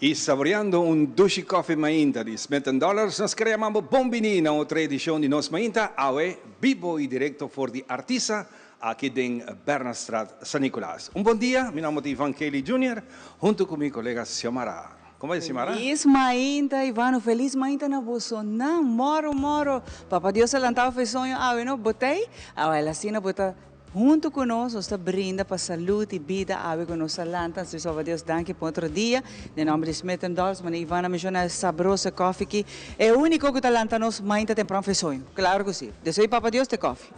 Y saboreando un dushi coffee mainta di Smith Dollars, nos kier yama bo bon bini na otro edicion di Nos Mainta, awe, bibo y directo for di Artisa, aki den Bernardstraat, San Nicolas. Un bon dia, mi nomber ta Ivan Kelly Jr., hunto cu mi colega Xiomara. Con ta, Xiomara? Feliz mainta, Ivano. Feliz mainta na boso nan. Moro, moro. Papa Dios a lanta bo soño awe, no? Bo t'ey? Awe, asina bo ta hunto cu nos, nos ta brinda pa salud y bida awe cu nos a lanta. Anto, Papa Dios, danki pa otro dia. Den nomber di Smith Dolls, manera Ivana a menciona, sabroso koffie aki. E unico cu ta lanta nos mainta tempran for soño. Claro cu si. Despues Papa Dios ta koffie.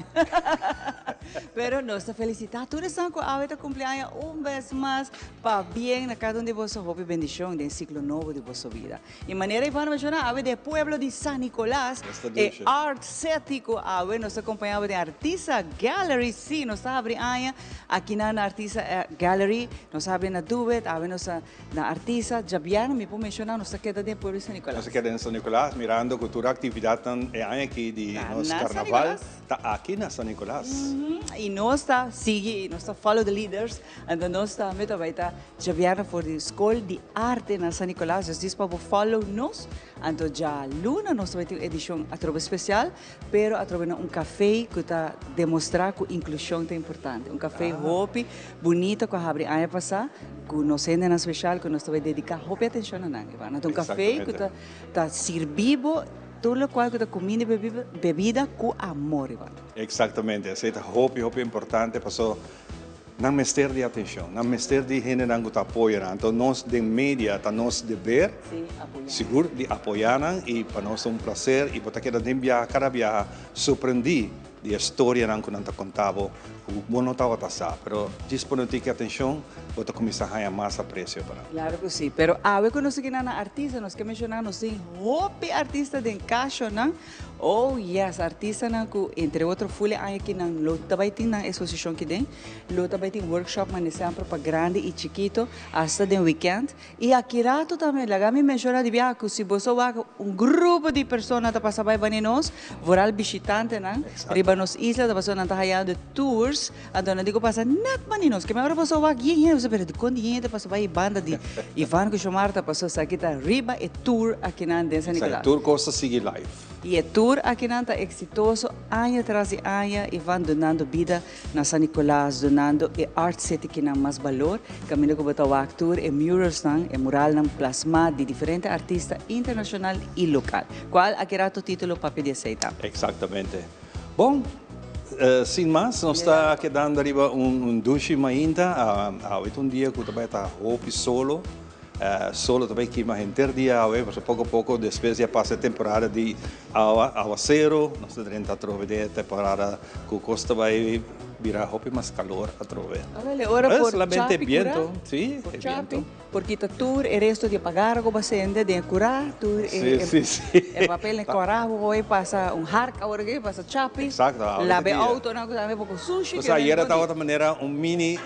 Pero nos ta felicita tur esnan cu awe ta cumpleaños un bes mas, pabien na cada un di boso, hopi bendicion den ciclo nobo di boso bida. Y manera Ivana a menciona, awe den pueblo di San Nicolas, e Art City cu awe nos ta acompaña di Artisa Gallery. Si, nos ta habri aña aki na Artisa Gallery, nos ta habri na Duet, awe nos ta na Artisa, diabierna, mi por menciona, nos ta keda den pueblo di San Nicolas. Nos ta keda den San Nicolas, mirando cu tur actividad e aña aki di nos na San carnaval Nicolas. Ta aki na San Nicolas. Y nos ta sigui, nos ta follow the leaders, anto nos tambe ta bay ta diabierna for di School di Arte na San Nicolas, dus dis pa bo follow nos, anto dialuna nos ta bay tin un edicion atrobe special, pero atrobe na un café cu ta demostra cu inclusion ta importante. Un café hopi bunita cu a habri aña pasa, cu nos hendenan special cu nos ta bay dedica hopi atencion na nan. Ivana. Un café cu ta sirbi bo tur locual cu ta cuminda y bebida cu amor, Ivana. Exactamente, esey ta hopi, hopi importante, paso nan mester di atencion, nan mester di hendenan cu ta apoya nan. Anto nos den media ta nos deber, apoya. Sigur di apoya nan y pa nos ta un placer y bo ta keda den biaha, cada biaha sorprendi di e storianan cu nan ta conta bo, cu bo no tabata sa, pero djis pone un tiki atencion, bo ta cuminsa haya mas aprecio pa nan. Claro cu si, pero awe cu nos aki na artista, nos ke menciona nos tin hopi artista den casonan. Oh yes, artistanan cu entre otro ful e aña aki nan lo ta bay tin nan exposicion aki den, lo ta bay tin workshop mane semper pa grandi y chikito, hasta den weekend. Y aki rato tambe, laga mi menciona di biaha cu si boso wak un grupo di persona ta pasa bay bani nos, vooral bishitantenan riba nos isla ta pasobra nan ta hayando tours, anto nan di cu pasa net bani nos. Keme ora boso wak yen hende, boso pero dicon di hende ta pasa bay e banda di Ivan cu Xiomara ta pasobra esaki ta riba e tour akinan den San Nicolas. Tur cos ta sigui live. Y e tour akinan ta exitoso aña tras di aña, Ivan, dunando bida na San Nicolas, dunando e Art City kinan mas balor, caminda cu bo ta wak tur e muralsnan, e muralnan plasma di diferente artista internacional y local. Cual aki rato titulo papia di esey ta. Exactamente. Bon, sin mas, nos ta kedando riba un dushi mainta. Awe ta un dia cu ta bay ta hopi solo. Solo ta bay kima henter dia awe, pasobra poco poco despues di a pasa e temporada di awa, awacero, nos ta drenta atrobe den e temporada cu cos ta bay bira hopi mas calor atrobe. Órale, ora por solamente chapi biento, curá, sí, por e chapi, biento. Por kita tur e resto di e pagara cu bo a sende den e curá, tur e e papel den corá bo por pasa un hark awor aki, pasa chapi, Exacto, awe laba e ta dia. autonan cu tambe poco sushi. O sea, ayera tabata manera un mini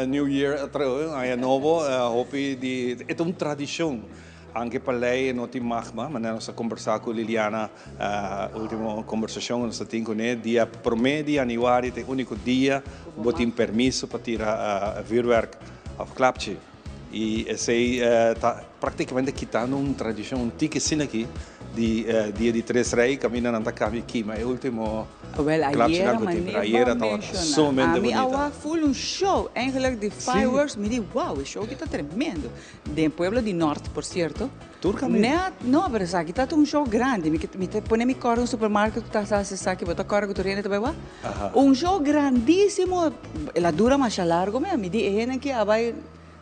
New Year atrobe, un aña nobo, hopi di, e ta un tradicion. Aunke pa ley no tin mag, manera nos a conversa cu Liliana, ultimo conversacion nos tin cu ne, dia 1 di januari ta e unico dia bo tin permiso pa tira vuurwerk of klapchi. Y esey ta practicamente kitando un tradicion, un tiki asina aki, di dia di Tres Rey, caminda nan ta cambia kima e ultimo Wel, klapchi ayera nan cu tin. Pero manera ayera tabata menciona. sumamente Ami bunita. a wak full un show, eigenlijk di fireworks, mi di, wow, e show aki ta tremendo. Den pueblo di Noord, por cierto. Tur caminda. Net, no, pero esaki ta un show grandi. Mi ta pone mi core un supermarket cu ta haci esaki, bo ta core cu tur hende ta bay wak. Un show grandisimo, el a dura masha largo me, mi di e hende aki a bay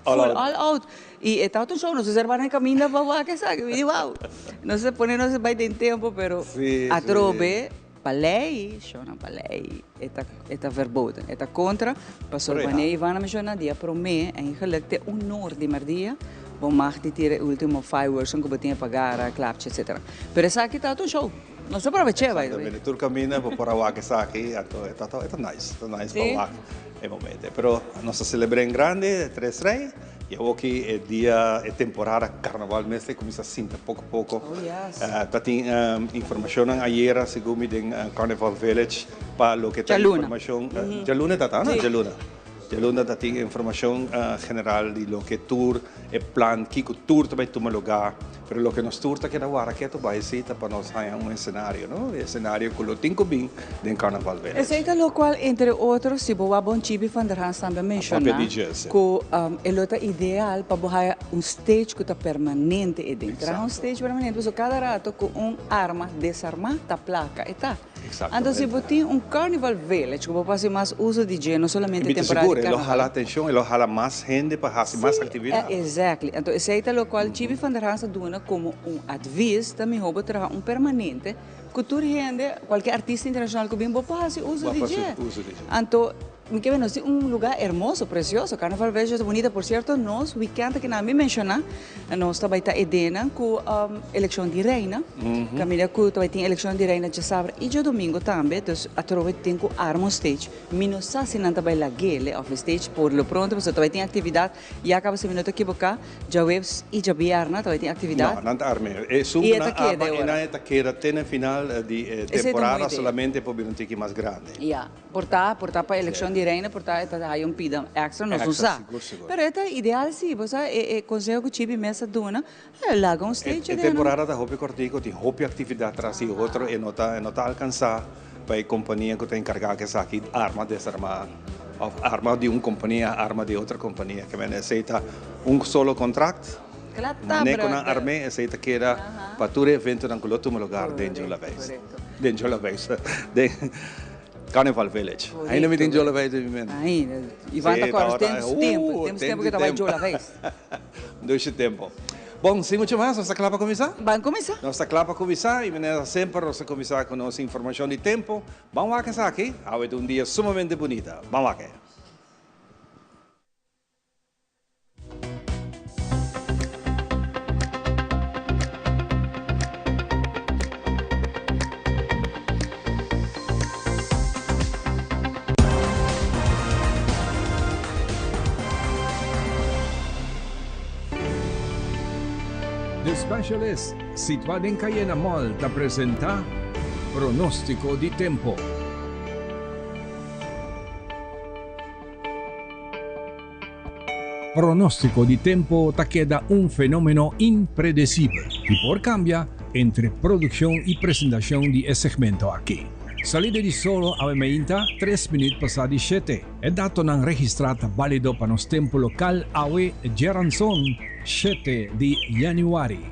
All full out. All out. Y e tabata un show, nos a ser na caminda pa wak esaki, mi di, wow. Nos a pone nos bay den tempo, pero atrobe, pa ley, shownan pa ley, e ta verboden, e ta contra, pasobra Correcto. wanneer Ivana menciona dia prome, eigenlijk te 1 or di merdia, bo mag di tira e ultimo fireworks cu bo tin pagara, klapchi, etc. Pero esaki ta un show. Nos a aprovecha, by the way. Exactamente. Tur caminda bo por a wak esaki, anto e ta nice, e ta nice pa wak e momento. Pero nos ta celebra en grande Tres Rey, y aki e dia, e temporada carnaval mes ta cuminsa sinta poco poco. Oh yes. Ta tin informacion ayera, segun mi, den Carnival Village, pa loke ta Djaluna. informacion. Djaluna ta, no? Si. Djaluna. Djaluna ta tin informashon general di loke tur e plan, kiko tur ta bai tuma lugá. Pero loke nos tur ta keda wara ketu bai si ta pa nos haña un esenario, no? E esenario ku lo tin ku bin den Carnaval Village. Esei ta lokual entre otro si bo wak bon Chibi van der Hans tambe a menshoná ku e lo ta ideal pa bo haya un stage ku ta permanente eden. Traha un stage permanente pasobra kada rato ku un arma desarmá ta plaka e ta. Anto si bo tin un Carnival Village ku bo por hasi mas uso di dje, no solamente Mi ta temporada sigur di e lo carnaval. hala atencion, e lo hala mas hende pa hasi mas actividad. Sí, exactly. Anto esei ta locual Chibi van der Hans a duna como un advies, ta miho bo traha un permanente ku tur hende, cualkier artista internacional ku bin, bo por hasi uso Bo di por hasi dje. uso di dje. Anto mi ke nos tin un lugar hermoso, precioso. Carnaval Village ta bunita. Por cierto, nos weekend aki nan a mi menciona, nos ta bai ta edenan ku eleccion di reina. Caminda cu ta bay tin eleccion di reina djasabra y djadomingo tambe, dus atrobe tin cu arma un stage. Mi no sa si nan ta bay lagele of e stage por lo pronto pasobra ta bay tin actividad, ya caba si mi no ta equiboca, djahuebs y djabierna ta bay tin actividad. No, nan ta arme. Esun Y cu e ta nan keda arma e e ora. nan e ta keda te na final di e Esey ta un temporada mooi idea. solamente por bira un tiki mas grandi. Ya. Por ta, por ta pa eleccion di reina, por ta e ta haya un pida extra, nos no Extra, sa. sigur, sigur. Pero e ta ideal si, bo sa e e conseho cu Chibi mes a duna, E laga un stage E den. temporada ta hopi kortiku, tin hopi aktividat tras di otro, e no ta e no ta alkansá pa e kompania ku ta enkargá ku esaki arma desarmá òf arma di un kompania arma di otro kompania. Ke men esei ta un solo kontrakt, Kla ta manera ku nan brother. arm'é esei ta keda pa tur e eventonan ku lo tuma lugar den Jolaveis. Den Jolaveis, den Carnival Village. Ainda mi tin Jolaveis den mi mente. Ainda. Ivan ta kòrda tempu, tempu, tempu tempu ku ta bai Jolaveis. Dushi tempo. Bon, sin mucho mas, nos ta kla pa kuminsá? Ban kuminsá. Nos ta kla pa kuminsá i manera semper nos ta kuminsá ku nos informashon di tempo. Ban wak esaki, awe ta un dia sumamente bunita. Ban wak e. The Specialist, situá den Cayena Mall, ta presentá Pronóstiko di Tempo. Pronóstiko di tempo ta keda un fenómeno impredesibel i por kambia entre produkshon i presentashon di e segmento aki. Salida di solo awe meinta tres minüt pasá di shete. E datonan registrá ta bálido pa nos tempu lokal awe djeranson shete di yanüari.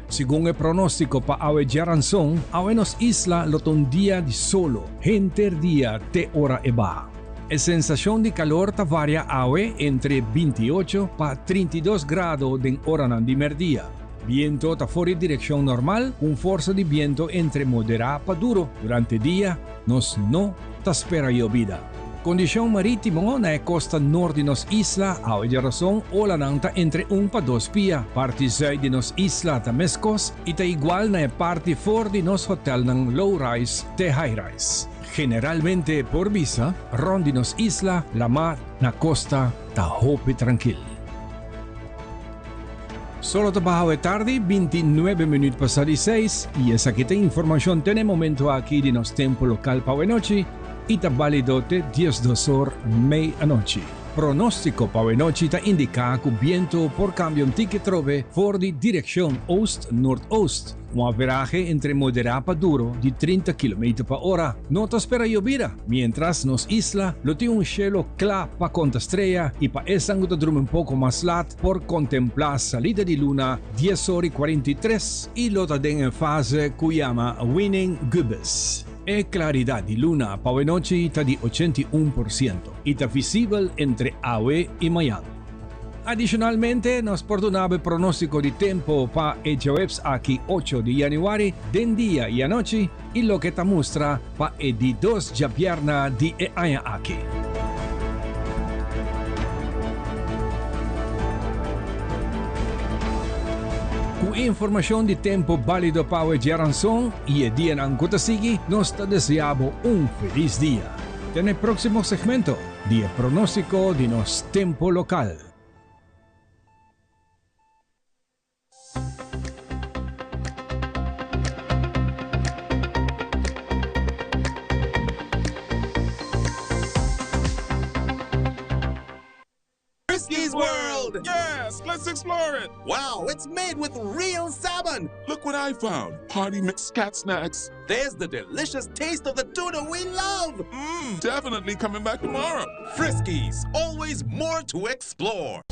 Segun e pronóstiko pa awe djeranson, awe nos isla lo ta un dia di solo henter dia te ora e baha. E sensashon di kalor ta varia awe entre 28 pa 32 grado den oranan di mèrdia. Biento ta for di direkshon normal ku un forsa di biento entre moderá pa duro. Durante dia nos no ta spera yobida. Kondishon marítimo na e kosta nort di nos isla awe djarason olanan ta entre un pa dos pia. Parti zùit di nos isla ta meskos i ta igual na e parti for di nos hotèlnan low rise te high rise. Generalmente por bisa rond di nos isla lamá na kosta ta hopi trankil. Solo ta baha awe tardi, 29 minuut pasa di seis, i esaki ta informashon te na e momento aki di nos tempu lokal pa awe nochi i ta balido te 12 or mei anochi. Pronóstiko pa awe nochi ta indiká ku bientu por kambia un tiki trobe for di direkshon oost-noordoost. Un averahe entre moderá pa duro di 30 kilometer pa ora. No ta spera yobida, mientras nos isla lo tin un shelo kla pa konta strea i pa esnan ku ta drumi un poko mas lat por kontemplá salida di luna dies ora i 43 i lo ta den e fase ku yama waning gibbous. E klaridat di luna pa awenochi ta di 81% i ta visibel entre awe i mañan. Adishonalmente, nos por duna bo e pronóstiko di tempu pa e djaweps aki ocho di yanüari den dia i anochi i loke ta mustra pa e di dos djabièrna di e aña aki. Ku e informashon di tempu bálido pa awe djaranson i e dianan ku ta sigui, nos ta deseá bo un felis dia. Te na e próksimo segmento! Di e pronóstiko di nos tempu lokal. Friskies World! Yes, let's explore it! Wow, it's made with real salmon! Look what I found! Party mix cat snacks. There's the delicious taste of the tuna we love! Definitely coming back tomorrow. Friskies, always more to explore.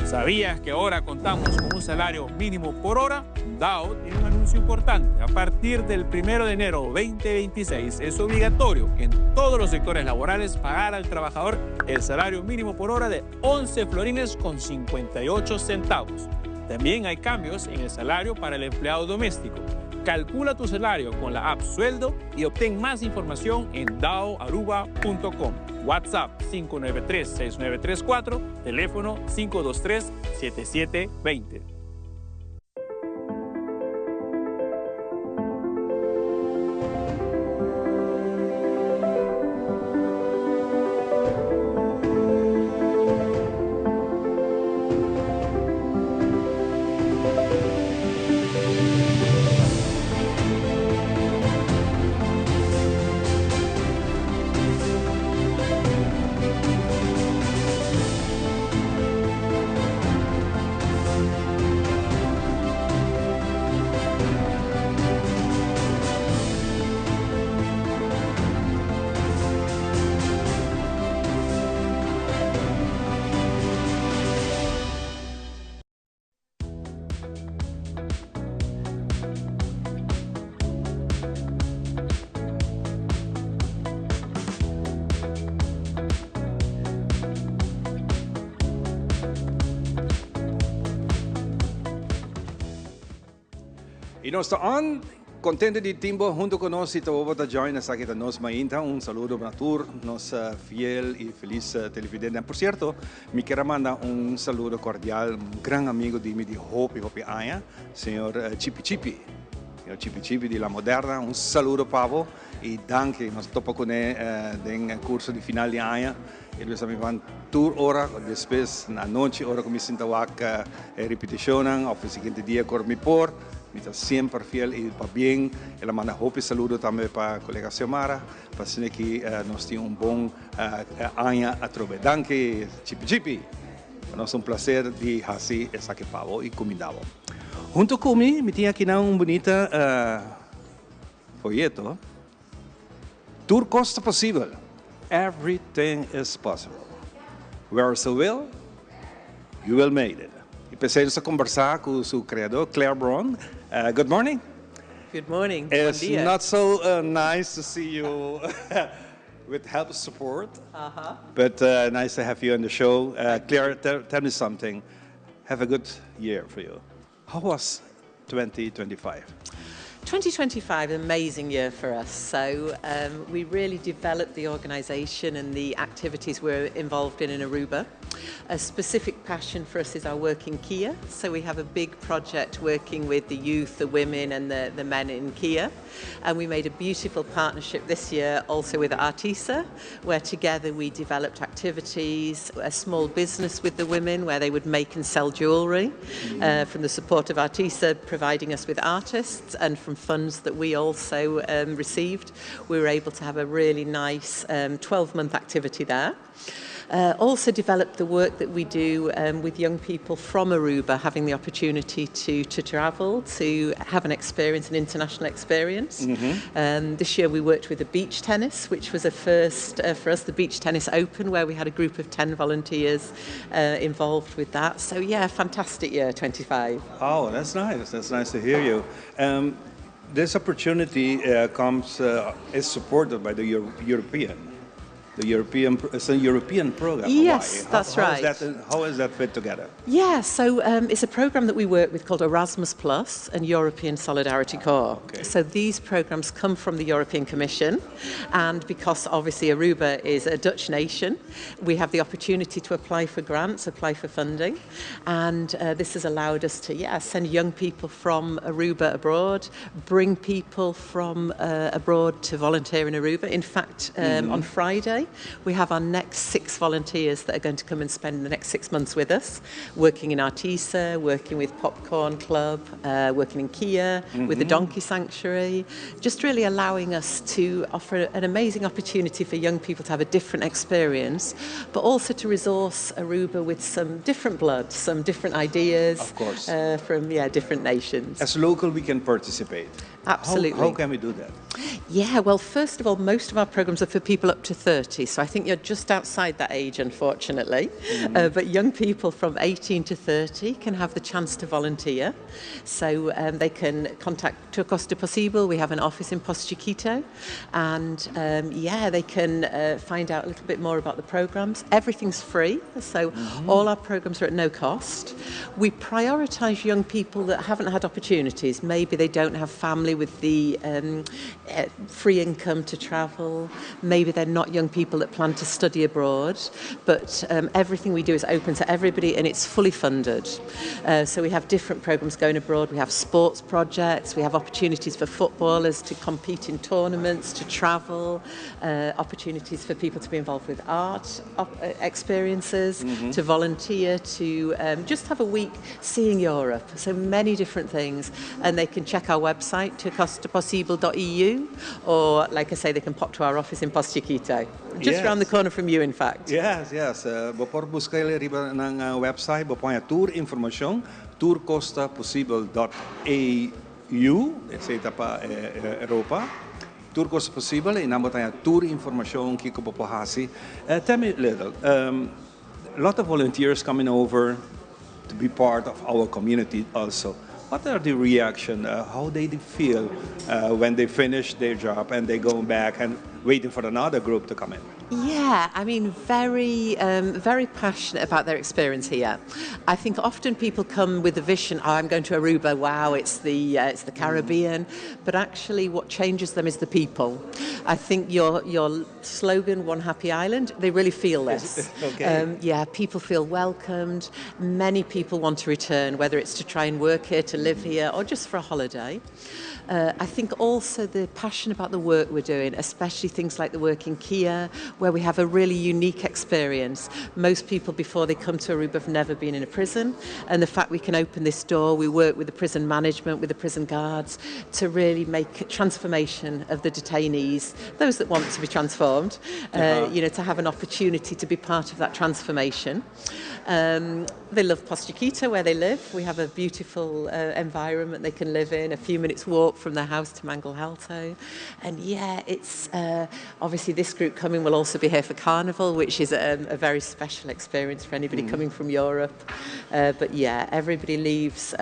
¿Sabías que ahora contamos con un salario mínimo por hora? DAO tiene un anuncio importante. A partir del 1 de enero 2026 es obligatorio en todos los sectores laborales pagar al trabajador el salario mínimo por hora de 11 florines con 58 centavos. También hay cambios en el salario para el empleado doméstico. Calcula tu salario con la app Sueldo y obtén más información en daoaruba.com. WhatsApp 593-6934, teléfono 523-7720. I nos ta on contento di tin bo hunto cu nos y ta bo join esaki ta Nos Mainta. Un saludo na tur nos fiel y feliz televidente. Por cierto, mi kier manda un saludo cordial, un gran amigo di mi di hopi hopi aña, señor Chipi Chipi. Señor Chipi Chipi di La Moderna, un saludo pa bo y danki. Nos topa cu ne den curso di final di aña. Y nos a van tur ora, despues na anochi, ora cu mi sinta wak repeticion, of e siguiente dia cu mi por, mi ta semper fiel y pa bien. El a manda hopi saludo tambe pa colega Xiomara, pa asina cu nos tin un bon aña atrobe. Danki, Chipi Chipi. Pa nos un placer di haci esaki pa bo y cuminda bo. Hunto cu mi, mi tin aki un bunita folleto. Tur cos ta posibel. Everything is possible. Where's the will, you will make it. Y p'esey nos a combersa cu su creador, Claire Braun. Good morning. Good morning. It's Bon dia. Not so nice to see you with help support, but nice to have you on the show. Claire, tell me something. Have a good year for you. How was 2025? 2025, an amazing year for us. So we really developed the organisation and the activities we're involved in in Aruba. A specific passion for us is our work in Kia. So we have a big project working with the youth, the women and the men in Kia. And we made a beautiful partnership this year also with Artisa, where together we developed activities, a small business with the women where they would make and sell jewellery, from the support of Artisa providing us with artists and from funds that we also received. We were able to have a really nice 12-month activity there. Also developed the work that we do with young people from Aruba, having the opportunity to travel, to have an experience, an international experience. This year we worked with the beach tennis, which was a first for us, the Beach Tennis Open, where we had a group of 10 volunteers involved with that. So yeah, fantastic year, 25. Oh, that's nice. That's nice to hear you. This opportunity is supported by the European. The European, it's a European program. Yes, Why? That's How right. How is that fit together? Yeah, so it's a program that we work with called Erasmus Plus and European Solidarity Corps. So these programs come from the European Commission, and because obviously Aruba is a Dutch nation, we have the opportunity to apply for grants, apply for funding, and this has allowed us to, yeah, send young people from Aruba abroad, bring people from abroad to volunteer in Aruba. In fact, on Friday, we have our next six volunteers that are going to come and spend the next 6 months with us, working in Artisa, working with Popcorn Club, working in Kia, with the Donkey Sanctuary, just really allowing us to offer an amazing opportunity for young people to have a different experience, but also to resource Aruba with some different blood, some different ideas Of course. From, yeah, different nations. As local, we can participate. Absolutely. How can we do that? Yeah, well, first of all, most of our programs are for people up to 30, so I think you're just outside that age, unfortunately. But young people from 18 to 30 can have the chance to volunteer. So they can contact Tur Cos Ta Posibel. We have an office in Pos Chikito. And yeah, they can find out a little bit more about the programs. Everything's free, so all our programs are at no cost. We prioritise young people that haven't had opportunities. Maybe they don't have family with the free income to travel. Maybe they're not young people that plan to study abroad. But everything we do is open to everybody and it's fully funded. So we have different programs going abroad. We have sports projects. We have opportunities for footballers to compete in tournaments, to travel, opportunities for people to be involved with art experiences, to volunteer, to just have a week seeing Europe. So many different things. And they can check our website, turcostaposibel.eu, or, like I say, they can pop to our office in Pos Chikito. Just round the corner from you, in fact. Yes. Bo por busca riba nan website, bo por tur informacion, turcostaposibel.eu, esey ta pa Europa. Tur Cos Ta Posibel, y nan bo tin tur informacion cu bo por hasi. Tell me a little, a lot of volunteers coming over to be part of our community also. What are the reaction? How they feel when they finish their job and they go back and waiting for another group to come in? Yeah, I mean, very, very passionate about their experience here. I think often people come with the vision, "Oh, I'm going to Aruba. Wow, it's the Caribbean," but actually, what changes them is the people. I think your slogan, "One Happy Island," they really feel this. Yeah, people feel welcomed. Many people want to return, whether it's to try and work here, to live here, or just for a holiday. I think also the passion about the work we're doing, especially things like the work in Kia, where we have a really unique experience. Most people before they come to Aruba have never been in a prison, and the fact we can open this door, we work with the prison management, with the prison guards, to really make a transformation of the detainees, those that want to be transformed, to have an opportunity to be part of that transformation. They love Pos Chikito, where they live. We have a beautiful environment they can live in, a few minutes' walk from their house to Mangel Halto. And yeah, it's obviously this group coming will also be here for Carnival, which is a very special experience for anybody coming from Europe. But yeah, everybody leaves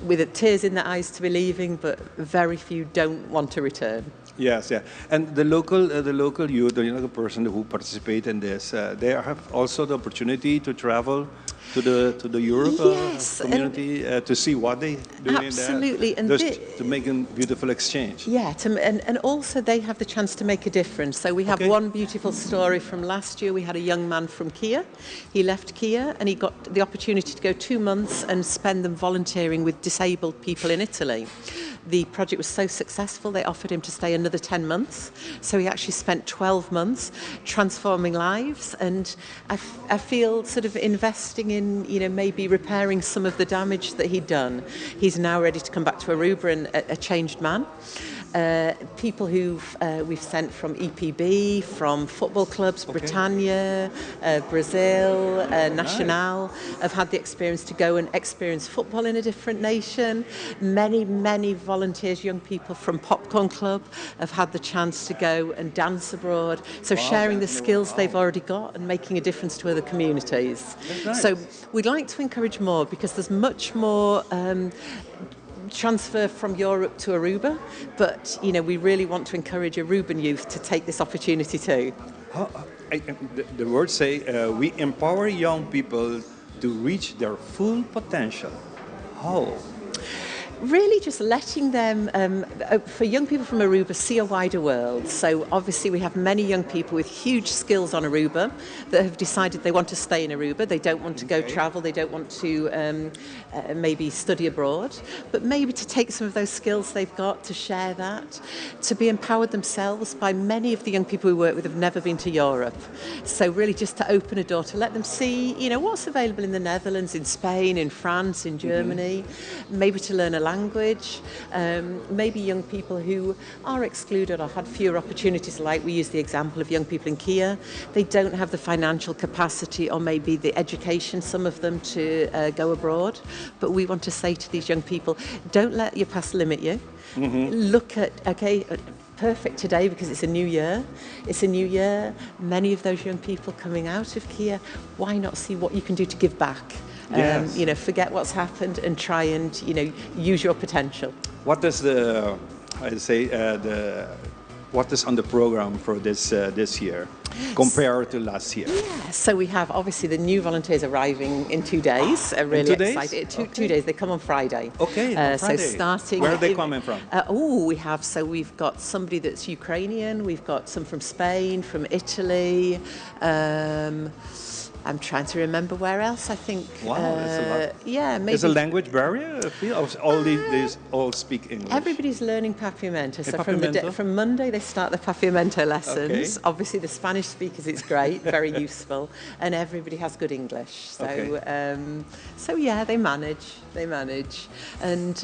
with tears in their eyes to be leaving, but very few don't want to return. Yes, yeah. And the local youth, the young person who participate in this, they have also the opportunity to travel to the Europe Yes, and community to see what they doing Absolutely, there. And Just to make a beautiful exchange. Yeah, and also they have the chance to make a difference. So we have one beautiful story from last year. We had a young man from Kia. He left Kia and he got the opportunity to go 2 months and spend them volunteering with disabled people in Italy. The project was so successful, they offered him to stay another 10 months. So he actually spent 12 months transforming lives. And I feel sort of investing in maybe repairing some of the damage that he'd done. He's now ready to come back to Aruba and a changed man. People who've we've sent from EPB, from football clubs, Britannia, Brazil, Nacional, have had the experience to go and experience football in a different nation. Many, many volunteers, young people from Popcorn Club, have had the chance to go and dance abroad. So sharing the skills they've already got and making a difference to other communities. That's So nice. we'd like to encourage more because there's much more. transfer from Europe to Aruba, but you know, we really want to encourage Aruban youth to take this opportunity too. How, I, the, the words say, we empower young people to reach their full potential. How? Really just letting them, for young people from Aruba, see a wider world. So obviously we have many young people with huge skills on Aruba that have decided they want to stay in Aruba. They don't want to go travel. They don't want to maybe study abroad. But maybe to take some of those skills they've got, to share that, to be empowered themselves by many of the young people we work with have never been to Europe. So really just to open a door, to let them see, you know, what's available in the Netherlands, in Spain, in France, in Germany, maybe to learn a language, maybe young people who are excluded or had fewer opportunities, like we use the example of young people in Kia. They don't have the financial capacity or maybe the education, some of them, to go abroad. But we want to say to these young people, don't let your past limit you. Look at, okay, perfect today because it's a new year. It's a new year. Many of those young people coming out of Kia, why not see what you can do to give back? Forget what's happened and try and, use your potential. What is the, I say, the, what is on the program for this year compared to last year? Yeah, so we have obviously the new volunteers arriving in 2 days. In Really 2 days? excited. Two days. They come on Friday. Okay, on So Friday. starting. Where are they in, coming from? Oh, we have. So we've got somebody that's Ukrainian. We've got some from Spain, from Italy. I'm trying to remember where else. I think. Wow, that's a lot. Yeah, maybe. Is a language barrier? I feel or all these all speak English. Everybody's learning Papiamento. Hey, So Papiamento? from Monday they start the Papiamento lessons. Obviously the Spanish speakers, it's great, very useful, and everybody has good English. So they manage. They manage, and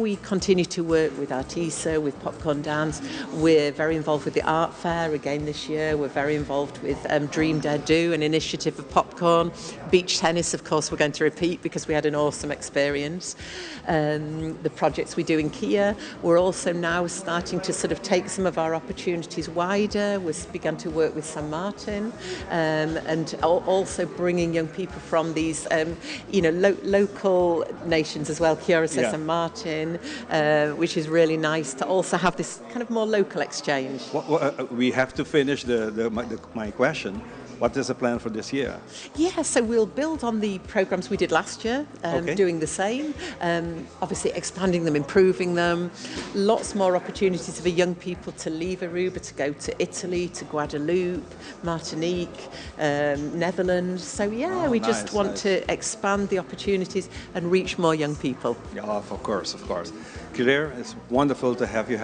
we continue to work with Artisa, with Popcorn Dance. We're very involved with the art fair again this year. We're very involved with Dream Dare Do, an initiative of Popcorn. Beach tennis, of course, we're going to repeat because we had an awesome experience. The projects we do in Kia, we're also now starting to sort of take some of our opportunities wider. We've begun to work with San Martin, and also bringing young people from these local nations as well, Curaçao, San Martin, which is really nice to also have this kind of more local exchange. We have to finish my question. What is the plan for this year? We'll build on the programs we did last year, doing the same, obviously expanding them, improving them. Lots more opportunities for young people to leave Aruba, to go to Italy, to Guadeloupe, Martinique, Netherlands. Oh, We just nice, want nice. to expand the opportunities and reach more young people. Yeah, of course, of course. Claire, it's wonderful to have you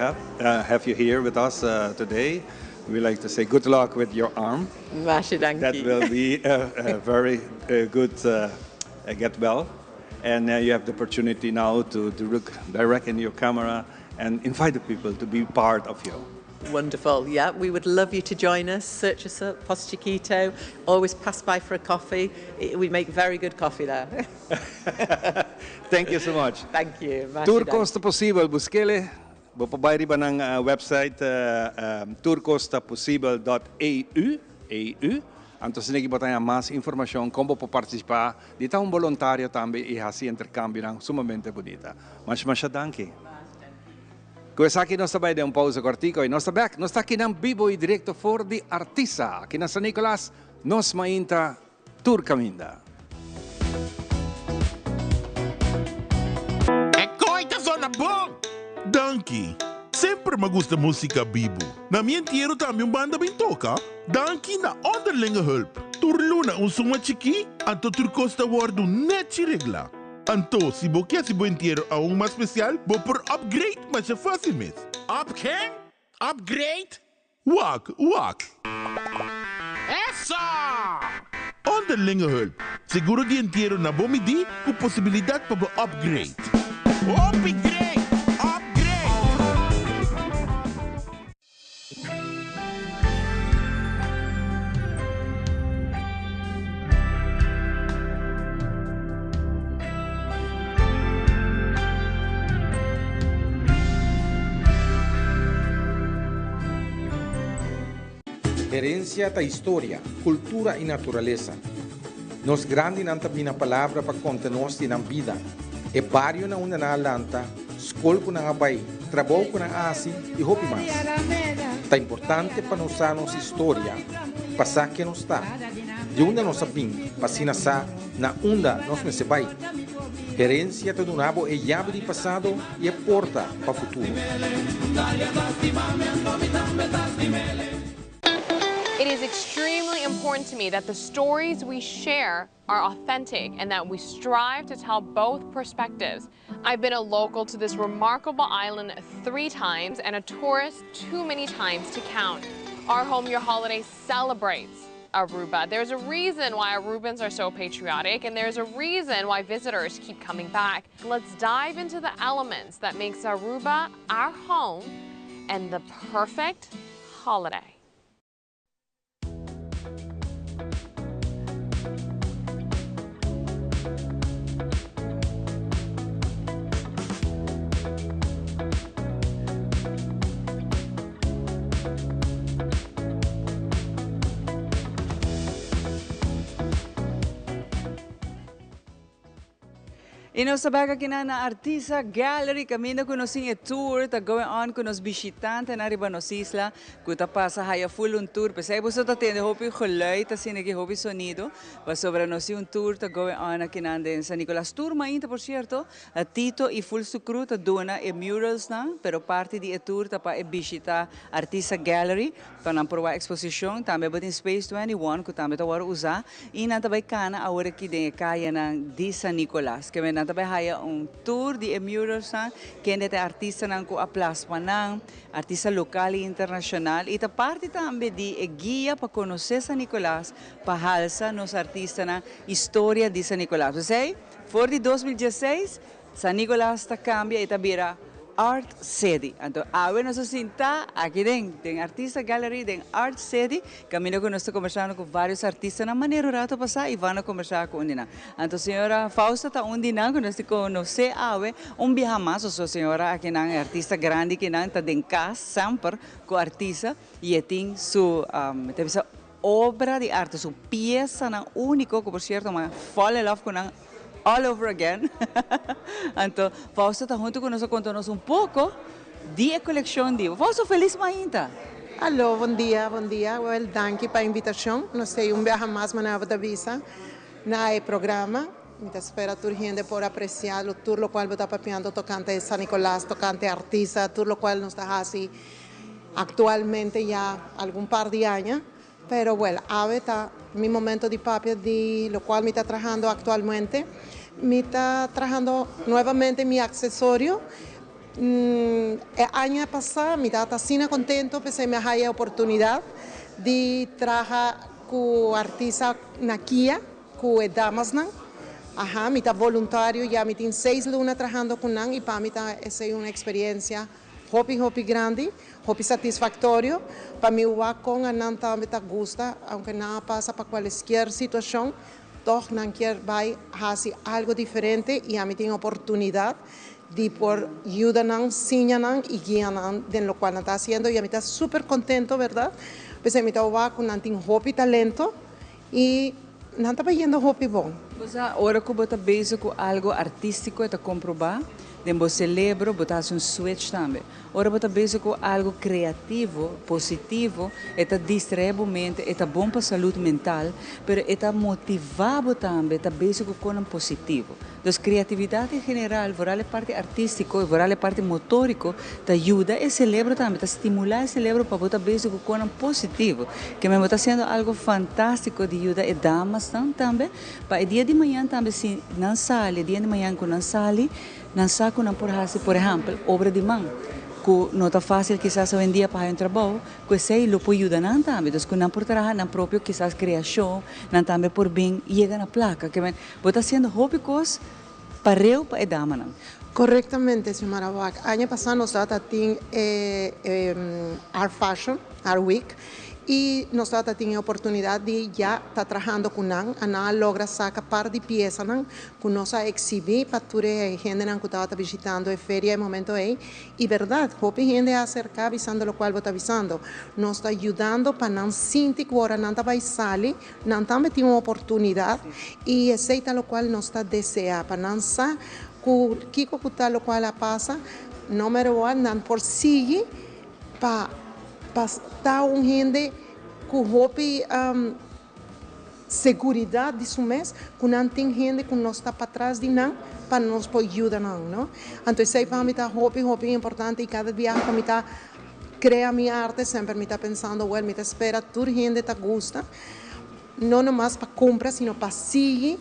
here with us today. We like to say good luck with your arm. Masha danki. That will be a very good get well. And you have the opportunity now to look direct in your camera and invite the people to be part of you. Wonderful. Yeah, we would love you to join us. Search us up, Pos Chiquito. Always pass by for a coffee. We make very good coffee there. Thank you so much. Thank you. Masha Tur danki. Cos Ta Posibel, busk'e. Bo por bay riba nan website turcostaposibel.eu, EU. Anto, si bo kier mas informacion, con por participa, di ta un voluntario tambe y haci intercambio sumamente bunita. Mas, masha danki. Cu esaki nos ta bay den un pausa cortico y nos ta back. Nos ta aki na bibo y directo for di Artisa. Aki na San Nicolas, Nos Mainta Tur Caminda. E cos ta zona bon! Danki. Semper mi gusta musica bibo. Na mi entiero tambe un banda bin toca. Danki na Onderlinge Hulp. Tur luna un suma chiki, anto tur cos ta wordo nechi regla. Anto, si bo kier bo entiero aun mas special, bo por upgrade, mas ta facil mes. Up ken? Upgrade? Wak, wak. Eso! Onderlinge Hulp. Seguro di entiero na bo midi, cu posibilidad pa upgrade. Upgrade! Upgrade! Herencia ta historia, cultura y naturalesa. Nos grandinan ta bini na palabra pa conta nos di nan bida. E bario na unda nan a lanta. Skol ku nan a bai, trabou ku nan a hasi i hopi mas. Ta importante pa nos sa nos historia, pa sa ken nos ta, di unda nos a bin, pa asina sa na unda nos mester bai. Herensia ta duna bo e yabi di pasado i e porta pa futuro. It is extremely important to me that the stories we share are authentic and that we strive to tell both perspectives. I've been a local to this remarkable island three times and a tourist too many times to count. Our Home Your Holiday celebrates Aruba. There's a reason why Arubans are so patriotic and there's a reason why visitors keep coming back. Let's dive into the elements that makes Aruba our home and the perfect holiday. I nos ta bek aki na Artisa Gallery kaminda ku nos tin e tour ta going on ku nos bishitantenan riba nos isla ku ta pasa haya full un tour. P'esei boso ta tende hopi geluid asina aki, hopi sonido pasobra nos tin un tour ta going on akinan den San Nicolas. Tour mainta por cierto Tito i full su crew ta duna e muralsnan pero parti di e tour ta pa e bishita Artisa Gallery Pa nan por wak eksposishon, tambe bo tin Space 21 ku tambe ta wòrdu usá i nan ta bai kana awor aki den e kayanan di San Nicolas. Ke men nan ta bai haya un tour di e muralsnan, kende ta e artistanan ku a plasma nan, artista lokal i internashonal i ta parti tambe di e guia pa konosé San Nicolas, pa halsa nos artistanan, historia di San Nicolas. P'esei, for di 2016, San Nicolas ta cambia y ta bira Art City. Anto awe nos a sinta aki den den Artista Gallery den Art City caminda cu nos ta conversando cu varios artistanan manera un rato pasa y van a conversa cu un di nan. Anto señora Fausta ta un di nan cu nos tin conoce awe un biaha mas oso señora akinan e artista grandi kinan ta den cas semper cu artista y e tin su mi ta bisa obra di arte su piesanan unico cu por cierto mi a fall in love cu nan all over again. Anto Fausto ta hunto cu nos a conta nos un poco di e coleccion di Fausto feliz mainta. Alo, bon dia, bon dia. Wel, danki pa e invitacion. Nos ta un biaha mas manera bo ta bisa na e programa. Mi ta spera tur hende por aprecia lo tur locual bo ta papiando tocante San Nicolas, tocante artista, tur locual nos ta haci actualmente ya algun par di aña. Pero wel, awe ta mi momento di papia di locual mi ta trahando actualmente. Mi ta trahando nuevamente mi accesorio. E aña pasa mi tabata asina contento p'esei mi a haya e oportunidad di traha cu artista na Kia, cu e damasnan. Aha, mi ta voluntario ya mi tin seis luna trahando cu nan y pa mi ta esei un experiencia Hopi hopi grandi, hopi satisfactorio pa mi wak con a nan tambe ta gusta, aunke nan a pasa pa cualesquier situacion, toch nan kier bay haci algo diferente y ami tin oportunidad di por yuda nan, siña nan y guia nan den locual nan ta haciendo y ami ta super contento berdad, p'esey mi ta wak cu nan tin hopi talento y nan ta bayendo hopi bon. Bo sa, ora ku bo ta bezig ku algo artístiko e ta komprobá den bo selebro, bo ta hasi un switch tambe. Ora bo ta bezig ku algo kreativo, positivo, e ta distraé bo mente, e ta bon pa salud mental, pero e ta motivá bo tambe ta bezig ku konan positivo. Dus kreatividat en general, vooral e parti artístiko i vooral e parti motóriko, ta yuda e selebro tambe, ta stimulá e selebro pa bo ta bezig ku konan positivo. Ke men bo ta hasiendo algo fantástiko di yuda e damasnan tambe, pa e dia di mañan tambe si nan sali, e dia di mañan ku nan sali, nan sa ku nan por hasi, por ehèmpel, obra di man, ku no ta fásil kisas awendia pa haya un trabou, ku esei lo por yuda nan tambe. Dus ku nan por traha nan propio kisas kreashon, nan tambe por bin yega na plaka. Ke men Bo ta haciendo hopi cos pareu pa e damanan. Correctamente, señora Wak. Aña pasa nos tabata tin e Art Fashion, Art Week, y nos tabata tin e oportunidad di ya ta trahando cu nan. A nan a logra saca par di piesanan cu nos a exhibi pa tur e hendenan cu tabata bishitando e feria e momento ey. Y berdad, hopi hende a acerca bisando locual bo ta bisando. Nos ta yudando pa nan sinti cu ora nan ta bay sali, Nan tambe tin un oportunidat i esei ta lokual nos ta deseá, pa nan sa ku kiko ku ta lokual a pasa, no matter what, nan por sigui pa ta un hende ku hopi seguridat di su mes, ku nan tin hende ku nos ta patras di nan, pa nos por yuda nan, no? Anto esei pa mi ta hopi, hopi importante i kada biaha ku mi ta krea mi arte, semper mi ta pensando, well, mi ta spera tur hende ta gusta, no nomás pa kumpra, sino pa sigui.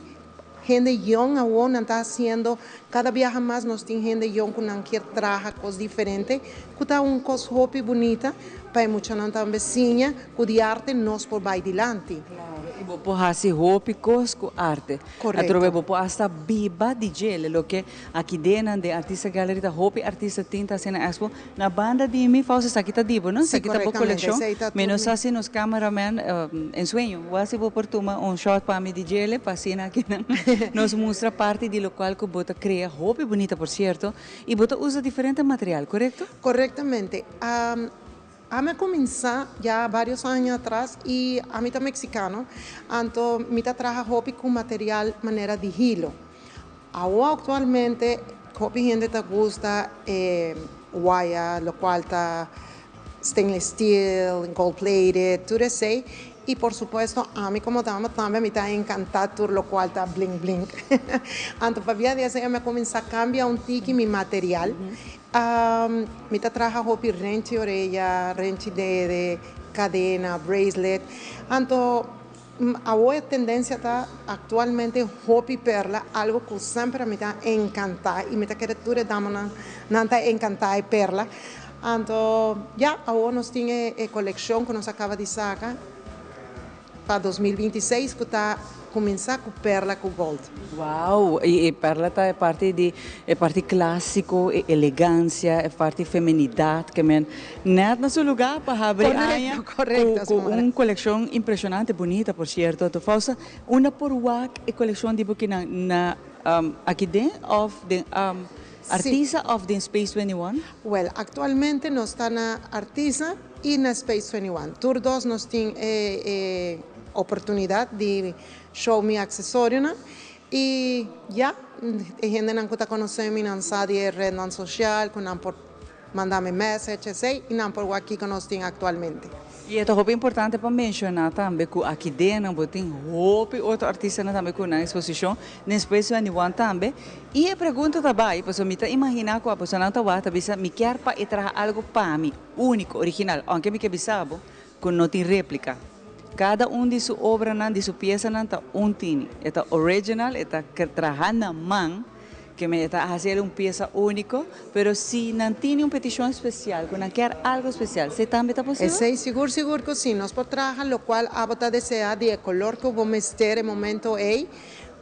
Hende yong awor nan ta hasiendo, kada biaha mas nos tin hende yong ku nan kier traha kos diferente, ku ta un kos hopi bunita pa e muchanan tambe siña ku di arte nos por bai dilanti. Claro, i bo por hasi hopi kos ku arte. Korekto. Atrobe bo por hasta biba di djele, loke aki den den Artista Gallery ta hopi artista tin ta hasi na expo. Na banda di mi, Fausto, esaki ta di bo, no? Sí, Esaki ta bo korektamente, kolekshon. Esei ta Mi no tur. sa si nos cameraman en sueño wak si bo por tuma un shot pa mi di djele pa asina aki nan nos mustra parti di lokual ku bo ta krea, hopi bunita por sierto, i bo ta usa diferente material, korekto? Korektamente. Ami a kuminsá ya vários aña atras i ami ta meksikano, anto mi ta traha hopi ku material manera di hilo. Awor aktualmente hopi hende ta gusta e waya, lokual ta stainless steel, gold plated, tur esei. I por supuesto ami komo dama tambe mi ta enkantá tur lokual ta bling bling. Anto pabia di esei ami a kuminsá kambia un tiki mi material. Mi ta traha hopi renchi oreya, renchi dede, kadena, bracelet. Anto awor e tendensia ta aktualmente hopi perla, algu ku semper mi ta enkantá i mi ta kere tur e damanan nan ta enkantá e perla. Anto ya, awor nos tin e kolekshon ku nos a kaba di saka pa 2026 ku ta kuminsá ku perla ku gold. Wow, i e perla ta e parti di e parti klásiko, e elegansia, e parti feminidat ke men net na su lugá pa habri aña ku un kolekshon impreshonante, bunita por sierto. Anto Fausta, unda por wak e kolekshon di bo kinan? Na aki den òf den Artisa òf den Space 21? Well, aktualmente nos ta na Artisa i na Space 21. Tur dos nos tin e oportunidat di show mi aksesorionan i ya, e hendenan ku ta konosé mi nan sa di e retnan sosial ku nan por manda mi message esei i nan por wak kiko nos tin aktualmente. I e ta hopi importante pa menshoná tambe ku aki den nan bo tin hopi otro artistanan tambe ku nan eksposishon den Space 21 tambe. I e pregunta ta bai, pasobra mi ta imaginá ku aposonan ta wak ta bisa mi kier pa e traha algu pa mi, úniko, original, ounke mi ke bisa bo ku no tin réplika. Kada un di su obranan, di su piesanan ta un tini. E ta original, e ta traha na man, ke men e ta hasi el un piesa úniko, pero si nan tini un petishon spesial, ku nan kier algu spesial, esei tambe ta posibel? Esei sigur sigur ku si. Nos por traha lokual abo ta deseá di e kolor ku bo mester e momento ei.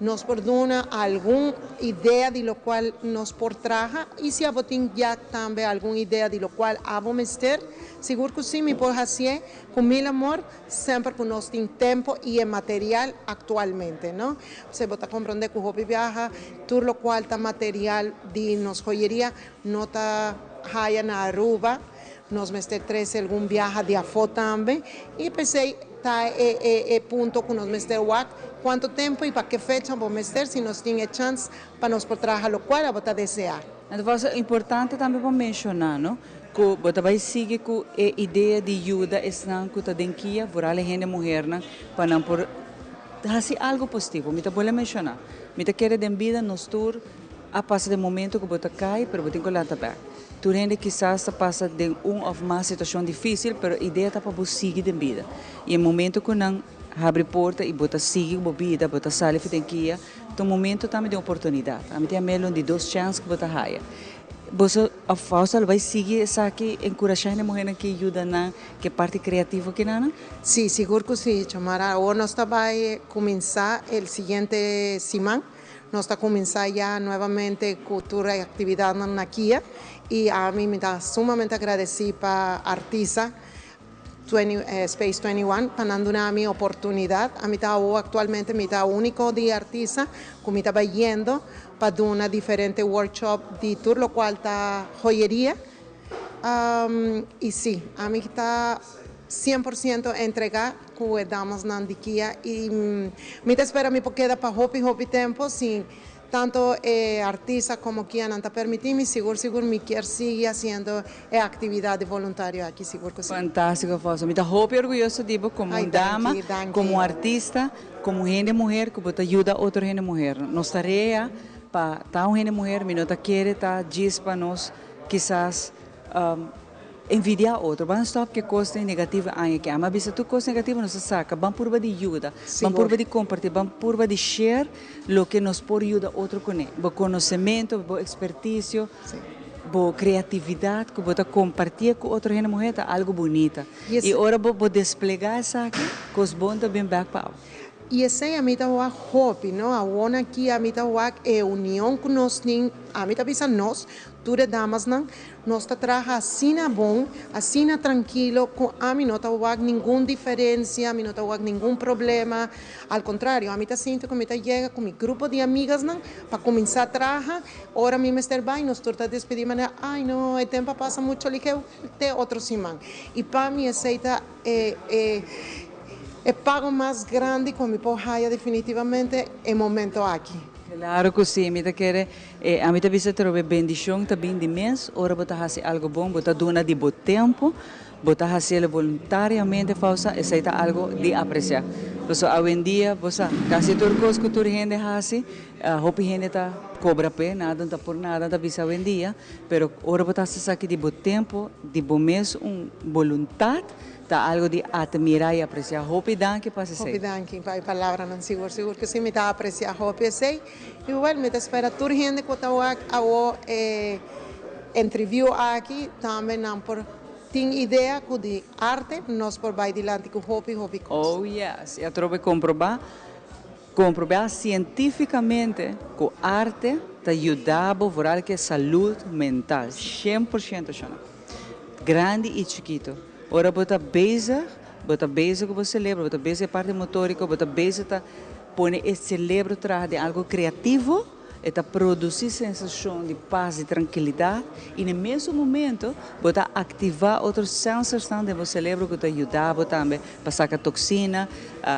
Nos por duna algun idea di lokual nos por traha i si abo tin ya tambe algun idea di lokual abo mester, sigur ku si mi por hasié ku mil amor, semper ku nos tin tempu i e material aktualmente, no? P'esei bo ta komprondé ku hopi biaha tur lokual ta material di nos joyeria no ta haya na Aruba, nos mester trese algun biaha di afó tambe i p'esei ta e punto ku nos mester wak kuantu tempu i pa ke fecha bo mester si nos tin e chans pa nos por traha lokual abo ta deseá. Anto ta importante tambe pa menshoná, no, ku bo ta bai sigui ku e idea di yuda esnan ku ta den kia, vooral e hende muhernan, pa nan por hasi algu positivo. Mi ta bolbe menshoná, mi ta kere den bida nos tur a pasa den momento ku bo ta kai, pero bo tin ku lanta bèk. Tur hende kisas ta pasa den un òf mas situashon difísil, pero idea ta pa bo sigui den bida. I e momento ku nan habri porta i bo ta sigui ku bo bida, bo ta sali for den kia, ta un momento tambe di oportunidat. Ami tin amel un di dos chèns ku bo ta haya. Boso òf Fausta lo bai sigui esaki, enkurashá hende muhernan ke yuda nan ke parti kreativo kinanan? Sí, sigur ku sí, Chomara. Awor nos ta bai kuminsá el siguiente siman. Nos ta kuminsá ya nuevamente ku tur e aktividatnan na kia i ami mi ta sumamente agradesí pa Artisa Space 21 pa nan duna mi oportunidat. Ami ta awor aktualmente mi ta úniko di Artisa ku mi ta bai yendo pa duna diferente workshop di tur lokual ta joyeria. I sí, ami ta 100% entregá ku e damasnan di kia i mi ta spera mi por keda pa hopi hopi tempu sin. Tanto e artista como kianan ta permiti mi, sigur sigur mi kier sigui haciendo e actividad di voluntario aki, sigur cu si. Fantastico Fausto, mi ta hopi orguyoso di bo como un dama, como un artista, como un hende muher cu bo ta yuda otro hende muher. Nos tarea pa ta un hende muher mi no ta kere ta djis pa nos kisas Envidia otro. Ban stop ke kosnan negativo aña ke. Ama bisa tur kos negativo nos ta saka. Ban purba di yuda. Ban purba di komparti. Ban purba di share loke nos por yuda otro kuné. Bo konosementu, bo ekspertisio, bo kreatividat ku bo ta kompartié ku otro hende muhé ta algu bunita. I ora bo bo desplegá esaki, kos bon ta bin bèk pa abo. I esei ami ta wak hopi, no? Awor aki ami ta wak e union ku nos tin, ami ta bisa nos, Tur e damasnan, nos ta traha asina bon, asina trankilo, ku ami no ta wak ningun diferensia, mi no ta wak ningun problema. Al kontrario, ami ta sinti ku mi ta yega ku mi grupo di amigasnan pa kuminsá traha. Ora mi mester bai, nos tur ta despedí manera, Ai no, e tempu a pasa mucho ligeu, te otro siman. I pa mi esei ta e e e pago mas grandi ku mi por haya definitivamente e momento aki. Claro cu si, mi ta kere E ami ta bisa atrobe bendicion ta bin di mes ora bo ta haci algo bon, bo ta duna di bo tempo, bo ta hacielo voluntariamente Fausta, esey ta algo di aprecia. Pasobra awendia bo sa casi tur cos cu tur hende haci, hopi hende ta cobra p'e, nada no ta por nada ta bisa awendia, pero ora bo ta haci esaki di bo tempo, di bo mes un boluntad, Ta algo di admira y aprecia. Hopi danki pa esey. Hopi danki pa e palabranan sigur sigur cu si mi ta aprecia hopi esey y well mi ta spera tur hende cu ta wak awo e entreview aki tambe nan por tin idea cu di arte nos por bay dilanti cu hopi hopi cos. Oh yes y atrobe comproba comproba cientificamente cu arte ta yuda bo vooral cu e salud mental 100% shona. Grandi y chikito. Ora bo ta bezig, bo ta bezig cu bo celebro, bo ta bezig e parti motorico, bo ta bezig ta pone e celebro traha den algo creativo, e ta produci sensacion di paz, di trankilidad y na e mesun momento bo ta activa otro sensorsnan den bo celebro cu ta yuda bo tambe pa saca toxina.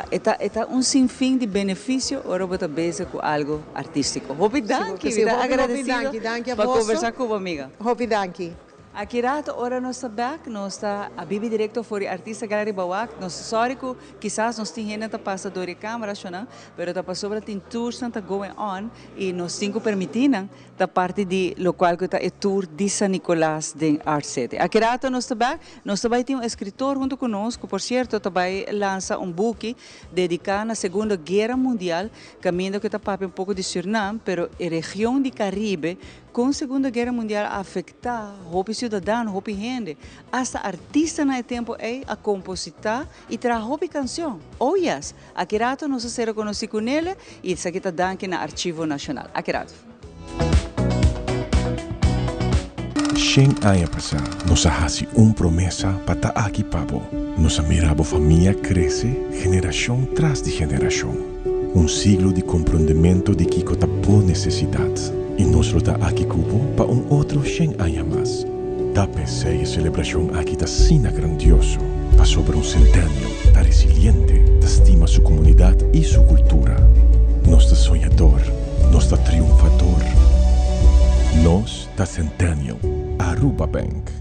E ta e ta un sinfin di beneficio ora bo ta bezig cu algo artistico. Hopi danki, mi ta agradecido pa conversa cu bo amiga. Hopi danki. Aki rato ora nos ta bek, nos ta a bibi directo for di Artista Gallery Bawak. Nos ta sorry cu kisas nos tin hende ta pasa door e camera shonan, pero ta pasobra tin toursnan ta going on y nos tin cu permiti nan ta parti di locual cu ta e tour di San Nicolas den Art City. Aki rato nos ta bek, nos ta bay tin un escritor hunto cu nos cu por cierto ta bay lansa un buki dedica na Segundo Guera Mundial caminda cu ta papia un poco di Surinam, pero e region di Caribe. Kon Segunda Guera Mundial a afektá hopi siudadano, hopi hende? Asta artistanan e tempu ei a kompositá i traha hopi kansion. Oh yes! Aki rato nos a ser rekonosí ku nele i esaki ta danki na Archivo Nashonal. Aki rato. Shen aña pasá nos a hasi un promesa pa ta aki pa bo. Nos a mira bo famia krese generashon tras di generashon. Un siglo di komprondementu di kiko ta bo nesesidat i nos lo ta aki ku bo pa un otro shen aña mas. Ta p'esei e selebrashon aki ta asina grandioso, pasobra un Centennial ta resiliente, ta stima su komunidat i su kultura. Nos ta soñador, nos ta triunfador. Nos ta Centennial. Aruba Bank.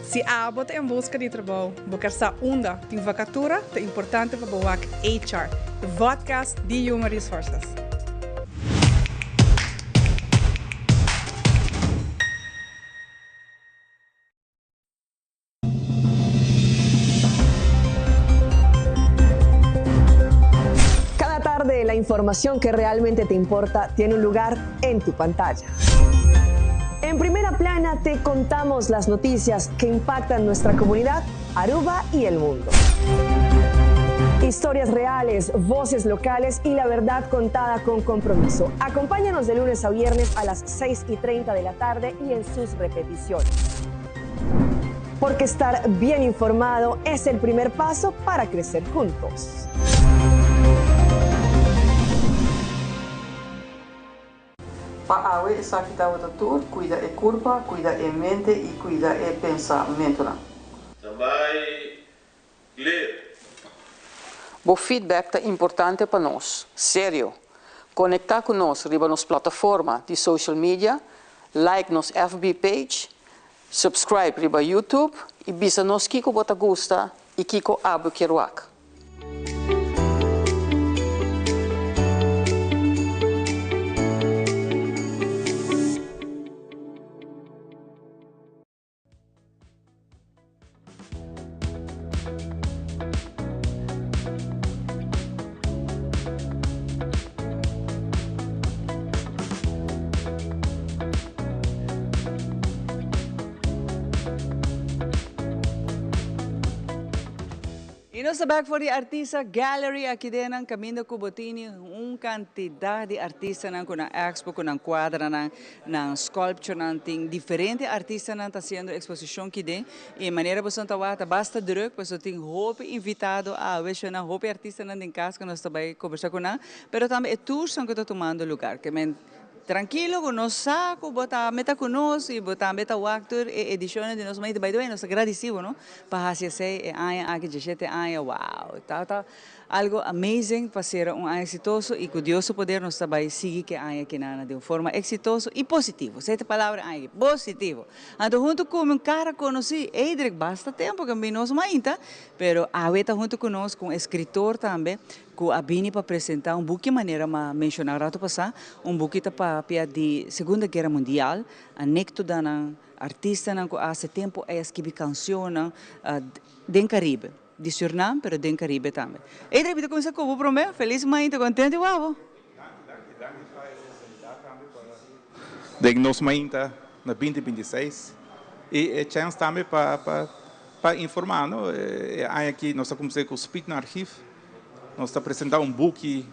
Si abo ta en buska di trabou, bo ker sa unda tin vakatura, ta importante pa bo wak HR, e vodcast di Human Resources. Cada tarde la información que realmente te importa tiene un lugar en tu pantalla. En primera plana te contamos las noticias que impactan nuestra comunidad, Aruba y el mundo. Historias reales, voces locales y la verdad contada con compromiso. Acompáñanos de lunes a viernes a las 6 y 30 de la tarde y en sus repeticiones. Porque estar bien informado es el primer paso para crecer juntos. Pa awe esaki tabata tur, cuida e curpa, cuida e mente y cuida e pensamentonan. Standby, clear. Bo feedback ta importante pa nos. Serio! Conecta cu nos riba nos plataforma di social media, like nos FB page, subscribe riba YouTube y bisa nos kico bo ta gusta y kico abo kier wak. Y nos ta bek for di Artista Gallery aki den nan caminda cu bo tini un cantidad di artistanan cu nan expo, cu nan cuadranan, nan sculpturenan. Tin diferente artistanan ta haciendo exposicion ki den y manera boso ta wak ta basta druk pasobra tin hopi invitado awe, shownan hopi artistanan den cas cu nos ta bay conversa cu nan, pero tambe e toursan cu ta tumando lugar. Ke men Trankilo ku nos sa ku bo ta meta ku nos i bo tambe ta wak tur e edishonnan di nos Mainta. By the way, nos ta gradisí bo no pa hasi esei e aña aki, djeshete aña, wow! Tabata algo amazing pa sera un aña eksitoso i ku Dios su poder nos ta bai sigui ku e aña kinana den un forma eksitoso i positivo. Esei ta e palabra aña aki, positivo! Anto huntu ku mi un kara konosí, Eidrick, basta tempu ku a bin nos mainta, pero awe ta huntu ku nos ku un eskritor tambe ku a bini pa presentá un buki manera m'a menshoná rato pasá, un buki ta papia di Segunda Guera Mundial, anektodanan, artistanan ku a hasi tempu ei a skibi kanshonnan den Karibe, di Sürnam pero den Karibe tambe. Edric, mi ta kuminsá ku bo promé, felis mainta, kontento i wou! Danki, danki, danki pa e oportunidat tambe pa den nos mainta na binti binti seis i e chèns tambe pa pa pa informá no. E aña aki nos a kuminsá ku Speed na Archief. Nos ta presentá un buki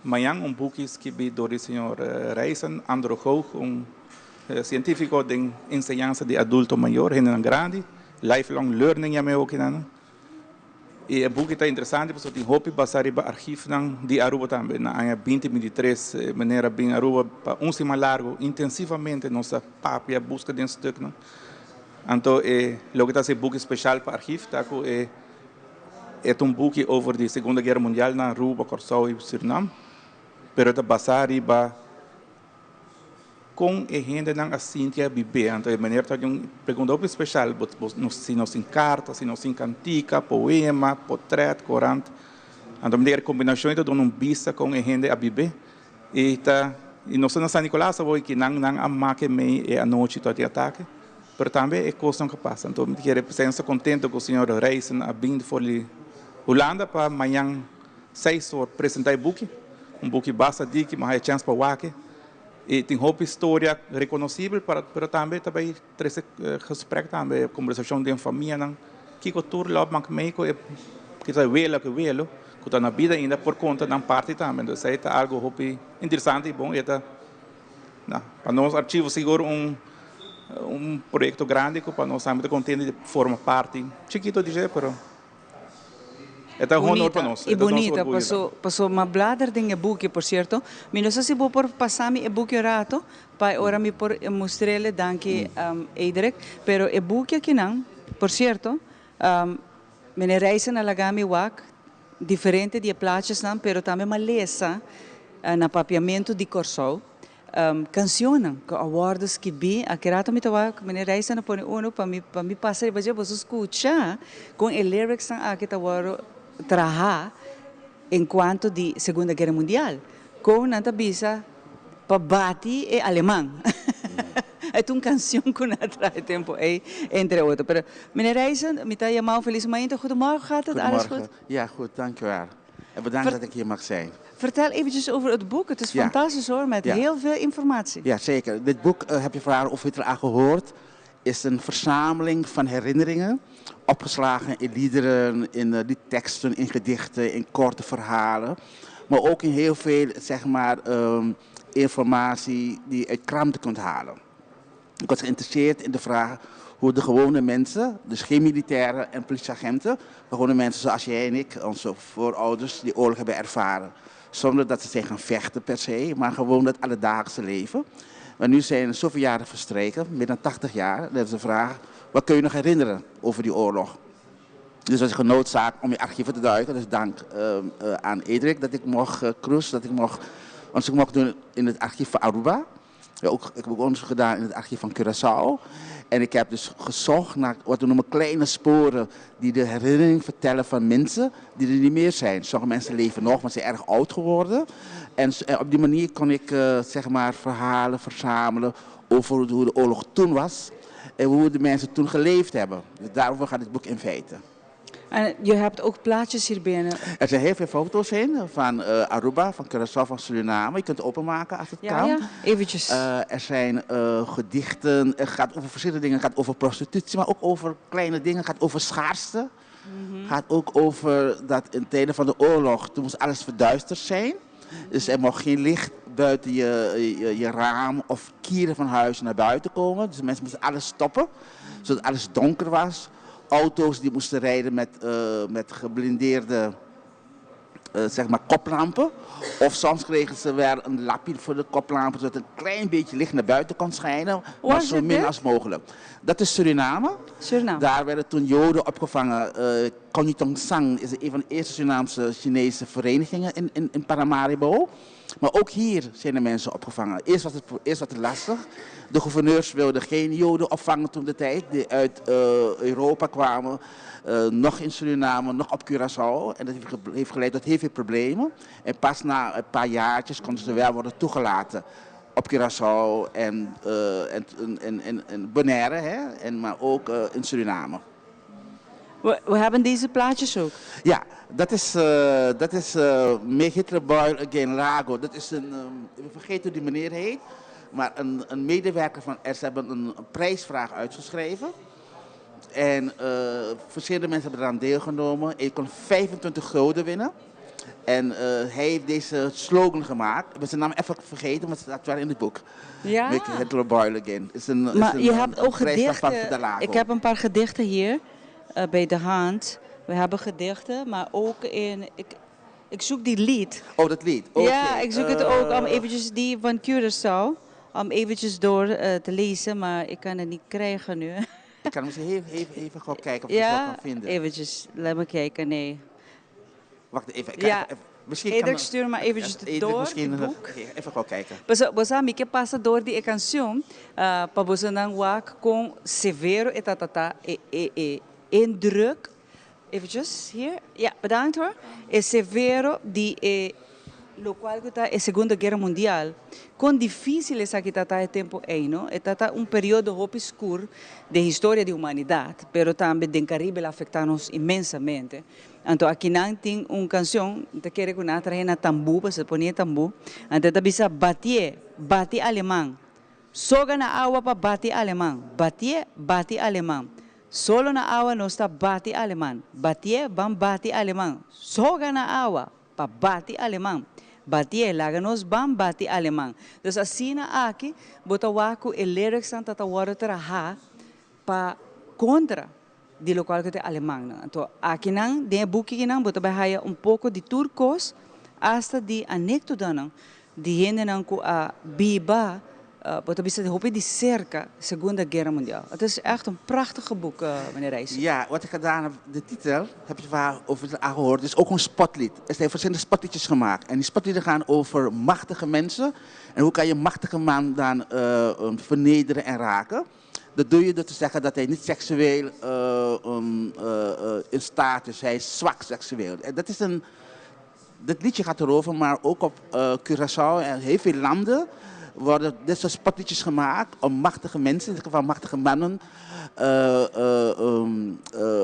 mañan, un buki skibí dor di señor Reisen Androgoog, un sientífiko den enseñansa di adulto mayor, hendenan grandi, lifelong learning yama e hokinan. I e buki ta interesante pasobra tin hopi basá riba archifnan di Aruba tambe. Na aña binti bintitres e manera bin Aruba pa un siman largu intensivamente nos a papia, buska den stuknan. Anto e loke ta hasi e buki speshal pa archif ta ku e E ta un buki over di Segunda Guera Mundial na Aruba, Kòrsou i Surinam, pero e ta basá riba kon e hendenan a sinti a bibé. Anto e manera ta un pregunta hopi speshal, bo si nos tin karta, si nos tin kantika, poema, potrèt, korant. Anto mi ta kere kombinashon ei ta duna un bista kon e hende a bibé. I ta i nos ta na San Nicolas awor i kinan nan a make mei e anochi tot di atake. Pero tambe e kosnan ku a pasa. Anto mi ta kere p'esei nos ta kontento ku señor Reisen a bin for di Hulanda pa mañan seis or presenta e buki. Un buki basta diki, mi a haya chèns pa wak e. I tin hopi storia rekonosibel pero tambe ta bai trese gesprek tambe, kombersashon den famianan. Kiko tur lòp mak mei ku e kisas e wela ku e welo ku ta na bida ainda por konta nan parti tambe. Entonces esei ta algu hopi interesante i bon. E ta pa nos archivo sigur un un proyekto grandi ku pa nos tambe ta kontento di forma parti chikito di dje pero e ta un honor pa nos. I bunita paso paso m'a blader den e buki por sierto mi no sa si bo por pasa mi e buki un rato pa e ora mi por mustr'el danki Eidrick pero e buki akinan por sierto Meneer Reisen a laga mi wak diferente di e plachesnan pero tambe m'a lesa na papiamentu di Kòrsou Cancionnan cu a wordo skibi, aki rato mi ta wak meneer Reisen a pone uno pa mi pa mi pasa riba dje, boso scucha con e lyricsnan aki ta wordo traha en cuanto di Segunda Guera Mundial, con nan ta bisa pa bati e aleman. E ta un cancion cu nan a traha e tempo ey, entre otro. Pero meneer Reisen, mi ta yamao feliz mainta, goedemorgen, gaat het alles goed? Goedemorgen, ja goed, dankjewel. En bedankt dat ik hier mag zijn. Vertel eventjes over het boek. Het is fantastisch hoor, met heel veel informatie. Ja, zeker. Dit boek, eh, heb je vragen of je het eraan gehoord, is een verzameling van herinneringen. Opgeslagen in liederen, in uh, teksten, in gedichten, in korte verhalen. Maar ook in heel veel, zeg maar, um, informatie die je uit kranten kunt halen. Ik was geïnteresseerd in de vraag hoe de gewone mensen, dus geen militairen en politieagenten, maar gewone mensen zoals jij en ik, onze voorouders, die oorlog hebben ervaren. Zonder dat ze zijn gaan vechten per se, maar gewoon het alledaagse leven. Maar nu zijn er zoveel jaren verstreken, meer dan 80 jaar. Dat is de vraag, wat kun je nog herinneren over die oorlog? Dus was ik genoodzaakt om in archieven te duiken. Dus dank aan Edric dat ik mocht, Kroes, dat ik mocht onderzoek mocht doen in het archief van Aruba. Ja, ook, ik heb ook onderzoek gedaan in het archief van Curaçao. En ik heb dus gezocht naar wat we noemen kleine sporen die de herinnering vertellen van mensen die er niet meer zijn. Sommige mensen leven nog, maar zijn erg oud geworden. En op die manier kon ik zeg maar verhalen verzamelen over hoe de oorlog toen was en hoe de mensen toen geleefd hebben. Dus daarover gaat het boek in feite. En je hebt ook plaatjes hier binnen. Er zijn heel veel foto's in van Aruba, van Curaçao, van Suriname. Je kunt het openmaken als het kan. Ja, eventjes. Er zijn gedichten, het gaat over verschillende dingen. Het gaat over prostitutie, maar ook over kleine dingen. Het gaat over schaarste. Het gaat ook over dat in tijden van de oorlog, toen moest alles verduisterd zijn. Dus er mocht geen licht buiten je raam of kieren van huis naar buiten komen. Dus mensen moesten alles stoppen, zodat alles donker was. Auto's die moesten rijden met geblindeerde zeg maar koplampen. Of soms kregen ze wel een lapje voor de koplampen, zodat een klein beetje licht naar buiten kon schijnen. Waar Maar zo zit min dit? als mogelijk. Dat is Suriname. Suriname. Daar werden toen Joden opgevangen. Kon Tong Sang is een van de eerste Surinaamse Chinese verenigingen in Paramaribo. Maar ook hier zijn de mensen opgevangen. Eerst was het lastig. De gouverneurs wilden geen Joden opvangen toen de tijd. Die uit Europa kwamen. Nog in Suriname, nog op Curaçao. En dat heeft geleid tot heel veel problemen. En pas na een paar jaartjes konden ze wel worden toegelaten. Op Curaçao en Bonaire, hè? Maar ook in Suriname. We hebben deze plaatjes ook. Ja, dat is Make Hitler Boil Again Lago. Dat is een, ik vergeet hoe die meneer heet, maar een medewerker van ze hebben een prijsvraag uitgeschreven. En verschillende mensen hebben eraan deelgenomen. Ik kon 25 gulden winnen. En hij heeft deze slogan gemaakt. Ik ben zijn naam even vergeten, maar het staat wel in het boek. Make Hitler Boil Again. Is Maar je hebt een ook prijsvraag van gedichten. de Lago. Ik heb een paar gedichten hier bij de hand. We hebben gedichten, maar ook in... Ik zoek die lied. Oh, dat lied. Oké. Ja, ik zoek het ook om eventjes die van Curaçao, om eventjes door te lezen, maar ik kan het niet krijgen nu. Ik kan misschien even gewoon kijken of ik het Ja, kan vinden. eventjes, laat me kijken, nee. Wacht even, ik kan Ja. even, even, misschien Edric, kan stuur maar eventjes Edric, door, misschien het nog boek. Even gewoon kijken. Bosa, mi que passa door die canción, pa bosa nang wak con severo e tatata e, e, e indruk. Eventjes hier. Ja, bedankt hoor. E severo die e, lo cual que ta e Segunda Guerra Mundial. Con difícil esa que tata e tempo ei, no? E tata un periodo hoop oscuro de historia de humanidad, pero también den Caribe la afectanos inmensamente. Anto aqui nan tin un canción, te quiere que una traje tambú, pues se ponía tambú. Ante ta bisa batie, bati alemán. Soga na agua pa bati alemán. Batie, bati alemán. Solo na agua no está bati alemán. Batie, ban bati alemán. Soga na agua pa bati alemán. Batie, laganos ban bati alemán. Dus así na aki, botawaku e lyrics santa tawaro traha pa contra di lo qual que te alemán. No? Anto, aki nan, den boek nan, bota bahaya un poco di turcos, hasta di anecdota nan, di hende nan ku a biba, bota bisa de hoop di cerca Segunda Guerra Mundial. Het is echt een prachtig boek, meneer Rijs. Ja, wat ik gedaan heb, de titel, heb je vaak over het aangehoord, is ook een spotlied. Er zijn verschillende spotliedjes gemaakt. En die spotlieden gaan over machtige mensen. En hoe kan je een machtige man dan vernederen en raken? Dat doe je door te zeggen dat hij niet seksueel in staat is. Hij is zwak seksueel. En dat is een, dat liedje gaat erover, maar ook op Curaçao en heel veel landen worden dit soort spotliedjes gemaakt om machtige mensen, in dit geval machtige mannen,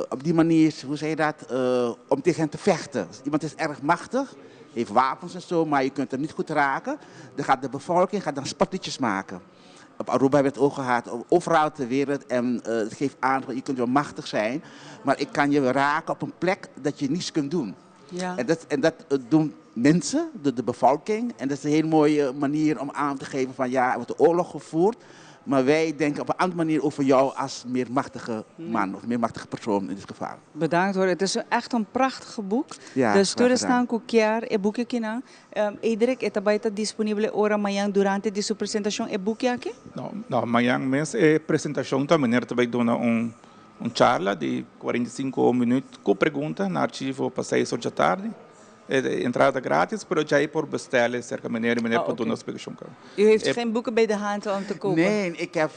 op die manier, hoe zeg je dat, om tegen hen te vechten. Dus iemand is erg machtig, heeft wapens en zo, maar je kunt hem niet goed raken. Dan gaat de bevolking dan spotliedjes maken. Op Aruba hebben we het ook gehad, overal ter wereld. En het geeft aan, je kunt wel machtig zijn, maar ik kan je raken op een plek dat je niets kunt doen. En dat doen mensen, de bevolking. En dat is een hele mooie manier om aan te geven van ja, er wordt de oorlog gevoerd. Maar wij denken op een andere manier over jou als meer machtige man of meer machtige persoon in dit geval. Bedankt hoor. Het is echt een prachtig boek. Ja, dus graag tur gedaan. esnan ku kier e buki akinan. Um, Edric, e ta bai ta disponibel ora mañan durante di su presentacion e buki aki? No, no, mañan mes e presentacion ta meneer ta bai duna un un charla di 45 minuut cu pregunta na archivo pa seis or dja tardi. E entrada ta gratis, pero djai por bestelle cerca meneer y meneer por duna explicacion. U heeft geen boeken bij de hand om te kopen? Nee, ik, heb,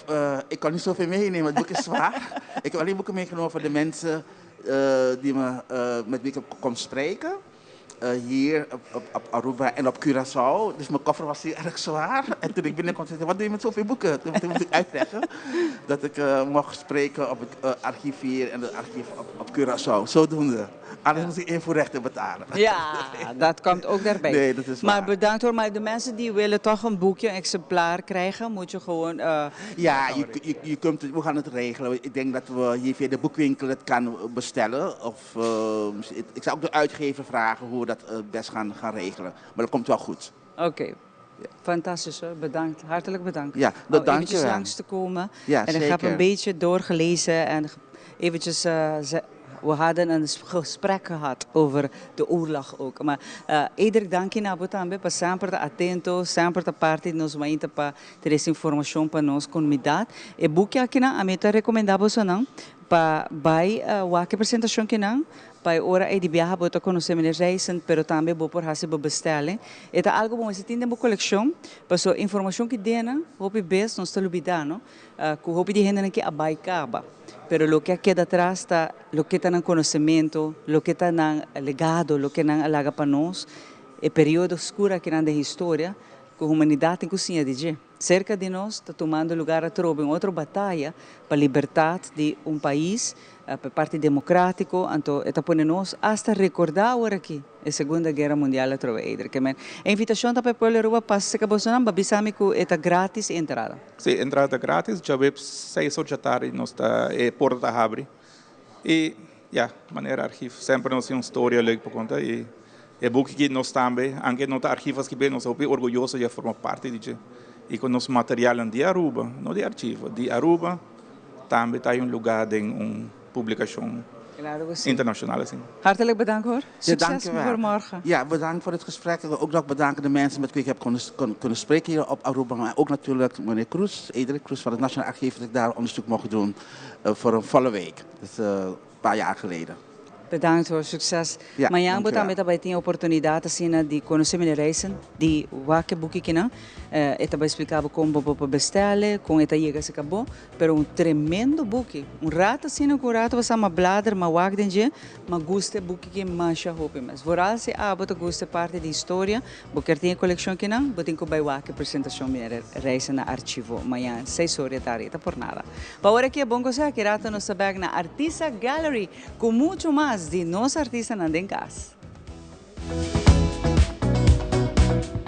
ik kan niet zoveel meenemen, het boek is zwaar. Ik heb alleen boeken meegenomen voor de mensen die me, met wie ik kom spreken. Hier op, op, op Aruba en op Curaçao. Dus mijn koffer was heel erg zwaar. En toen ik binnenkwam, zei ze, wat doe je met zoveel boeken? Toen moest ik uitleggen dat ik mocht spreken op het archief hier en het archief op, op Curaçao. Zodoende. Anders moest ik invoerrechten betalen. Ja, dat komt ook daarbij. Nee, dat is Maar waar. bedankt hoor. Maar de mensen die willen toch een boekje, een exemplaar krijgen, moet je gewoon... Ja, je, je, je kunt, we gaan het regelen. Ik denk dat we hier via de boekwinkel het kan bestellen. Of, ik zou ook de uitgever vragen hoe we dat best gaan regelen. Maar dat komt wel goed. Oké. Fantastisch hoor, bedankt. Hartelijk bedankt. Ja, Om dat dank je eventjes wel. langs te komen. Ja, en ik heb zeker. een beetje doorgelezen en eventjes, we hadden een gesprek gehad over de oorlog ook. Maar Edric, dank je na bo tambe pa semper ta atento, semper ta parti di nos mainta pa trese informacion pa nos comunidad. E buki akinan, ami ta recomenda bosonan pa bai wak e presentacion kinan, pa e ora ei di biaha bo ta conoce meneer Rijssen, pero tambe bo por haci bo bestelling. E ta algo bo mester tin den bo coleccion, paso informacion ki dena, hopi bes nos ta lubida, no? Cu hopi di hendenan ki a bai caba. Pero loke a keda atras ta loke ta nan conocemento, loke ta nan legado, loke nan a laga pa nos, e periodo oscuro akinan den historia cu humanidad tin cu siña di dje. Cerca di nos ta tumando lugar atrobe un otro bataya pa libertad di un pais, pa e parti democratico, anto e ta pone nos hasta recorda awor aki e Segunda Guera Mundial atrobe eider. Ke men e invitacion ta pa e pueblo Aruba pasa cerca bosonan pa bisa mi cu e ta gratis e entrada. Sí, entrada ta gratis, djaweps seis or djatardi nos ta e porta ta habri y ya, manera archief semper nos tin un storia leuk pa conta y e buki ki nos tambe, anke no ta archief a skibi, nos ta hopi orguyoso di a forma parti di dje y cu nos materialnan di Aruba, no di archivo, di Aruba tambe ta hay un lugar den un publicacion Claro cu si. internacional asina. Hartelijk bedankt hoor. Ja, Succes dank je wel. voor morgen. Ja, bedankt voor het gesprek. Ik wil ook nog bedanken de mensen met wie ik heb kunnen spreken hier op Aruba. Maar ook natuurlijk meneer Kroes, Edric Kroes van het Nationaal Archief, dat ik daar onderzoek mocht doen voor een volle week. Dat is een paar jaar geleden. Bedankt hoor, succes. Ja, Mañan bo dankjewel. tambe ta bai tin oportunidad asina di conoce meneer Rijssen di wak e buki kinan. E ta bai splica bo con bo por bestele, con e ta yega si cabo. Pero un tremendo buki. Un rato asina cu un rato bo sa ma blader, ma wak den dje, ma gusta e buki ki masha hopi mes. Vooral si abo ta gusta e parti di historia, bo kier tin e coleccion kinan, bo tin cu bai wak e presentacion meneer Rijssen na Archivo mañan seis or di e tardi. E ta por nada. Pa ora aki e bon cosa, aki rato nos ta bek na Artisa Gallery. Cu mucho mas di nos artistanan den cas.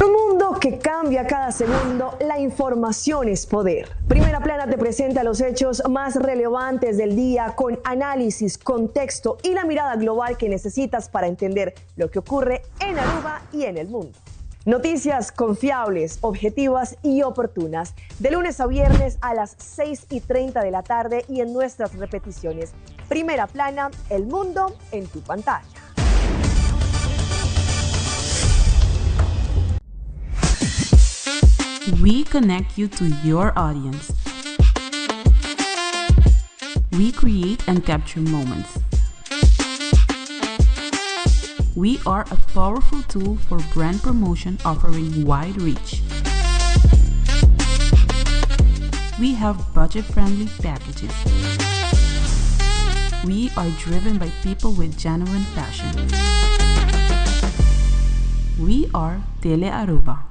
Un mundo que cambia cada segundo, la información es poder. Primera Plana te presenta los hechos más relevantes del día con análisis, contexto y la mirada global que necesitas para entender lo que ocurre en Aruba y en el mundo. Noticias confiables, objetivas y oportunas. De lunes a viernes a las 6:30 de la tarde y en nuestras repeticiones. Primera Plana, el mundo en tu pantalla. We connect you to your audience. We create and capture moments. We are a powerful tool for brand promotion offering wide reach. We have budget-friendly packages. We are driven by people with genuine passion. We are Tele Aruba.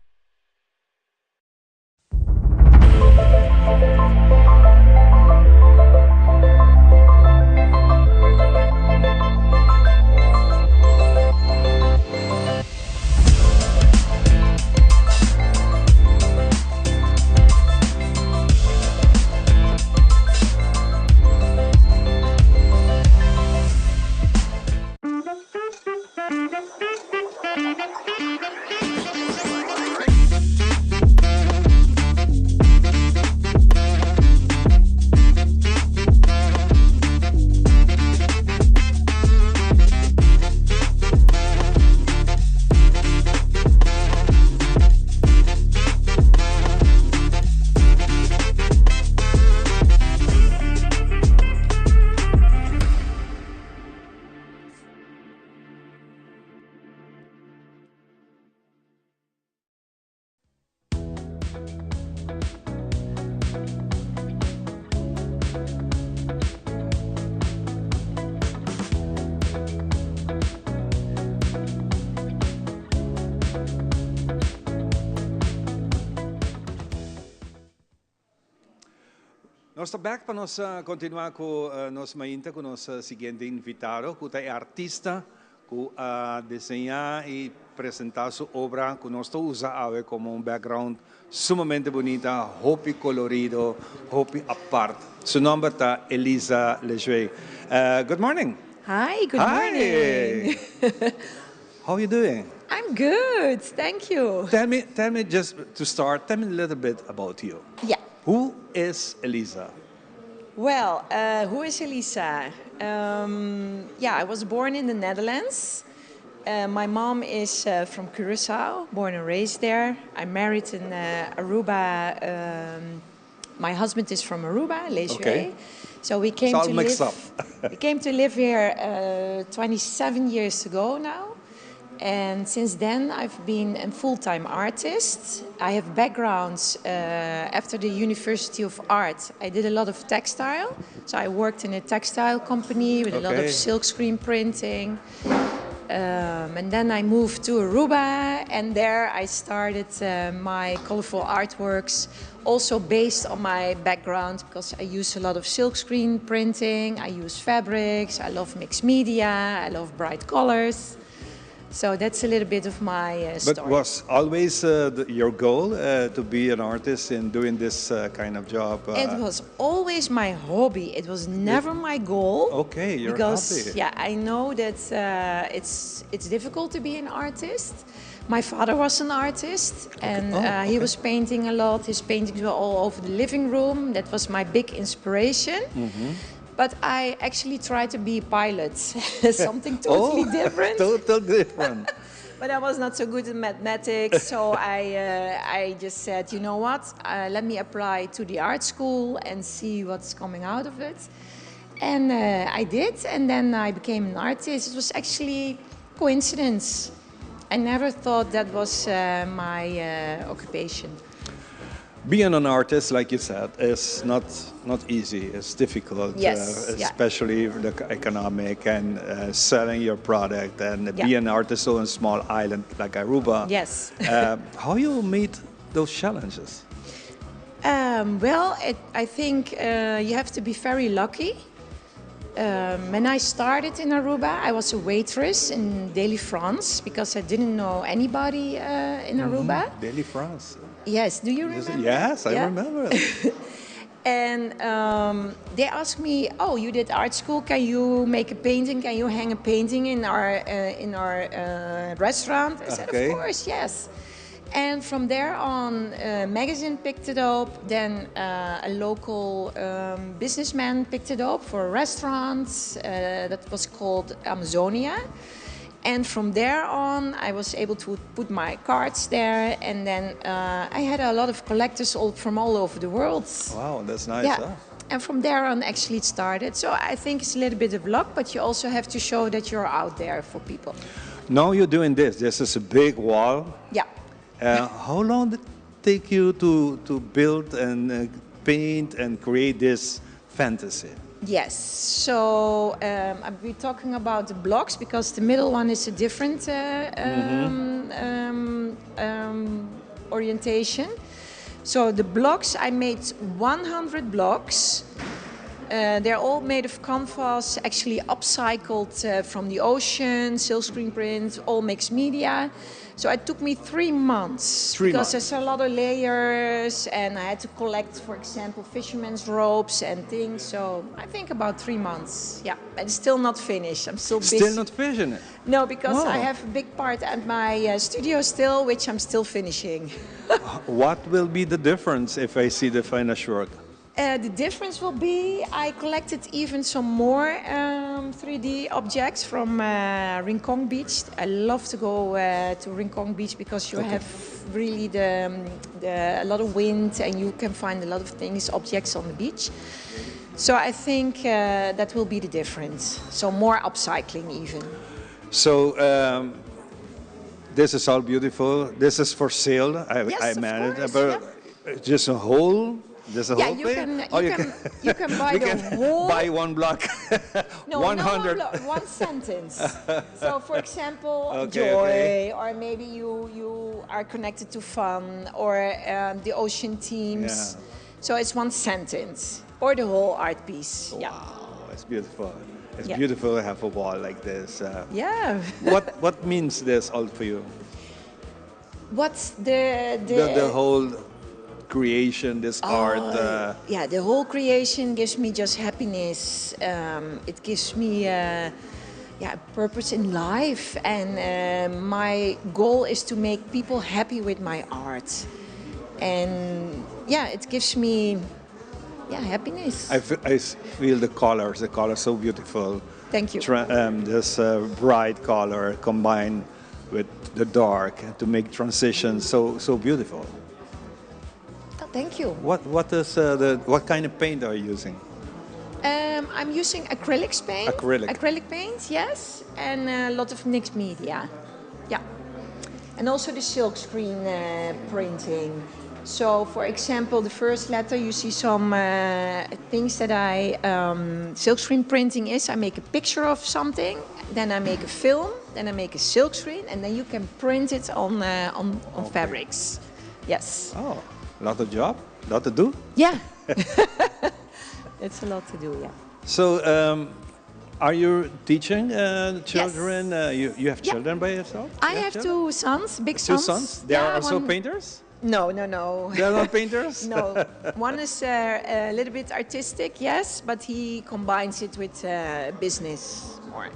Nos ta back pa nos continua cu nos mainta cu nos siguiente invitado cu ta e artista cu a diseña y presenta su obra cu nos ta usa awe como un background sumamente bunita, hopi colorido, hopi apart. Su nomber ta Elisa Lejuez. Good morning. Hi, good morning. How are you doing? I'm good, thank you. Tell me, tell me just to start, tell me a little bit about you. Yeah. Who is Elisa? Well, who is Elisa? Yeah, I was born in the Netherlands. My mom is from Curacao, born and raised there. I married in Aruba. My husband is from Aruba, Lejuez. Okay. So we came It's all to mixed live up. we came to live here 27 years ago now. And since then, I've been a full-time artist. I have backgrounds after the University of Art. I did a lot of textile. So I worked in a textile company with a lot of silkscreen printing. And then I moved to Aruba, and there I started my colorful artworks, also based on my background, because I use a lot of silkscreen printing, I use fabrics, I love mixed media, I love bright colors. So that's a little bit of my But story. was always your goal to be an artist and doing this kind of job? It was always my hobby. It was never my goal. Okay, your because, hobby. I know that it's difficult to be an artist. My father was an artist, and Oh, he okay. was painting a lot. His paintings were all over the living room. That was my big inspiration. But I actually tried to be a pilot, something totally Oh, different. Totally different. But I was not so good in mathematics, so I just said, you know what, let me apply to the art school and see what's coming out of it. And I did, and then I became an artist. It was actually coincidence. I never thought that was my occupation. Being an artist, like you said, is not easy. It's difficult, Yes, yeah. especially the economic and selling your product and be an artist on a small island like Aruba. Yes. How you meet those challenges? I think you have to be very lucky. When I started in Aruba, I was a waitress in Deli France because I didn't know anybody in Aruba. Deli France. Yes, do you Yes, remember? yes, I Yeah. remember. And they asked me, oh, you did art school, can you make a painting? Can you hang a painting in our restaurant? I said, of course, yes. And from there on, a magazine picked it up, then a local businessman picked it up for a restaurant that was called Amazonia. And from there on, I was able to put my cards there, and then I had a lot of collectors from all over the world. Wow, that's nice, Yeah. huh? And from there on, actually, it started. So I think it's a little bit of luck, but you also have to show that you're out there for people. Now you're doing this. This is a big wall. Yeah. How long did it take you to build and paint and create this fantasy? Yes, so I'll be talking about the blocks because the middle one is a different orientation. So the blocks, I made 100 blocks. They're all made of canvas, actually upcycled from the ocean, silkscreen print, all mixed media. So it took me 3 months. 3 because months. there's a lot of layers, and I had to collect, for example, fishermen's ropes and things. So I think about 3 months. Yeah, and it's still not finished. I'm still busy. Still not finishing it? No, because I Wow. have a big part at my studio still, which I'm still finishing. What will be the difference if I see the finished work? The difference will be I collected even some more 3D objects from Rincon Beach. I love to go to Rincon Beach because you have really a lot of wind and you can find a lot of things, objects on the beach. So I think that will be the difference. So more upcycling even. So this is all beautiful. This is for sale. Yes, I of managed, course, but yeah. just a whole. There's a Yeah, whole thing? Oh, you can you can buy we the can whole buy one block. No, one no, one hundred. block, one sentence. So, for example, joy, or maybe you are connected to fun, or the ocean themes. So it's one sentence. Or the whole art piece. Yeah. Wow, it's beautiful. It's Yeah. beautiful to have a wall like this. Uh, Yeah. what what means this all for you? What's the the, The, the whole creation, this art. Oh, Uh, yeah, the whole creation gives me just happiness. Um, it gives me uh, yeah, a purpose in life, and uh, my goal is to make people happy with my art. And yeah, it gives me yeah happiness. I, I feel the colors. The colors so beautiful. Thank you. Tra- um, this uh, bright color combined with the dark to make transitions so so beautiful. Oh, thank you. What what is uh, the what kind of paint are you using? Um, I'm using acrylics paint. Acrylic. Acrylic paint, yes, and a lot of mixed media. Yeah. And also the silk screen uh, printing. So, for example, the first letter you see some uh, things that I um, silk screen printing is. I make a picture of something, then I make a film, then I make a silk screen, and then you can print it on uh, on, on Okay. fabrics. Yes. Oh, lot of job, lot to do. Yeah. it's a lot to do. Yeah. So, um, are you teaching uh, children? Uh, you you have Yeah. children by yourself? I You have children? two sons, big Two sons. sons? They are Yeah, also one- painters? No, no, no. They're not painters? no. One is uh, a little bit artistic, yes, but he combines it with uh, business more.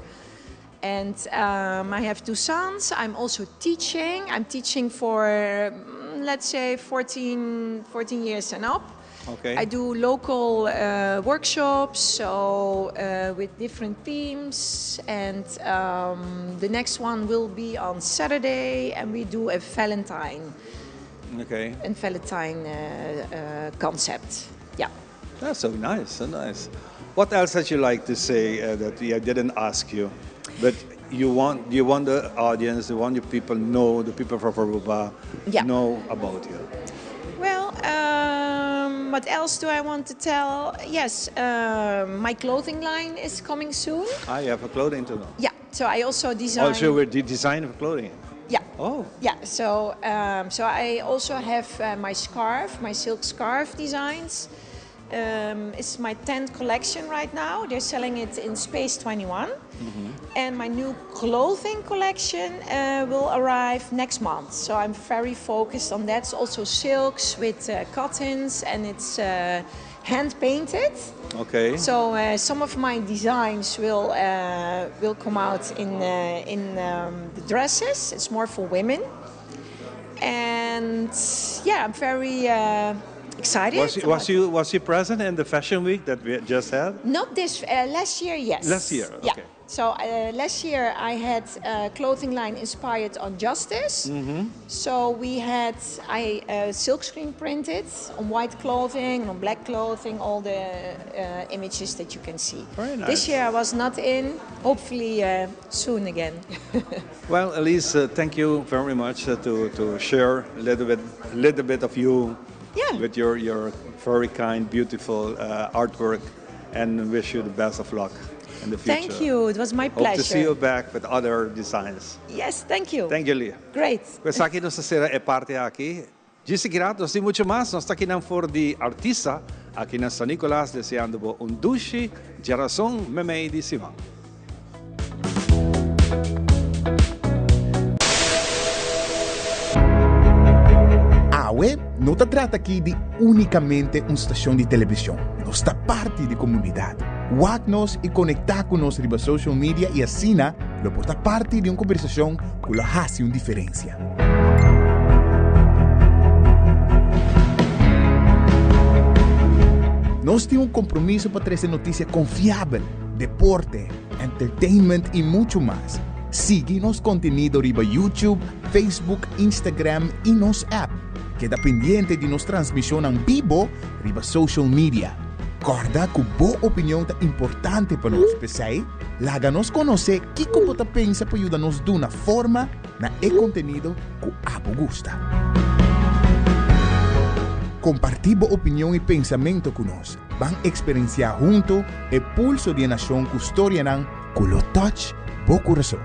And um, I have two sons. I'm also teaching. I'm teaching for, let's say, 14, 14 years and up. Okay. I do local uh, workshops, so uh, with different themes. And um, the next one will be on Saturday, and we do a Valentine, Okay. a Valentine uh, uh, concept. Yeah. That's so nice, so nice. What else would you like to say uh, that I didn't ask you, but you want you want the audience, you want your people know the people from Aruba Yeah. know about you. Well, um, what else do I want to tell? Yes, um my clothing line is coming soon. I have a clothing to know. Yeah. So I also design. Also, with the design of clothing. Yeah. Oh. Yeah. So um, so I also have uh, my scarf, my silk scarf designs. Um, it's my 10th collection right now. They're selling it in Space 21. And my new clothing collection uh, will arrive next month. So I'm very focused on that. It's also silks with uh, cottons and it's uh, hand painted. Okay. So uh, some of my designs will uh, will come out in uh, in um, the dresses. It's more for women. And yeah, I'm very uh, excited. Was he, was about- you was he present in the fashion week that we just had? Not this uh, last year, yes. Last year, Yeah. okay. So uh, last year I had a clothing line inspired on justice. Mm-hmm. So we had I uh, silkscreen printed on white clothing and on black clothing, all the uh, images that you can see. Very nice. This year I was not in. Hopefully uh, soon again. Well, Elise, uh, thank you very much uh, to, to share a little bit, little bit of you Yeah. with your, your very kind, beautiful uh, artwork, and wish you the best of luck in the future. Thank you. It was my Hope to see pleasure. you back with other designs. Yes, thank you. Thank you, Lee. Great. Pues aki nos ta sera e parti aki. Djis aki rato, nos tin mucho mas. Nos ta akinan for di Artisa, aki na San Nicolas, deseando bo un dushi djarason memey di siman. Awe no ta trata aki di únikamente un stashon di televishon, nos ta parti di komunidat. Wak nos i konektá ku nos riba social media i asina lo por ta parti di un kombersashon ku lo hasi un diferensia. Nos tin un kompromiso pa trese notisia konfiabel, deporte, entertainment i muchu mas. Sigui nos kontenido riba YouTube, Facebook, Instagram i nos app. Keda pendiente di nos transmishonnan bibo riba social media. Kòrda ku bo opinion ta importante pa nos, p'esei laga nos konosé kiko bo ta pensa pa yuda nos duna forma na e kontenido ku abo gusta. Kompartí bo opinion i pensamentu ku nos. Ban eksperensiá huntu e pulso di e nashon ku storianan ku lo touch bo kurason.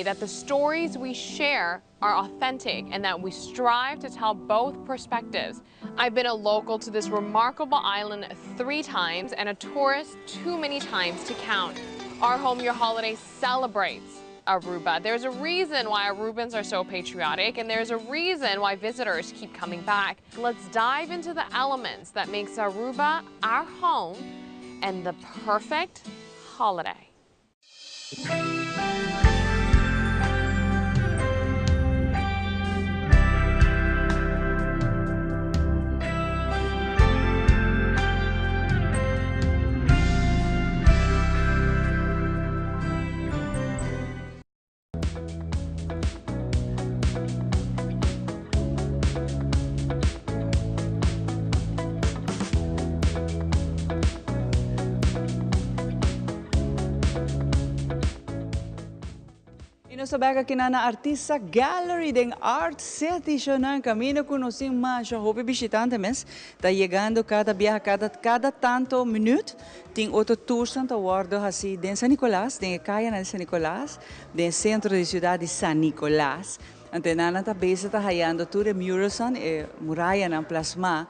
me that the stories we share are authentic and that we strive to tell both perspectives. I've been a local to this remarkable island three times and a tourist too many times to count. Our Home Your Holiday celebrates Aruba. There's a reason why Arubans are so patriotic and there's a reason why visitors keep coming back. Let's dive into the elements that makes Aruba our home and the perfect holiday. Y nos ta bek aki na na Artista Gallery den Art City shonan caminda cu nos tin masha hopi bishitante mes ta yegando cada biaha cada cada tanto minuut tin otro tours-nan ta wordo haci den San Nicolas den e cayanan di San Nicolas den e centro di ciudad di San Nicolas Anto nan ta bezig ta hayando tur e muralsnan, e murayanan plasmá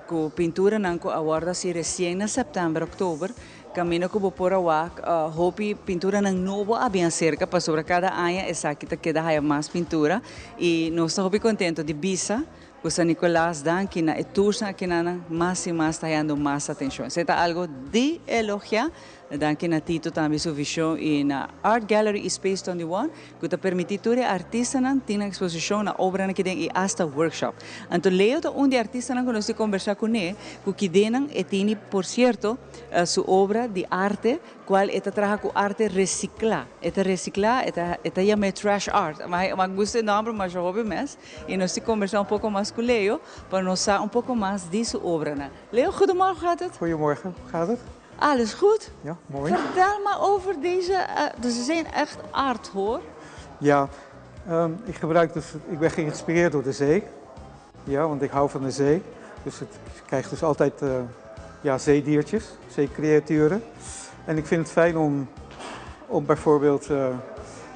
ku pinturanan ku a wòrdu hasi resien na sèptèmber, òktober, kaminda ku bo por a wak hopi pinturanan nobo a bin aserka pasobra kada aña esaki ta keda haya mas pintura i nos ta hopi kontento di bisa ku San Nicolas danki na e toersnan akinan mas i mas ta hayando mas atenshon. Esei ta algu di elogiá. Danki na Tito tambe su vision y na Art Gallery y Space 21 cu ta permiti tur e artistanan tin nan exposicion, nan obranan kiden y hasta workshop. Anto Leo ta un di e artistanan cu nos tin combersa cune cu kidennan e tini por cierto su obra di arte cual e ta traha cu arte recicla. E ta recicla, e ta e ta yam'e trash art. Ma gusta e nomber masha hopi mes y nos tin combersa un poco mas cu Leo pa nos sa un poco mas di su obranan. Leo, goedemorgen, hoe gaat het? Goedemorgen, hoe gaat het? Alles goed? Ja, mooi. Vertel me over deze, uh, ze zijn echt art hoor. Ja, um, ik gebruik dus, ik ben geïnspireerd door de zee. Ja, want ik hou van de zee. Dus het, ik krijg dus altijd uh, ja, zeediertjes, zeecreaturen. En ik vind het fijn om, om bijvoorbeeld, uh,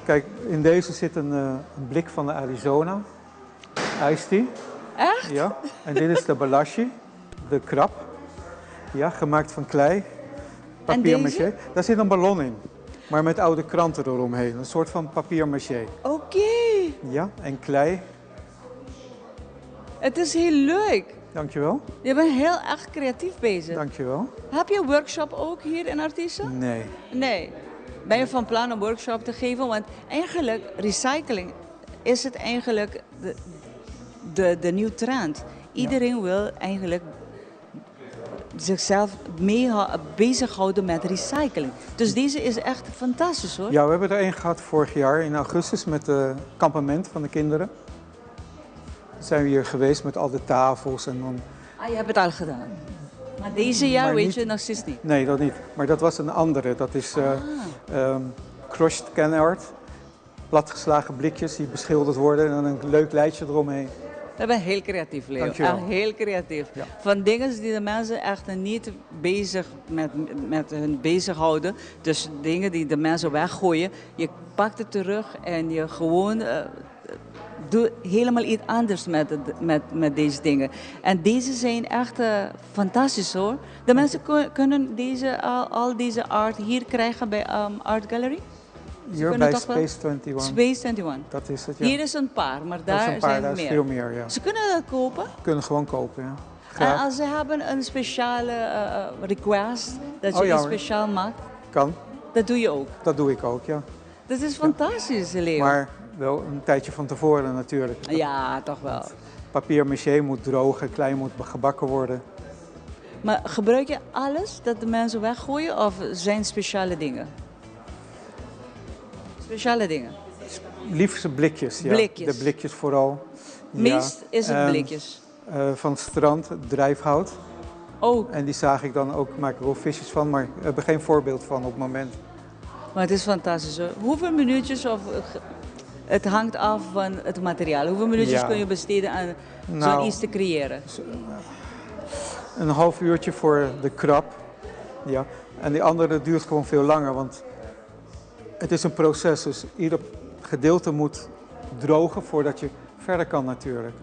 kijk, in deze zit een, uh, een blik van de Arizona, iced tea. Echt? Ja, en dit is de balashi, de krab. Ja, gemaakt van klei. Papier maché. Daar zit een ballon in, maar met oude kranten eromheen. Een soort van papier maché. Oké. Okay. Ja, en klei. Het is heel leuk. Dankjewel. Je bent heel erg creatief bezig. Dankjewel. Heb je een workshop ook hier in Artisa? Nee. Nee. Ben je van plan een workshop te geven? Want eigenlijk, recycling is het eigenlijk de, de, de nieuwe trend. Iedereen ja. wil eigenlijk zichzelf mee bezighouden met recycling. Dus deze is echt fantastisch hoor. Ja, we hebben er één gehad vorig jaar in augustus met het kampement van de kinderen. Toen zijn we hier geweest met al de tafels en dan... Ah, je hebt het al gedaan. Maar deze jaar maar weet niet, je nog steeds niet? Nee, dat niet. Maar dat was een andere. Dat is uh, ah. um, crushed can art. Platgeslagen blikjes die beschilderd worden en dan een leuk lijstje eromheen. Dat ben heel creatief, Leo. Dankjewel. Echt heel creatief. Ja. Van dingen die de mensen echt niet bezig met, met hun bezighouden. Dus dingen die de mensen weggooien. Je pakt het terug en je gewoon uh, doet helemaal iets anders met, met, met deze dingen. En deze zijn echt uh, fantastisch hoor. De mensen kunnen deze, al, al deze art hier krijgen bij um, Art Gallery? Hier bij Space 21. Space 21. Dat is het, ja. Hier is een paar, maar daar een paar, zijn daar meer. Is veel meer, ja. Ze kunnen dat kopen? Kunnen gewoon kopen, ja. Graag. En als ze hebben een speciale uh, request, dat je oh, ja, iets speciaal maakt? Kan. Dat doe je ook? Dat doe ik ook, ja. Dat is fantastisch, Leo. Maar wel een tijdje van tevoren natuurlijk. Ja, toch wel. Papier maché moet drogen, klei moet gebakken worden. Maar gebruik je alles dat de mensen weggooien of zijn speciale dingen? Speciale dingen? Liefst blikjes, ja. Blikjes. De blikjes vooral. Meest ja. is het blikjes? Uh, van het strand, drijfhout. Ook. En die zaag ik dan ook, maak ik wel visjes van, maar ik heb er geen voorbeeld van op het moment. Maar het is fantastisch hoor. Hoeveel minuutjes of... Het hangt af van het materiaal. Hoeveel minuutjes Ja. kun je besteden aan Nou, zo'n iets te creëren? Een half uurtje voor de krab. Ja. En die andere duurt gewoon veel langer, want het is een proces. Dus ieder gedeelte moet drogen voordat je verder kan natuurlijk.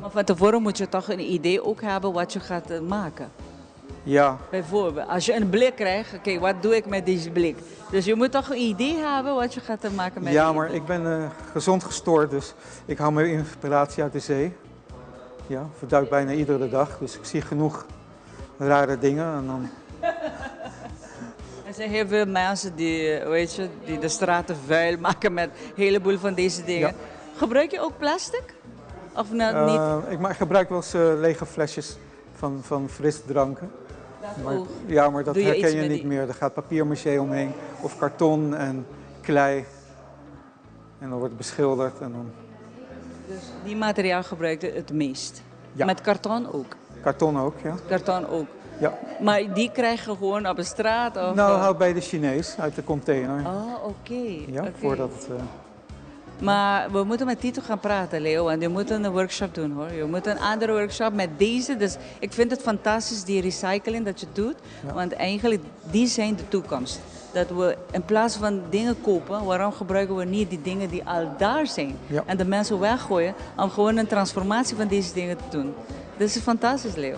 Maar van tevoren moet je toch een idee ook hebben wat je gaat eh, maken. Ja. Bijvoorbeeld, als je een blik krijgt, oké, wat doe ik met deze blik? Dus je moet toch een idee hebben wat je gaat maken met Ja, die maar ik ben eh, gezond gestoord, dus ik haal mijn inspiratie uit de zee. Ja, verduik bijna iedere dag, dus ik zie genoeg rare dingen. En dan... Er zijn heel veel mensen die, weet je, die de straten vuil maken met een heleboel van deze dingen. Gebruik je ook plastic? Of nou, niet? Eh, ik, maar ik gebruik wel eens eh, lege flesjes van, van frisdranken. Dat Maar, ook. ja, maar dat Doe je iets herken je met niet die- meer. Er gaat papier-maché omheen of karton en klei. En dan wordt het beschilderd en dan Dus die materiaal gebruik je het meest? Ja. Met karton ook? karton ook, ja. Karton ook. Ja. Maar die krijg je gewoon op de straat? Of, Nou, eh? haal bij de Chinees uit de container. Oh, oké. Ja, oké. voordat het... eh, Maar we moeten met Tito gaan praten, Leo. Want je moet een workshop doen, hoor. Je moet een andere workshop met deze. Dus ik vind het fantastisch, die recycling dat je doet. Ja. Want eigenlijk, die zijn de toekomst. Dat we in plaats van dingen kopen, waarom gebruiken we niet die dingen die al daar zijn? Ja. En de mensen weggooien om gewoon een transformatie van deze dingen te doen. Dat is fantastisch, Leo.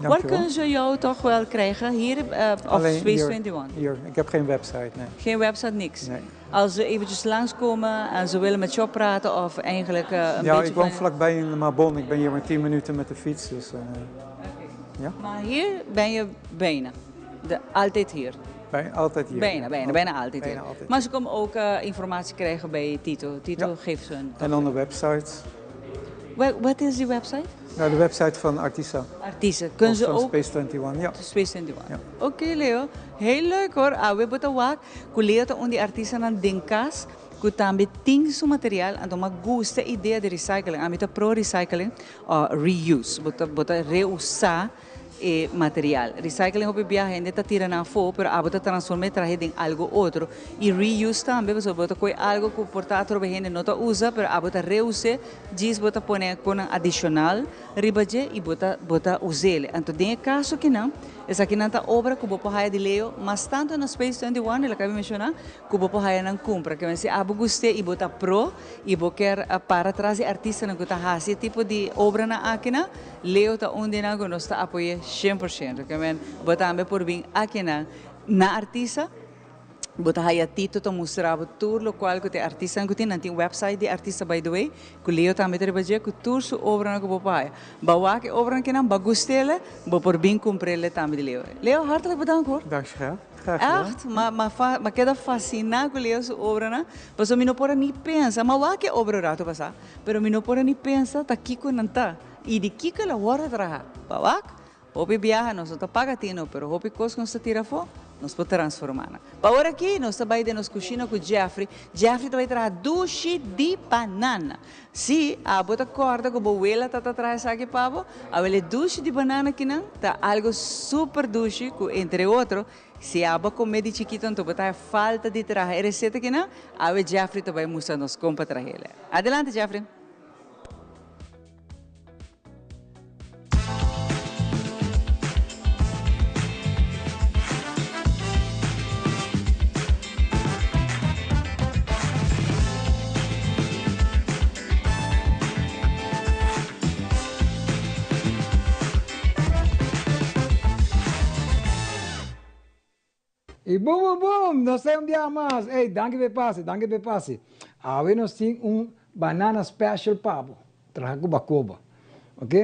Waar Dankjewel. kunnen ze jou toch wel krijgen? Hier eh, op Alleen Space hier, 21? Hier, ik heb geen website, nee. Geen website, niks? Nee. Als ze eventjes langskomen en ze willen met jou praten of eigenlijk eh, een ja, beetje ik woon van- vlakbij in Mabon. Ik ben hier maar 10 minuten met de fiets. Dus, eh, ja, Maar hier ben je bijna. De, altijd hier. bij, altijd hier. Bijna, bijna, bijna altijd Bijna hier. altijd. Maar ze komen ook eh, informatie krijgen bij Tito. Tito Ja. geeft ze een... En dan de website. Wat is die website? Nou, de website van Artisa. Artisa. Kunnen Of ze van ook... Space 21, ja. Space 21. Oké, Leo. Heel leuk hoor. Awe bota wak. Ku Leo ta un di artistanan den cas. Ku tambe tin su materiaal. Anto m'a gusta e idea di recycling. Ami ta pro recycling. Uh, reuse. Bo ta, bo ta reusa e materiaal. Recycling hopi biaha hende ta tira nan afo, pero abo ta transforme trahe den algo otro. Y reuse tambe, pasobra bo ta koe algo ku por ta atrobe hende no ta usa, pero abo ta reuse, djis bo ta pone konan adicional riba dje y bo ta bo ta usele. Anto den e kaso kinan, esakinan ta obra ku bo por haya di Leo mas tanto na Space 21, el a kabi menshoná, ku bo por haya nan kumpra. Ke men si abo gust'é i bo ta pro i bo kier para tras di artistanan ku ta hasi e tipo di obranan akinan, Leo ta un di nan ku nos ta apoy'é shen por shento. Ke men bo tambe por bin akinan na artista. Bo ta haya Tito ta mustra bo tur lokual ku ta e artistanan ku tin. Nan tin website di artista by the way, ku Leo tambe ta riba dje ku tur su obranan ku bo por haya. Ba wak e obranan kinan, ba gust'el, bo por bin kumpr'el tambe di Leo. Leo, hartelijk bedankt hoor. Dankjewel. Graag gedaan. Echt, ma, ma, fa, ma keda fasciná ku Leo su obranan, pasobra mi no por a ni pensa, ma wak e obra un rato pasá, pero mi no por a ni pensa ta kiko nan ta i di kiko el a wòrdu traha. Ba wak, hopi biaha nos no ta paga tino, pero hopi kos ku nos ta tira afó, nos por transformá nan. Pa ora aki nos ta bai den nos kushina ku Jeffrey. Jeffrey ta bai traha dushi di banana. Sí, abo ta kòrda ku bo wela ta ta traha esaki pa bo? Awel e dushi di banana kinan ta algo super dushi ku entre otro si abo a kome di chikito anto bo ta haña falta di traha e reseta kinan, awe Jeffrey ta bai mustra nos kon pa trah'el. Adelante Jeffrey. Y boom, boom, boom, nos ta un biaha mas. Ey, danki p'e pase, danki p'e pase. Awe nos tin un banana special pa bo, traha ku bakoba. Ok?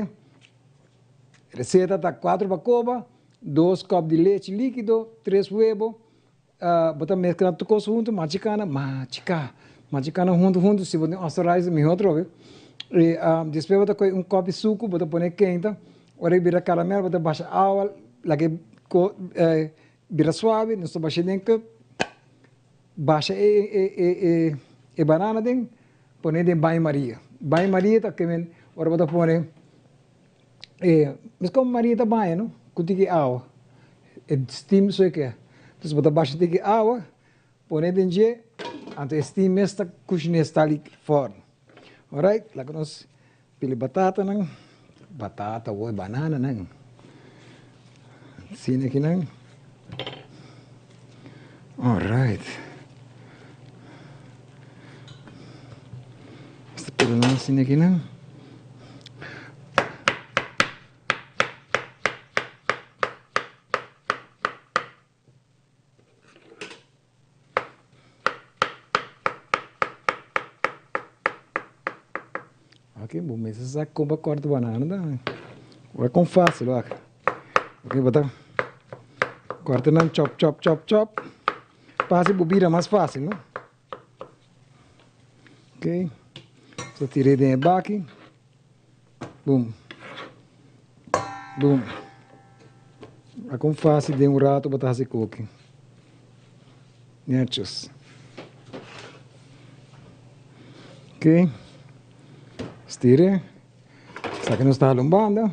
Receta ta cuatro bakoba, dos kop di lechi likido, tres webo, bo ta mezcla tur kos hunto, machicana, machica, machicana hunto hunto, si bo tin osterizer miho atrobe. Y despues bo ta coge un kop di sucu, bo ta pone kenta, ora e bira caramel bo ta basha awa, laga e Bira suave, nos ta basha den cup, basha e e e e e banana den, pone den baño maria. Baño maria ta kimen ora bo ta pone e mes como Maria ta baña no, cu tiki awa, e steam so e ke. Entonces bo ta basha tiki awa, pone den dje, anto e steam mes ta cushine sta li forno. Alright, laga nos Pili batatanan, batata woi banananan. Asina akinan. Alright. Tira nan asina aki nan. Ok, bo mester sa kon pa kòrta banana ta. Wak kon fásil wak. Ok, bo ta kòrta nan chòp chòp chòp chòp. Pa hasi bo bida mas fásil no. Ok, bo ta tir'é den e baki. Boom. Boom. A kon fácil den un rato bo ta hasi koki. Netjes. Ok. Stire. Esaki nos ta hala un banda.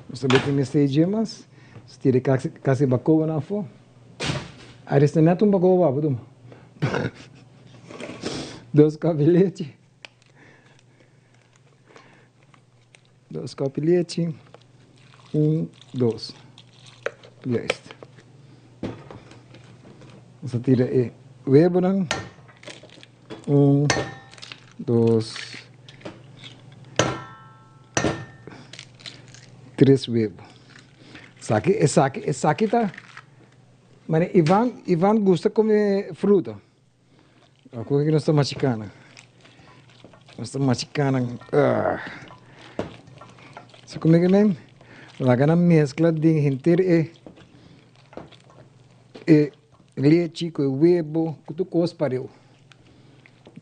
Nos ta beti mester e dje mas. Stire kasi kasi bakoba nan afó. Aris ta net un bakoba apo tuma. Dos kòp di lechi. Dos kòpi lechi, un, dos. Juist. Nos a tira e webonan. Un, dos, tres webo. Esaki, esaki, esaki ta, mane Ivan, Ivan gusta kome fruta. Aku aki nos ta machicana. Nos ta machicana. Ah. Sa come que men? Laga na mezcla den henter e e lechi cu e webo cu tur cos pareu.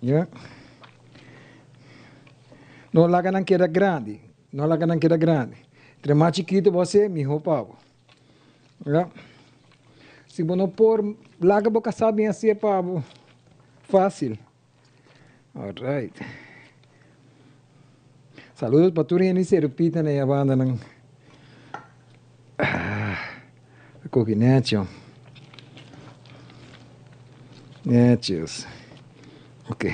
Ya. No laga nan keda grandi. No laga nan keda grandi. Entre mas chikito bo hace, miho pa bo. Ya. Si bo no por, laga bo kasá bin hasié pa bo. Fásil. Alright. Saludos pa tur hende di Serupita na e bandanan. Ah, koki necho. Nechos. Ok.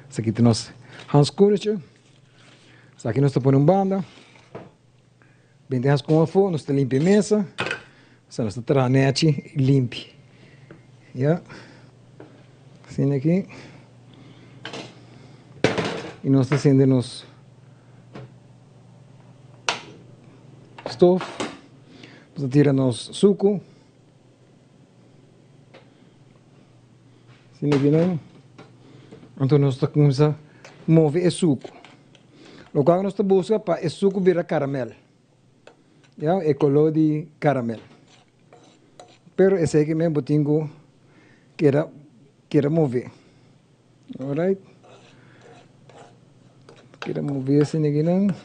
Esaki ta nos handschoenetje. Esaki nos ta pone un banda. Bende has con afo, nos ta limpia e mesa, sa nos ta traha nechi y limpi. Ya. Asina aki. Y nos ta sende nos stof. Nos ta tira nos sucu. Asina aki nan. Anto nos ta cuminsa move e sucu. Lokual nos ta buska pa e suku bira karamel. Ya, e koló di karamel. Pero esei men bo tin ku keda keda move. Alright. Keda move asina akinan.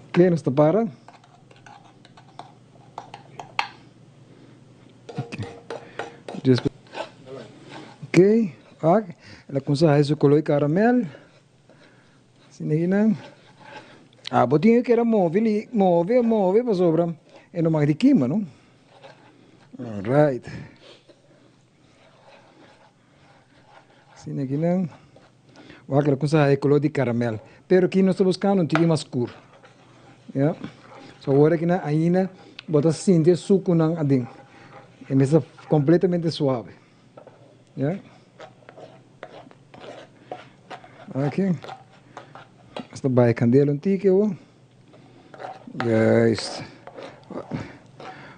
Ok, nos ta para. Ok, wak, el a kumsa haci su color di caramel, asina aki nan. Ah, bo tin cu keda move li, move, move pasobra e no mag di kima, no. Alright. Asina aki nan. Wak, el a kumsa haci color di caramel. Pero aki nos ta buscando un tiki mas scur. Ya. So awor aki nan ainda bo ta sinti e sucunan aden. E mester completamente suave. Ya. Aki. Nos ta bai candela un tiki awor. Juist.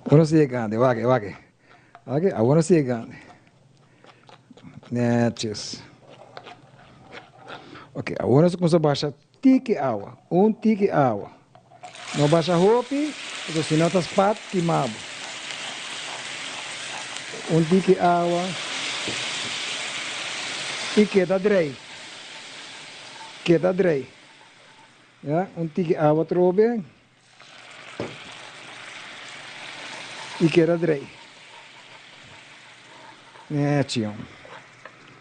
Awor nos ta yegando, wak, wak. Wak, awor nos ta yegando. Netjes. Ok, awor nos ta cuminsa basha Tiki awa, un tiki awa. No basha hopi, pasobra si no ta spat kima bo. Un tiki awa i keda drei. Keda drei. Ya, un tiki awa trobe i keda drei. Nechi jong.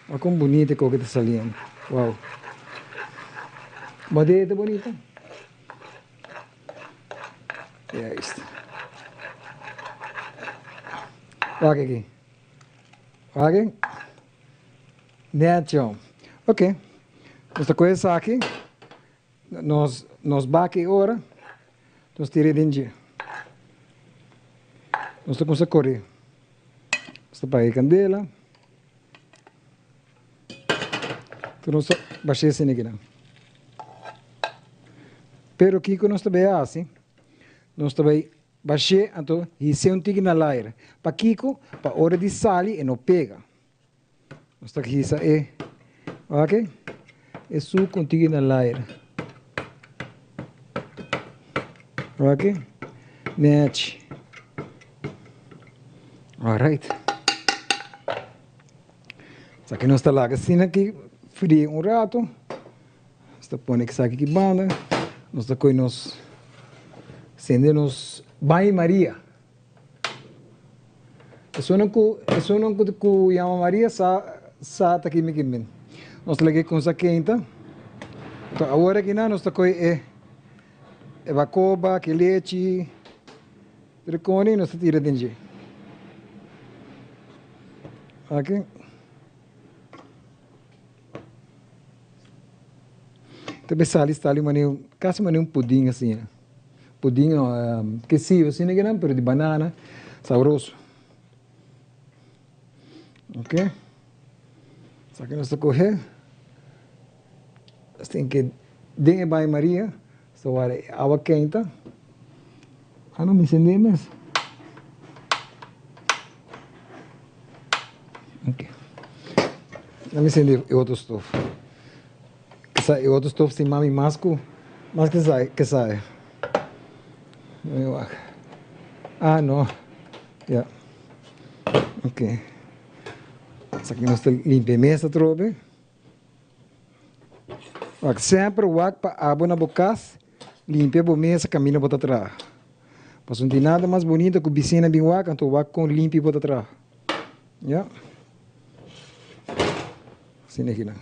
Wak kon bunita e koki ta saliendo. Wow. Bo dede ta bunita? Juist. Wak aki. Wak aki. Nechi jong. Ok. Nos ta kohe esaki. Nos nos baki e ora. Nos tira e den dje. Nos ta kumsa kore. Nos ta paga e kandela. Tur nos ta bash'é asina akinan. Pero kiko nos ta bai hasi? Nos ta bai bash'é anto his'é un tiki na laire. Pakiko? Pa ora di sali e no pega. Nos ta hisa e, wak e suku un tiki na laire. Wak nechi. Alright. Esaki nos ta laga asina aki fria un rato. Nos ta pone esaki aki banda. Nos ta kohe nos sende nos baño Maria. Esunnan ku esunnan ku ku yama Maria sa sa ta kimi kimin. Nos ta lag'é kumsa keinta. Anto awor akinan nos ta kohe e e bakoba, ki lechi, tur koni nos ta tira den dje. Aki. Ta be sali sali manera kasi manera un pudin asina. Pudin no, quesillo asina kinan pero di banana sabroso. Ok, esaki nos ta coge, nos tin ke den e baño maria, nos ta wara e awa keinta. Ah no, mi sende mes. Ok, na mi sende e otro stof. Kisa e otro stof sin mami mas ku mas ke sa ke sa e. Mi wak. Ah no. Ya. Ok. Esaki nos ta limpia e mesa atrobe. Wak semper wak pa abo na bo kas limpia bo mesa kaminda bo ta traha. Pasobra no tin nada mas bonito ku bisina bin wak anto wak kon limpi bo ta traha. Ya. Asina aki nan.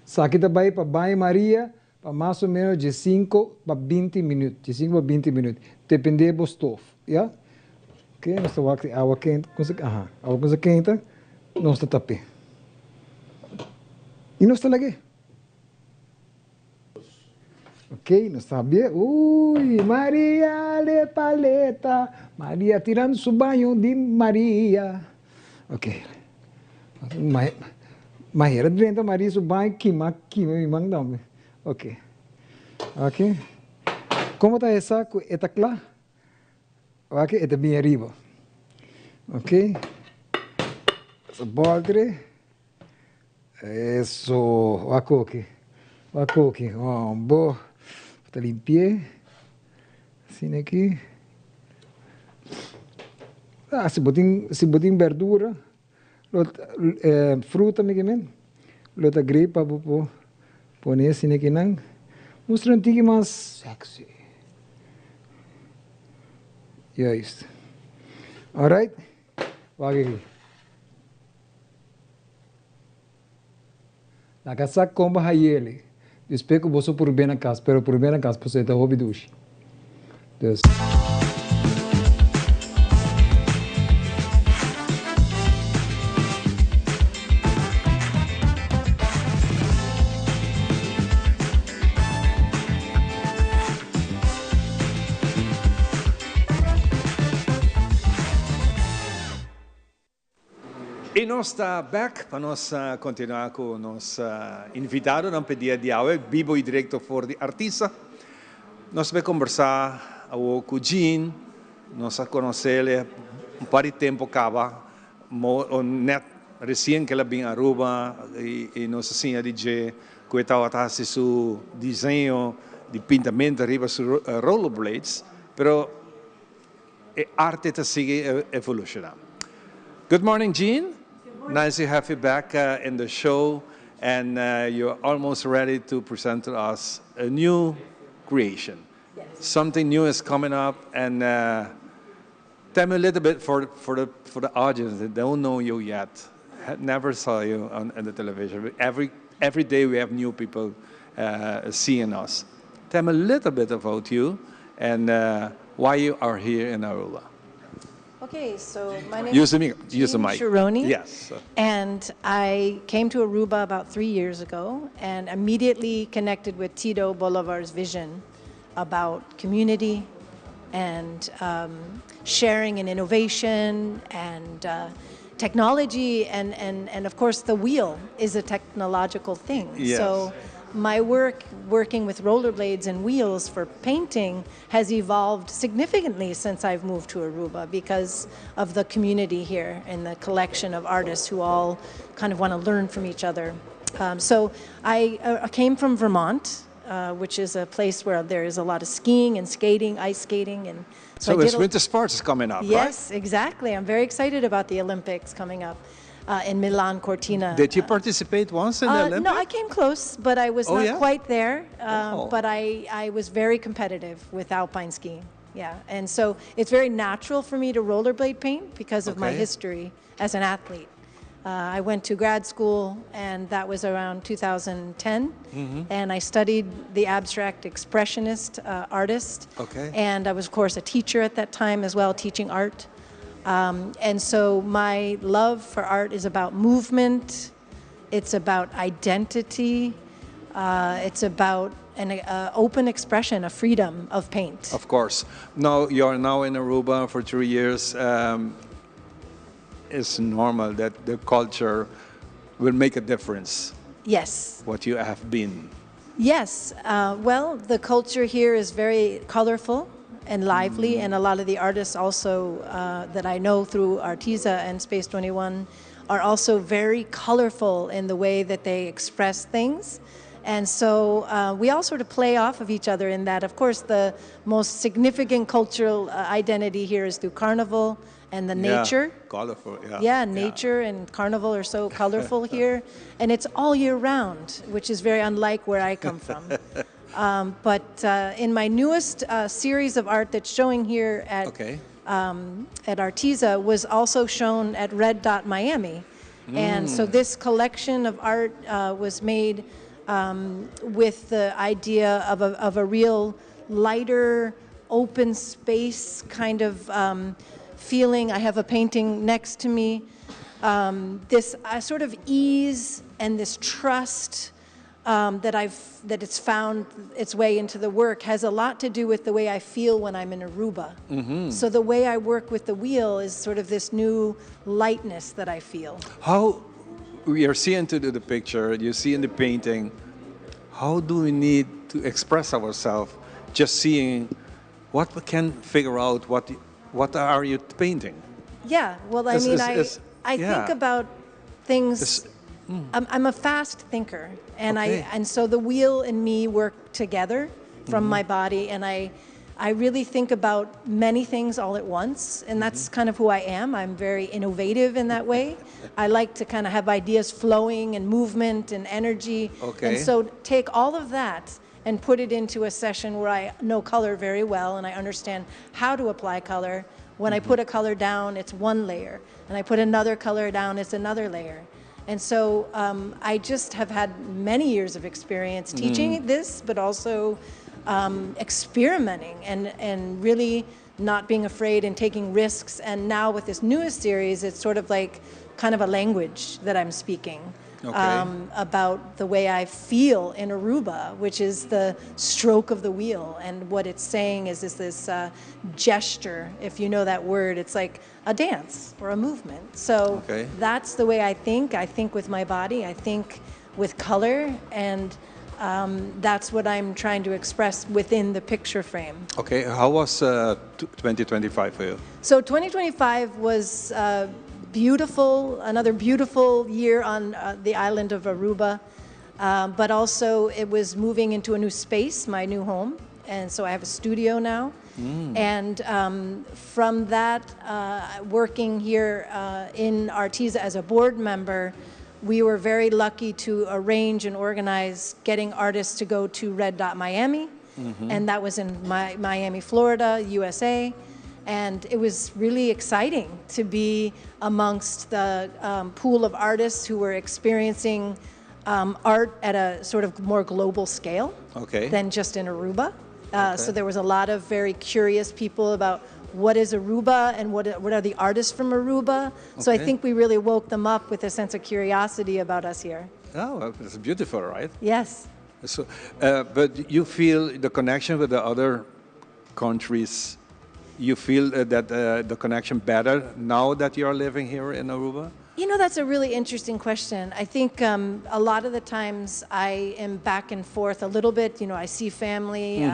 Saki ta bai pa Baño Maria pa mas o menos diesinco pa binti minuut, diesinco pa binti minuut, depende bo stof, ya. Ok, nos ta wak si awa kenta, kon sa, aha, awa kon sa kenta, nos ta tap'é. I nos ta lag'é. Ok, nos ta habié, uy, Maria de paleta, Maria tirando su baño di Maria. Ok. Ma hera drenta Maria su baño kima kima mi man tambe. Ok. Ok. Como ta esa cu e ta cla? Ok, e ta bin ariba. Ok. Sa boltre. Eso, wak oki. Wak oki. Oh, bo. Ta limpié. Asina aki. Ah, si bo tin, si bo tin berdura, lo fruta mi ke men, lo ta great pa bo por pone asina aki nan. Mustra un tiki mas sexy. Juist. Alright, wak aki. Laga sa kon bo hayele despues ku boso purbe na kas, pero purbe na kas pasobra e ta hopi dushi. Dus. I nos ta bek pa nos kontinuá ku nos invitadonan p'e dia di awe, bibo i direkto for di Artisa. Nos ta bai kombersá awor ku Jean, nos a konosé un par di tempu kaba, nèt resien ku el a bin Aruba i nos a siña di dje ku e tabata hasi su diseño di pintamentu riba su rollerblades, pero E arte ta sigui evoluciona. Good morning Jean, nice to have you back in the show and you're almost ready to present to us a new creation. Something new is coming up and tell me a little bit for for the for the audience that don't know you yet, never saw you on the television. Every every day we have new people seeing us. Tell me a little bit about you and why you are here in Aruba. Okay, so my name use is the mic. Use the mic. Sharoni. Yes. And I came to Aruba about three years ago and immediately connected with Tito Bolivar's vision about community and um, sharing and innovation and uh, technology and of course the wheel is a technological thing. So my work working with rollerblades and wheels for painting has evolved significantly since I've moved to Aruba because of the community here and the collection of artists who all kind of want to learn from each other. So I came from Vermont, which is a place where there is a lot of skiing and skating, ice skating, and so, I So did it's winter sports is coming up, right? Yes, exactly. I'm very excited about the Olympics coming up in Milan Cortina. Did you participate once in the Olympics? No, I came close, but I was not quite there. But I was very competitive with alpine skiing. Yeah, and so it's very natural for me to rollerblade paint because of my history as an athlete. I went to grad school, and that was around 2010. And I studied the abstract expressionist artist. And I was, of course, a teacher at that time as well, teaching art. And so my love for art is about movement, it's about identity, it's about an open expression, a freedom of paint. Of course. Now, you are now in Aruba for 3 years. It's normal that the culture will make a difference. Yes. What you have been. Yes. Well, the culture here is very colorful and lively, and a lot of the artists also that I know through Artiza and Space 21 are also very colorful in the way that they express things. And so we all sort of play off of each other in that, of course, the most significant cultural identity here is through carnival and the nature. Colorful, yeah. Yeah, nature and carnival are so colorful here. And it's all year round, which is very unlike where I come from. But in my newest series of art that's showing here at Artiza was also shown at Red Dot Miami. And so this collection of art was made with the idea of a real lighter, open space kind of feeling. I have a painting next to me. This sort of ease and this trust that it's found its way into the work has a lot to do with the way I feel when I'm in Aruba. So the way I work with the wheel is sort of this new lightness that I feel. How we are seeing to the picture, you see in the painting, how do we need to express ourselves just seeing what we can figure out what are you painting? Yeah, well, I mean, I think about things. I'm a fast thinker, and I and so the wheel and me work together from my body, and I really think about many things all at once, and that's kind of who I am. I'm very innovative in that way. I like to kind of have ideas flowing and movement and energy. And so take all of that and put it into a session where I know color very well and I understand how to apply color. When I put a color down, it's one layer. And I put another color down, it's another layer. And so I just have had many years of experience teaching this, but also experimenting and really not being afraid and taking risks. And now with this newest series, it's sort of like kind of a language that I'm speaking about the way I feel in Aruba, which is the stroke of the wheel. And what it's saying is this gesture, if you know that word, it's like a dance or a movement. So that's the way I think. I think with my body, I think with color, and that's what I'm trying to express within the picture frame. Okay, how was 2025 for you? So 2025 was beautiful, another beautiful year on the island of Aruba, but also it was moving into a new space, my new home, and so I have a studio now. And from that, working here in Artiza as a board member, we were very lucky to arrange and organize getting artists to go to Red Dot Miami, and that was in Miami, Florida, USA. And it was really exciting to be amongst the pool of artists who were experiencing art at a sort of more global scale than just in Aruba. So there was a lot of very curious people about what is Aruba and what are the artists from Aruba. So I think we really woke them up with a sense of curiosity about us here. Oh, well, it's beautiful, right? Yes. So, but you feel the connection with the other countries. You feel that the connection better now that you are living here in Aruba? That's a really interesting question. I think a lot of the times I am back and forth a little bit. I see family.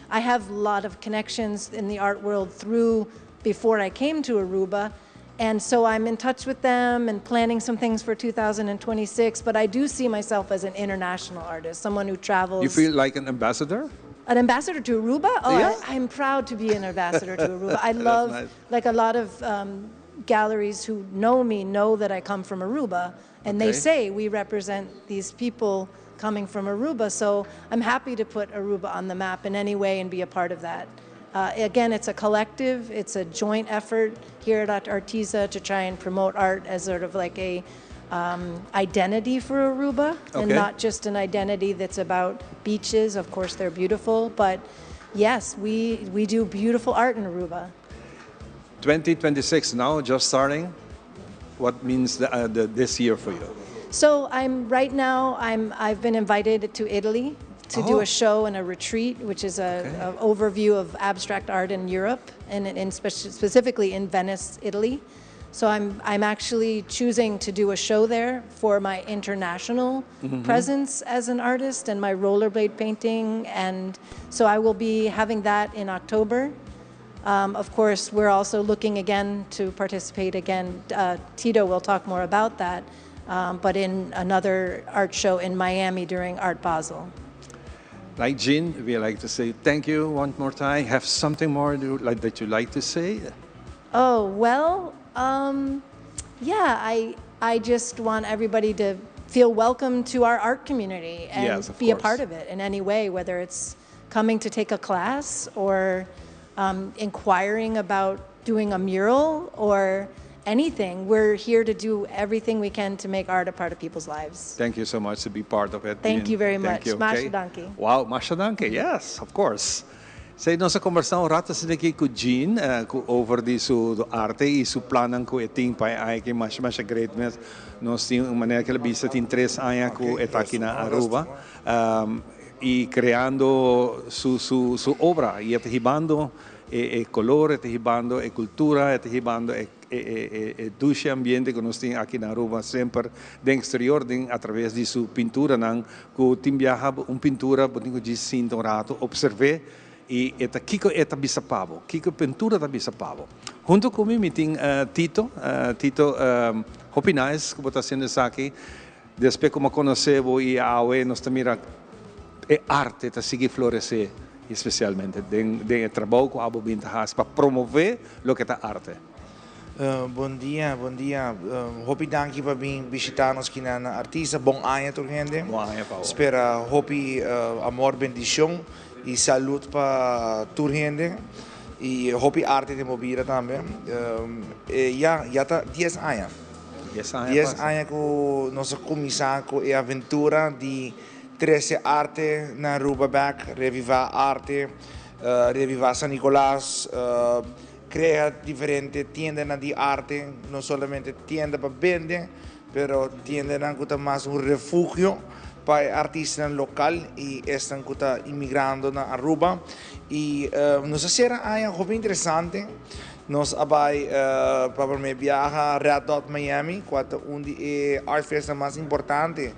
I have a lot of connections in the art world through before I came to Aruba. And so I'm in touch with them and planning some things for 2026. But I do see myself as an international artist, someone who travels. You feel like an ambassador? An ambassador to Aruba? Oh, Yeah. I'm proud to be an ambassador to Aruba. I That's love, nice. Like a lot of galleries who know me know that I come from Aruba, and they say we represent these people coming from Aruba. So I'm happy to put Aruba on the map in any way and be a part of that. Again, it's a collective, it's a joint effort here at Artisa to try and promote art as sort of like a identity for Aruba and not just an identity that's about beaches. Of course, they're beautiful, but yes, we do beautiful art in Aruba. 2026 now, just starting. What means this year for you? So I'm right now. I've been invited to Italy to do a show and a retreat, which is a overview of abstract art in Europe and specifically in Venice, Italy. So I'm actually choosing to do a show there for my international presence as an artist and my rollerblade painting, and so I will be having that in October. Of course, we're also looking again to participate again. Tito will talk more about that, but in another art show in Miami during Art Basel. Like Jean, we like to say thank you one more time. Have something more to, like, that you like to say? Oh, well, yeah, I just want everybody to feel welcome to our art community and Yes, of be a course. part of it in any way, whether it's coming to take a class or inquiring about doing a mural or anything. We're here to do everything we can to make art a part of people's lives. Thank you so much to be part of it. Thank Jean. you very Thank much. you, Masha okay? Danki. Wow, Masha Danki, yes, of course. Esey nos a combersa un rato aki cu Jean over di su arte y su plan cu e tin pa aki masha masha great mes. Nos tin un manera cu el a bisa tin 3 aña cu e ta aki na Aruba y creando su obra y hibando e color, hibando e cultura, hibando e dushi ambiente cu nos tin aki na Aruba semper den exterior den a traves di su pintura nan cu tin biaha un pintura bo tin cu sinta un rato observa y e ta kiko e ta bisa pa bo, kiko pintura ta bisa pa bo. Hunto cu mi tin Tito, Tito, hopi nice cu bo ta haciendo esaki. Despues cu mi a conoce bo y awe nos ta mira e arte ta sigui florece, especialmente den trabou cu abo bin ta haci pa promove loke ta arte. Bon dia, bon dia. Hopi danki pa bin bishita nos aki na Artisa. Bon aña tur hende. Bon aña, Paulo. Spera hopi amor, bendicion y salud pa tur hende. Y hopi arte den bida tambe. Ya ta 10 aña. 10 aña. 10 pasa. Aña cu nos a cuminsa cu e aventura di trece arte na Aruba back, reviva arte, reviva San Nicolas, crea diferente tienda di arte, no solamente tienda pa bende, pero tienda cu ta mas un refugio pa artista local y esnan cu ta inmigrando na Aruba. Y nos a cera aña hopi interesante. Nos a bay pa prome biaha Red Dot Miami, cu ta un di e art fest mas importante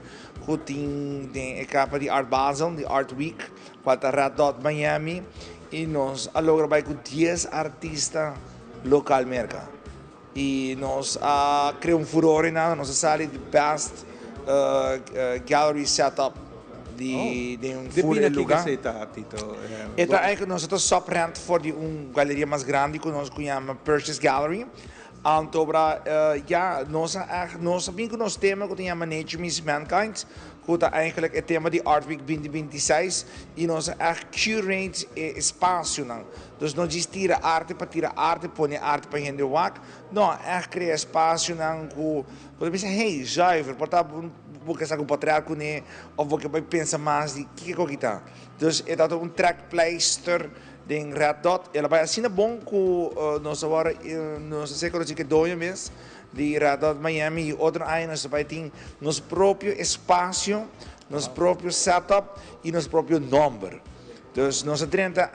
cu tin den capa di Art Basel, di Art Week, cu ta Red Dot Miami. Y nos a logra bay cu 10 artista local merca. Y nos a crea un furor na, nos a sali the best gallery setup di un De full bina lugar. cu esey ta, Tito? Anto, eigenlijk nos ta subrent for di un galeria mas grandi cu nos yama Purchase Gallery. Anto, bra, ja, nos echt, nos a bin cu nos tema cu ta yama Nature Meets Mankind, cu ta eigenlijk e tema di Art Week 2026 y nos echt curate e espacio nan. Dus no djis tira arte pa tira arte, pone arte pa hende wak. No, echt crea espacio nan cu bo ta pensa, hey, zuiver, por ta bo kier saca un portret cu ne, of bo kier pensa mas di kico cu ta. Dus e ta un trekpleister den Red Dot. El a bay asina bon cu nos awor nos a conoce cu doño mes di Red Dot Miami y otro aña nos ta bay tin nos propio espacio, nos propio setup y nos propio nomber. Dus nos a drenta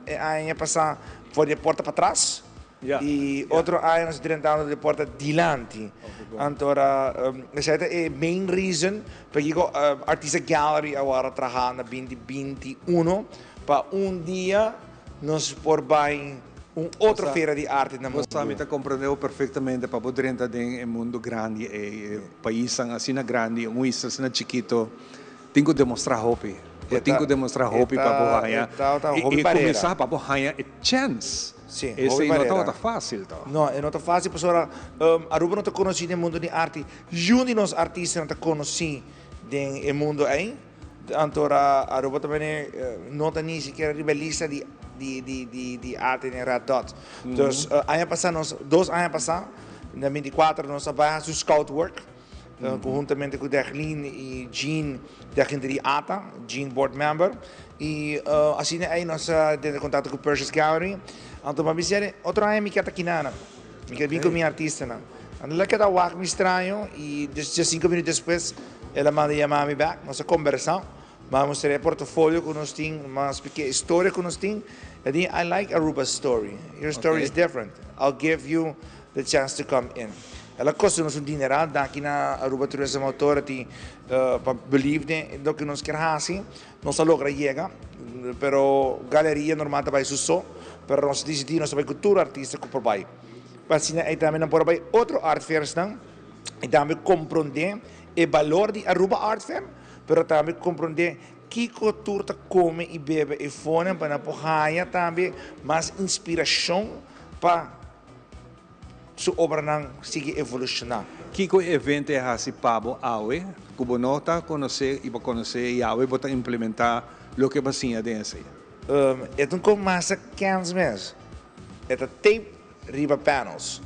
aña pasa For di e porta patras y otro aña nos ta drentando di e porta dilanti. Antora esei ta e main reason pakiko Artista Gallery a wòrdu traha na 2021 pa un dia nos por bai un otro feria di arte na mundu. Bo sa mi ta comprende bo perfectamente pa bo drenta den e mundu grandi ei, e paisnan asina grandi, un isla asina chikito. Tin ku demostrá hopi. Bo tin ku demostrá hopi pa bo haña i kuminsá pa bo haña e chèns. Esei no tabata fásil tò. No, e no ta fásil pasobra Aruba no ta konosí den mundu di arti. Yun di nos artistanan ta konosí den e mundu ei. Anto Aruba ta bini no ta ni sikiera riba e lista di di arte den Red Dot. Dus aña pasá nos, dos aña pasá, na 24 nos a bai hasi un scout work. Conhuntamente cu Deglin y Jean, Deglin ta di ata, Jean board member. Y asina ey nos a tene contacto cu Persia's Gallery. Anto mi a bisa el'e, otro aña mi kier ta kinana. Mi kier bin cu mi artistanan. Anto el a keda wak mi straño y dies cinco minuut despues el a manda yama mi bek. Nos a combersa. Mi a mustra e portofolio cu nos tin, mi a splica e historia cu nos tin. El di, I like Aruba's story. Your story is different. I'll give you the chance to come in. El a kosta nos un dineral daki na Aruba Tourism Authority pa believe den loke nos kier hasi. Nos a logra yega, pero galeria normal ta bai su so, pero nos a disidí nos ta bai ku tur artista ku por bai. Pa asina ei tambe nan por a bai otro art fairsnan i tambe komprondé e balor di Aruba Art Fair, pero tambe komprondé kiko tur ta kome i bebe e fonan pa nan por haña tambe mas inspirashon pa su obranan sigui evolushoná. Kiko e evento e hasi pa bo awe ku bo no ta konosé i bo konosé i awe bo ta implementá loke bo a siña den esei? E ta un kon masa kens mes. E ta tape riba panels.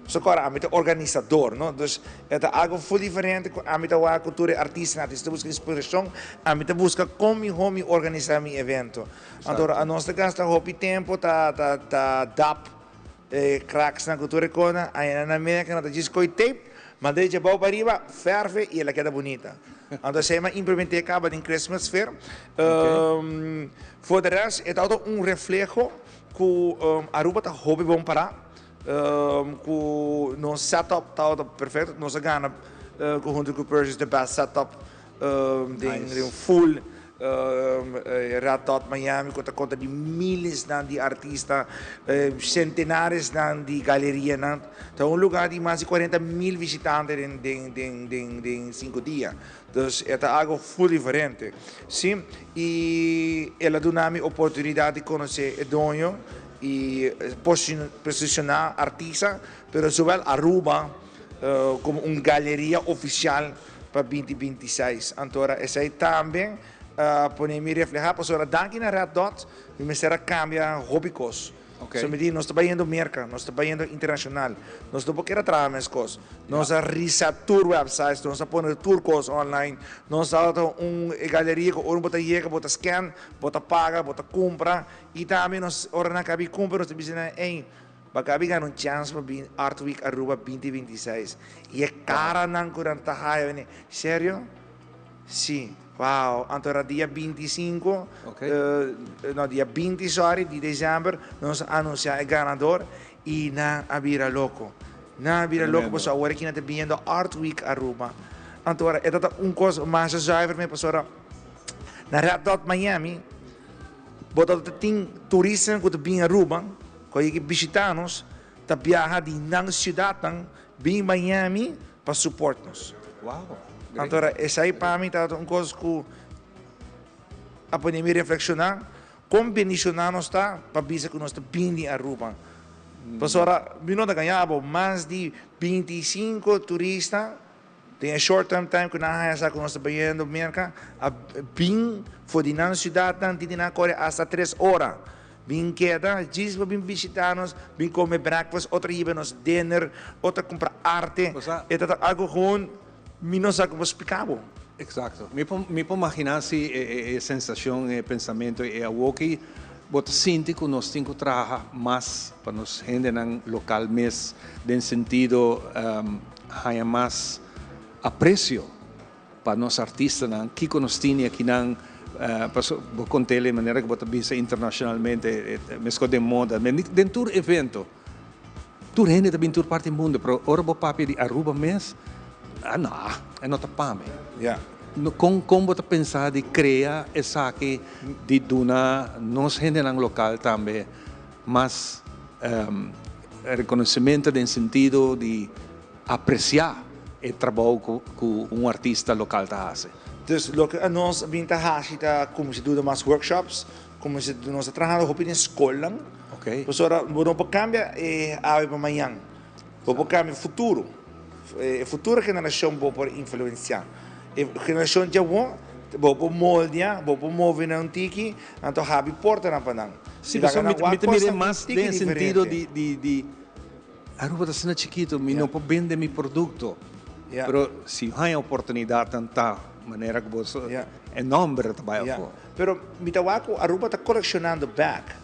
So kòrda ami ta organisador, no? Dus e ta algo ful diferente ku ami ta wak ku tur e artistanan. Artista ta buska inspirashon, ami ta buska kon mihó mi organisá mi evento. Anto nos ta gasta hopi tempu ta ta dap E kraksnan ku tur e kona a yena na Merka nan ta djis koi tape, manda e djabou pa riba, verf e i el a keda bunita. Anto esei mi a implement'é kaba den Christmas Fair. For de rest e tabata un refleho ku Aruba ta hopi bon pará, ku nos setup tabata perfecto, nos a gana huntu ku Percy's the best setup den un full Red Dot Miami ku ta konta di milesnan di artista, sentenaresnan di galerianan. Ta un lugá di mas di 40.000 bishitante den 5 dia. Dus e ta algu full diferente. Sí, i el a duna mi oportunidat di konosé e doño i posishoná artista, pero zowel Aruba komo un galeria ofisial pa 2026. Anto esei tambe a pone mi reflehá pasobra danki na Red Dot mi mester a kambia hopi kos. So mi di nos ta bayendo Merka, nos ta bayendo internashonal, nos no por keda traha mes kos. Nos a reset tur websites, nos a pone tur kos online, nos a un galeria ku ora bo ta yega bo ta scan, bo ta paga, bo ta kumpra i tambe nos ora nan kabi kumpra nos ta bisa nan ey bo kabi gana un chèns pa bin Art Week Aruba 2026 i e karanan ku nan ta haya bini serio? Si. Wow, anto era dia 25, no dia 20 sorry, di december nos a anuncia e ganador y nan a bira loco. Nan a bira loco pasobra awor aki nan ta biniendo Art Week Aruba. Anto ora e ta un cos masha zuiver mi pasobra na Red Dot Miami bo ta tin turistanan cu ta bin Aruba cu a yega bishita nos ta biaha di nan ciudadnan bin Miami pa support nos. Wow. Anto esei pa mi tabata un kos ku a pone mi reflekshoná kon bendishoná nos ta pa bisa ku nos ta bin di Aruba. Pasobra mi no ta gaña bo, mas di 25 turista den e short term time ku nan a haña sa ku nos ta bayendo Merka a bin for di nan siudatnan tin di nan a kore asta 3 ora bin keda djis pa bin bishitá nos, bin kome breakfast, otro hiba nos dinner, otro kumpra arte. E ta algu gewoon mi no sa como splica bo. Exacto. Mi por imaginá si e sensashon, e pensamentu e awoki bo ta sinti ku nos tin ku traha mas pa nos hendenan lokal mes den sentido haña mas apresio pa nos artistanan, kiko nos tin akinan. Paso bo cont'el e manera cu bo ta bisa internacionalmente, mesco den moda, den tur evento. Tur hende ta bin tur parti mundo, pero ora bo papia di Aruba mes, ah no, e no ta pa mi. Con con bo ta pensa di crea esaki di duna nos hendenan local tambe mas reconocimento den sentido di aprecia e trabou cu un artista local ta haci? Dus loke nos a bin ta haci ta cuminsa duna mas workshops, Como si nos ta trahando hopi den scolnan. Pasobra bo no por cambia e awe pa mañan. Bo por cambia futuro. E futuro generacion bo por influencia. E generacion djawo bo por moldea, bo por move nan un tiki, anto habi portanan pa nan. Si, pasobra mi ta mira mas den sentido di Aruba ta asina chikito, mi no por bende mi producto. Pero si haña oportunidadnan ta manera cu bo e nomber ta bay afo. Pero mi ta wak cu Aruba ta coleccionando bek.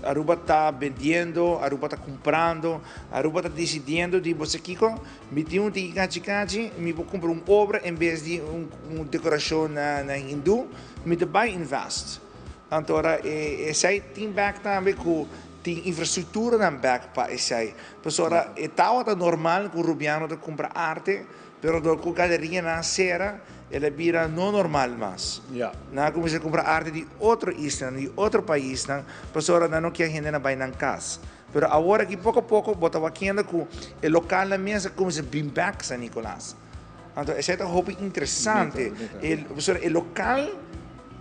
Aruba ta bendiendo, Aruba ta cumprando, Aruba ta decidiendo di bo sa kico, mi tin un tiki cachi cachi, mi por cumpra un obra en bes di un decoracion na Hindu, mi ta bay invest. Anto ora esey tin bek tambe cu tin infrastructuranan bek pa esey. Pasobra e tawata normal cu Rubiano ta cumpra arte, Pero dor cu galerianan a cera, el a bira no normal mas. Nan a cuminsa cumpra arte di otro islanan, di otro paisnan, pasobra nan no kier hendenan bay nan cas. Pero awor aki poco a poco bo ta wakiendo cu e localnan mes a cuminsa bin bek San Nicolas. Anto esey ta hopi interesante. Pasobra e local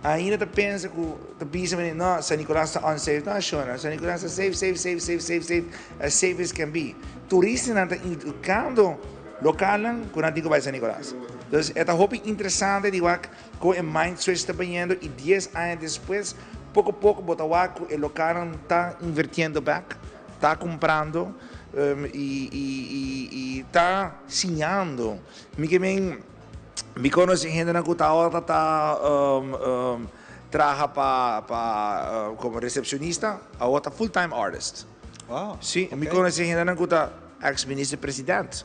ainda ta pensa cu ta bisa mene no San Nicolas ta unsafe. No shona, San Nicolas ta safe, safe, safe, safe, safe, safe, as safe as can be. Turistanan ta indicando. Lokalnan ku nan tin ku bai San Nicolas. Dus e ta hopi interesante di wak kon e mind switch ta biniendo i dies aña despues poko poko bo ta wak ku e lokalnan ta invertiendo bek, ta kumprando i i i i ta siñando. Mi ke men mi konosé hendenan ku ta ora ta traha pa pa komo resepshonista awor ta full time artist. Sí, mi konosé hendenan ku ta Ex minister president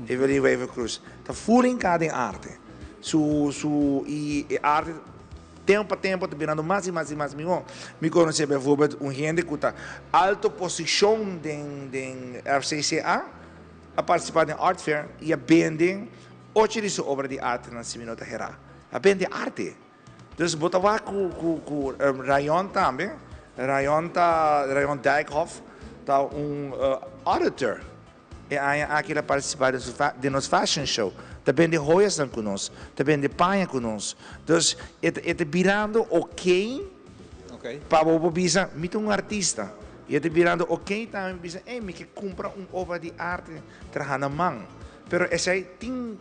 Evelyn Wever Croes ta full hinca den arte. Su su y e arte tempo pa tempo ta birando mas y mas y mas miho. Mi conoce bijvoorbeeld un hende cu ta alto posicion den den FCCA a participa den art fair y a bende ocho di su obra di arte nan si mi no ta hera. A bende arte. Dus bo ta wak ku ku ku Rayon tambe. Rayon ta Rayon Dijkhoff ta un auditor. E aña aki el a partisipá den su den nos fashion show. Ta bende hoyasnan ku nos, ta bende paña ku nos. Dus e ta e ta birando oké pa bo por bisa mi ta un artista. I e ta birando oké tambe pa bisa ey mi ke kumpra un obra di arte traha na man. Pero esei tin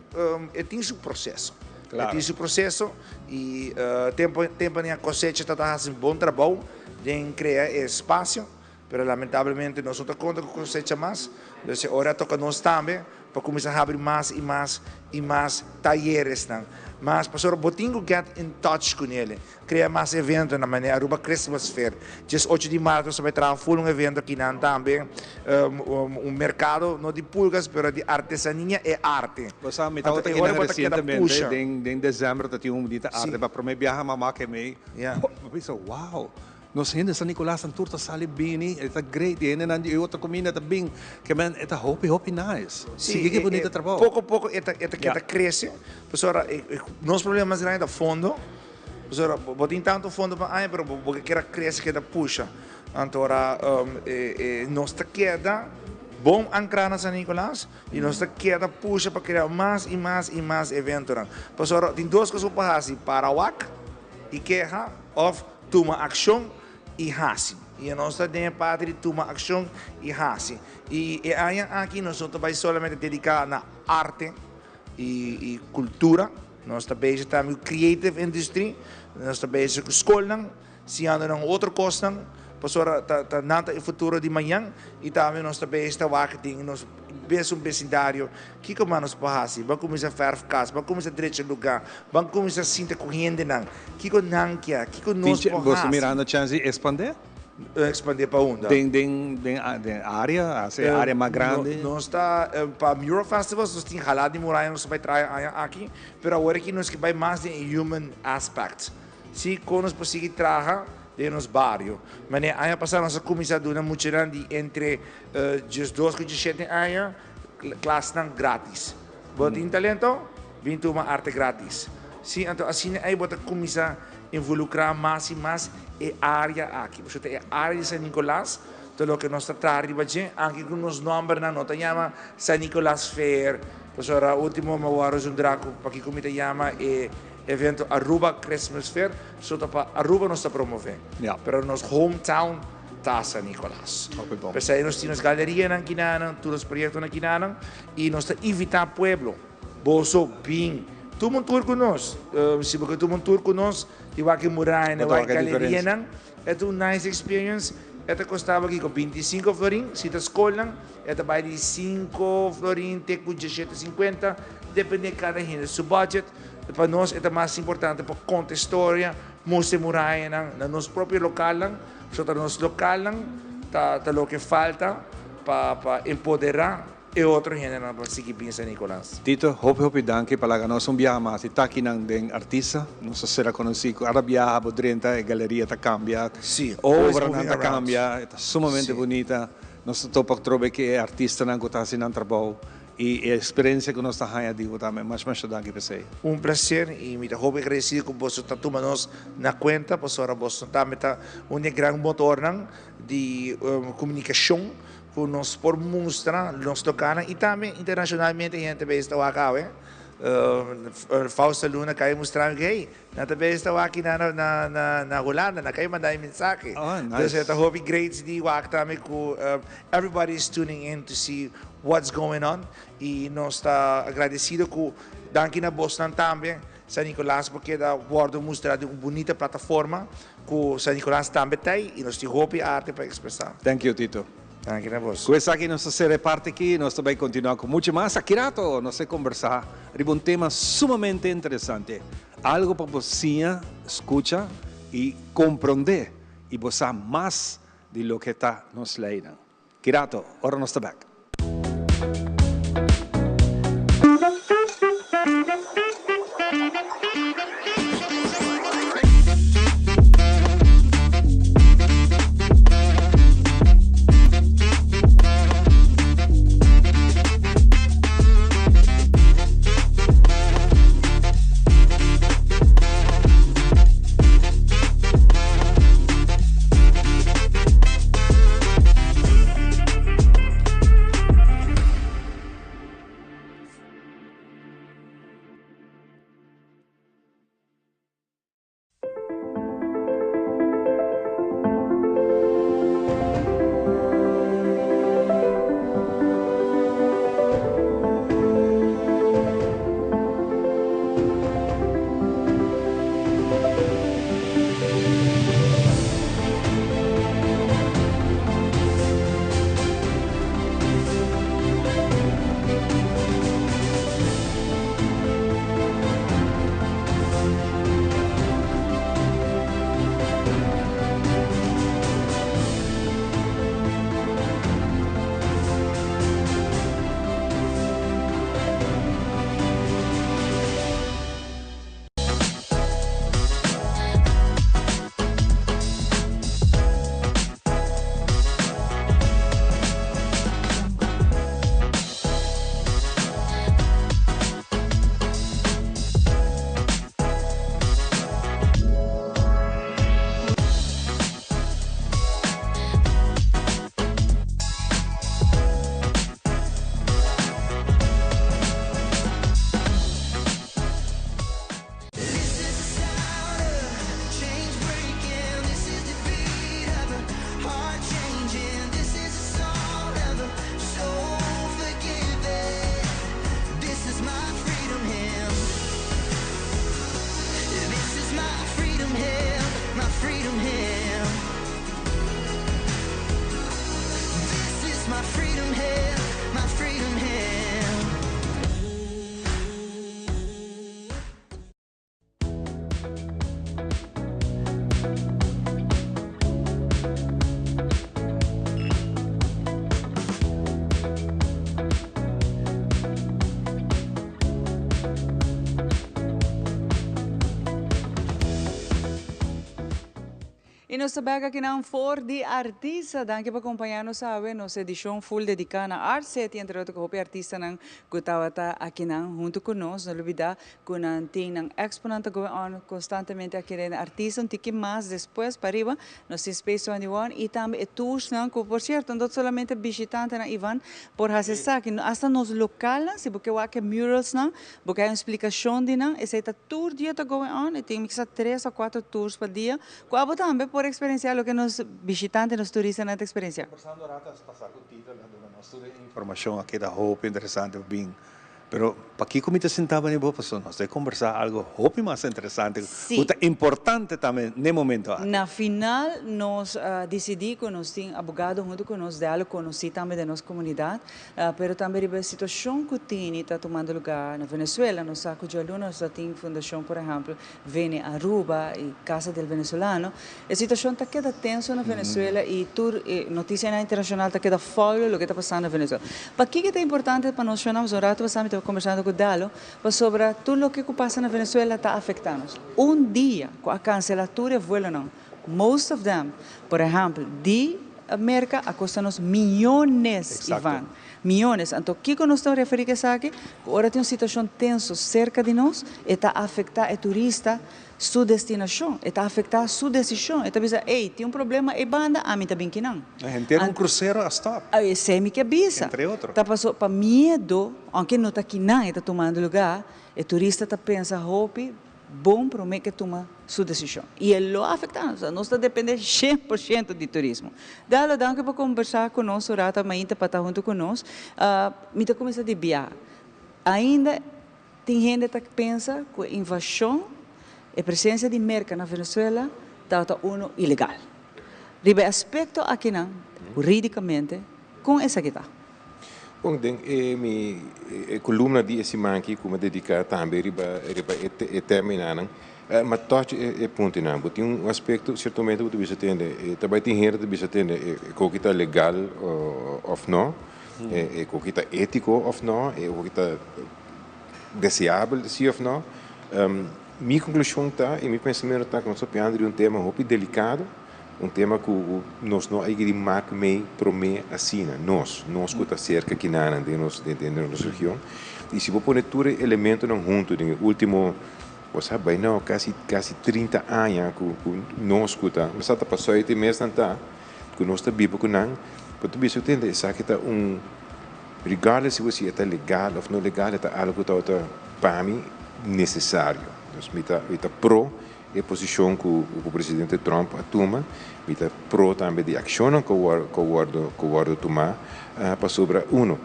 e tin su proseso. E tin su proseso y tempo tempo den a cosecha ta ta haci un bon trabou den crea e espacio, pero lamentablemente nos no ta conta cu cosecha mas, dus e ora a toca nos tambe pa cuminsa habri mas y mas y mas talleresnan mas pasobra bo tin cu get in touch cu nele. Crea mas eventonan manera Aruba Christmas Fair. Djes ocho di maart nos ta bay traha full un evento akinan tambe. Un mercado no di pulgas pero di artesania e arte. Bo sa mi tabata Anto e ora kinan bo ta keda recientemente pusha. den den december ta tin un di ta arte pa prome biaha mama ke mei. Mi bisa wow nos hende San Nicolas nan tur ta sali bini e ta great y hendenan di e otro cuminda ta bin ke men e ta hopi hopi nice. Sí, Sigui ke bunita trabou. Poco poco e ta e ta keda crece. Pasobra nos problema mas grandi ta fondo. Pasobra bo tin tantu fondo pa aña pero bo ke keda krese keda pusha. Anto ora nos ta keda bon ankrá na San Nicolas i nos ta keda pusha pa krea mas i mas i mas eventonan. Pasobra tin dos kos ku por hasi, para wak i keha òf tuma akshon i hasi. I nos ta den e parti di tuma akshon i hasi. I e aña aki nos no ta bai solamente dediká na arte i kultura. Nos ta bezig tambe ku creative industry, nos ta bezig ku skolnan, siñando nan otro kosnan, pasobra ta ta nan ta e futuro di mañan i tambe nos ta bezig ta wak den nos mesun besindario kiko mas nos por hasi, ban kuminsá fèrf kas, ban kuminsá drecha lugá, ban kuminsá sinta ku hendenan, kiko nan kia, kiko nos por Boso hasi. mirando chèns di espandé? Expandé pa unda? Den den den den área, hasi e área mas grandi. Nos ta pa mural festivals nos tin hala di muraya nos ta bai traha e aña aki, pero awor aki nos ke bai mas den e human aspect. Si kon nos por sigui traha den nos bario. Manera aña pasá nos a kuminsá duna muchanan di entre diesdos ku diesshete aña klasnan grátis. Bo tin talento? Bin tuma arte grátis. Si, anto asina ei bo ta kuminsá involukrá mas i mas e área aki. Pasobra ta e área di San Nicolas ta loke nos ta traha riba dje, anke ku nos nòmbernan no ta yama San Nicolas Fair, pasobra último mi a wòrdu zundrá ku pakiko mi ta yama e Evento Aruba Christmas Fair so ta pa Aruba nos ta promove, pero nos hometown ta San Nicolas. P'esei nos tin nos galerianan kinanan, tur nos proyectonan kinanan y nos ta invita pueblo, boso bin tuma un tour cu nos. Si bo ke tuma un tour cu nos y wak e murayanan, wak e galerianan, e ta un nice experience. E ta costa bo kiko 25 florin, si ta scolnan e ta bay di 5 florin te cu 17.50, depende cada hende su budget. Pa nos e ta mas importante pa konta e storia, mustra e murayanan na nos propio lokalnan, pasobra ta nos lokalnan ta ta loke falta pa pa empoderá e otro hendenan pa sigui bin San Nicolas. Tito, hopi hopi danki pa laga nos un biaha mas di takinan den artista. Nos a sera konosí ku cada biaha bo drenta e galeria ta kambia, Sí, always obranan moving ta around. kambia, e ta sumamente Sí. bunita. Nos ta topa atrobe ku e artistanan ku ta hasi nan trabou. Y e experiencia cu nos ta haya di bo tambe. Masha masha danki p'esey. Un placer y mi ta hopi agradecido cu boso ta tuma nos na cuenta pasobra boso tambe ta un di e gran motornan di comunicacion cu nos por mustra nos lokalnan y tambe internacionalmente hende ta bes ta wak awe. Fausta Luna cay mustra mi cu hey nan ta bes ta wak na na Hulanda nan cay manda e mensahe. Oh nice. Entonces ta hopi great di wak tambe cu everybody is tuning in to see what's going on y nos ta agradecido cu danki na bosnan tambe San Nicolas por keda wordo mustra den un bunita plataforma cu San Nicolas tambe ta ey y nos tin hopi arte pa expresa. Thank you Tito. Danki na bos. Cu esaki nos ta cera e parti aki, nos ta bay continua cu mucho mas. Aki rato nos ta conversa riba un tema sumamente interesante, algo pa bo siña, scucha y compronde y bo sa mas di loke ta nos leynan. Ki rato, ora nos ta bek. Y nos ta bek akinan for di Artista. Danki pa compaña nos awe. Nos edicion full dedica na Art City, entre otro cu hopi artistanan cu tabata akinan hunto cu nos. No lubida cu nan tin nan exponan ta going on constantemente aki den Artista. Un tiki mas despues pariba nos tin Space 21 y tambe e toursnan cu por cierto no solamente bishitantenan Ivan por haci esaki, hasta nos localnan si bo ke wak e muralsnan Bo ke hay un splikacion di nan? Esey ta tur dia ta going on. E tin kisa tres o cuatro tours pa dia cu abo tambe por experiencia loke nos bishitante, nos turistanan ta experiencia. Conversando rato a pasa cu Tito, el a duna nos tur e informacion a keda hopi interesante pa bin. Pero pakico mi ta sinta bani bo? Pasobra nos ta conversa algo hopi mas interesante cu ta importante tambe n'e momento aki. Na final nos a dicidi cu nos tin abogado hunto cu nos, de algo conoci tambe den nos comunidad. Pero tambe riba e situacion cu tini ta tumando lugar na Venezuela. Nos sa cu djaluna nos ta tin fundacion por ehempel Vene Aruba y Casa del Venezolano. E situacion ta keda tenso na Venezuela y tur e noticianan internacional ta keda follow loke ta pasando na Venezuela. Pakico ta importante pa nos shona? Un rato pasá mi tabata conversando cu Dalo pasobra tur loke cu pasa na Venezuela ta afecta nos. Un dia cu a cancela tur e vuelonan, most of them, por ehempel di Merca a costa nos miyones, Ivan. Miyones. Anto, kico nos ta referi cu esaki? Cu ora tin un situacion tenso cerca di nos, e ta afecta e turista su destinacion, e ta afecta su decision. E ta bisa, ey, tin un problema ey banda, ami ta bin kinan. Henter un crucero a stop. Esey mi ke bisa. Entre otro. Ta paso, pa miedo, aunke no ta kinan e ta tumando lugar, e turista ta pensa hopi, bon promé ke tuma su desishon. I e lo afektá nos. Nos ta dependé 100% di turismo. Dalo, danki pa kombersá ku nos un rato mainta pa ta huntu ku nos. Mi ta kuminsá di bia. Ainda tin hende ta pensa ku e invashon, e presensia di Merka na Venezuela tabata unu ilegal. Riba e aspekto akinan, hurídikamente, kon esaki ta? Bon, den e mi e columna di e siman aki cu mi a dedica tambe riba riba e e terminanan, ma toch e e puntonan. Bo tin un aspecto, ciertamente bo ta bisa tende, e ta bay tin hende ta bisa tende e koki ta legal of no, e koki ta etico of no, e koki ta deseabel si of no. Mi conclusion ta y mi pensamento ta cu nos ta papiando di un tema hopi delicado, Un tema ku nos no a yega di mak mei promé asina, nos, nos ku ta serka kinanan den nos den nos region. I si bo pone tur e elementonan huntu den e último, bo sa bai nau kasi kasi 30 aña ku ku nos ku ta, mi sa ta pasó e mesnan ta, ku nos ta biba ku nan, bo ta bisa tende esaki ta un, regardless si bo si e ta legal òf no legal, e ta algu ku tabata pa mi nesesario. Dus mi ta mi ta pro E posishon ku ku presidente Trump a tuma, mi ta pro tambe di akshonnan ku ku wòrdu ku wòrdu tumá pasobra uno,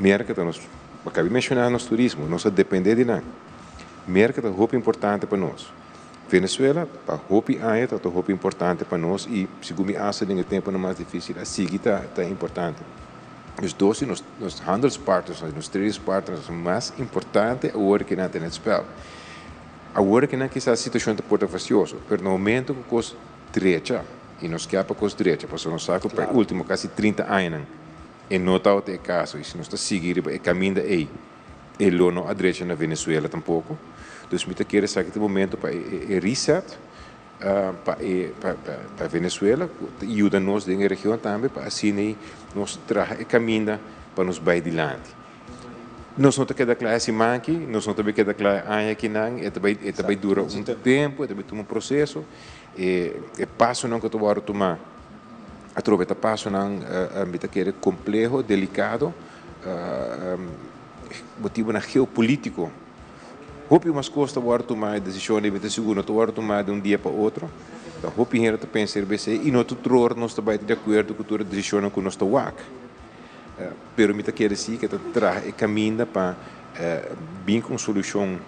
Merka ta nos, bo kabi menshoná nos turismo, nos ta dependé di nan. Merka ta hopi importante pa nos. Venezuela pa hopi aña ta hopi importante pa nos i segun mi asta den e tempunan mas difísil a sigui ta ta importante. Nos dos di nos nos handelspartners, nos tradingspartners mas importante awor ku nan ta na e spèl. Awor ke nan kisas situashon ta por ta fasioso, pero na momento ku kos drecha, i nos ke pa kos drecha, pasobra nos sa ku pa e ultimo kasi 30 añanan e no tabata e kaso, i si nos ta sigui riba e kaminda ei, e lo no a drecha na Venezuela tampoko. Dus mi ta kere esaki ta e momento pa e reset pa e pa Venezuela, ku ta yuda nos den e region tambe pa asina ei nos traha e kaminda pa nos bai dilanti. Nos no ta keda kla e siman aki, nos no ta bai keda kla e aña akinan, e ta bai e ta bai dura un tempu, e ta bai tuma un proseso. E e pasonan ku ta wòrdu tumá atrobe ta pasonan mi ta kere kompleho, delikado, motibunan geopolítiko. Hopi mas kos ta wòrdu tumá, e desishonnan mi ta sigur no ta wòrdu tumá di un dia pa otro. Ta hopi hende ta pensa riba esei i no tur ora nos ta bai ta di akuerdo ku tur e desishonnan ku nos ta wak. Pero mi ta kere si ke ta traha e kaminda pa bin ku un solushon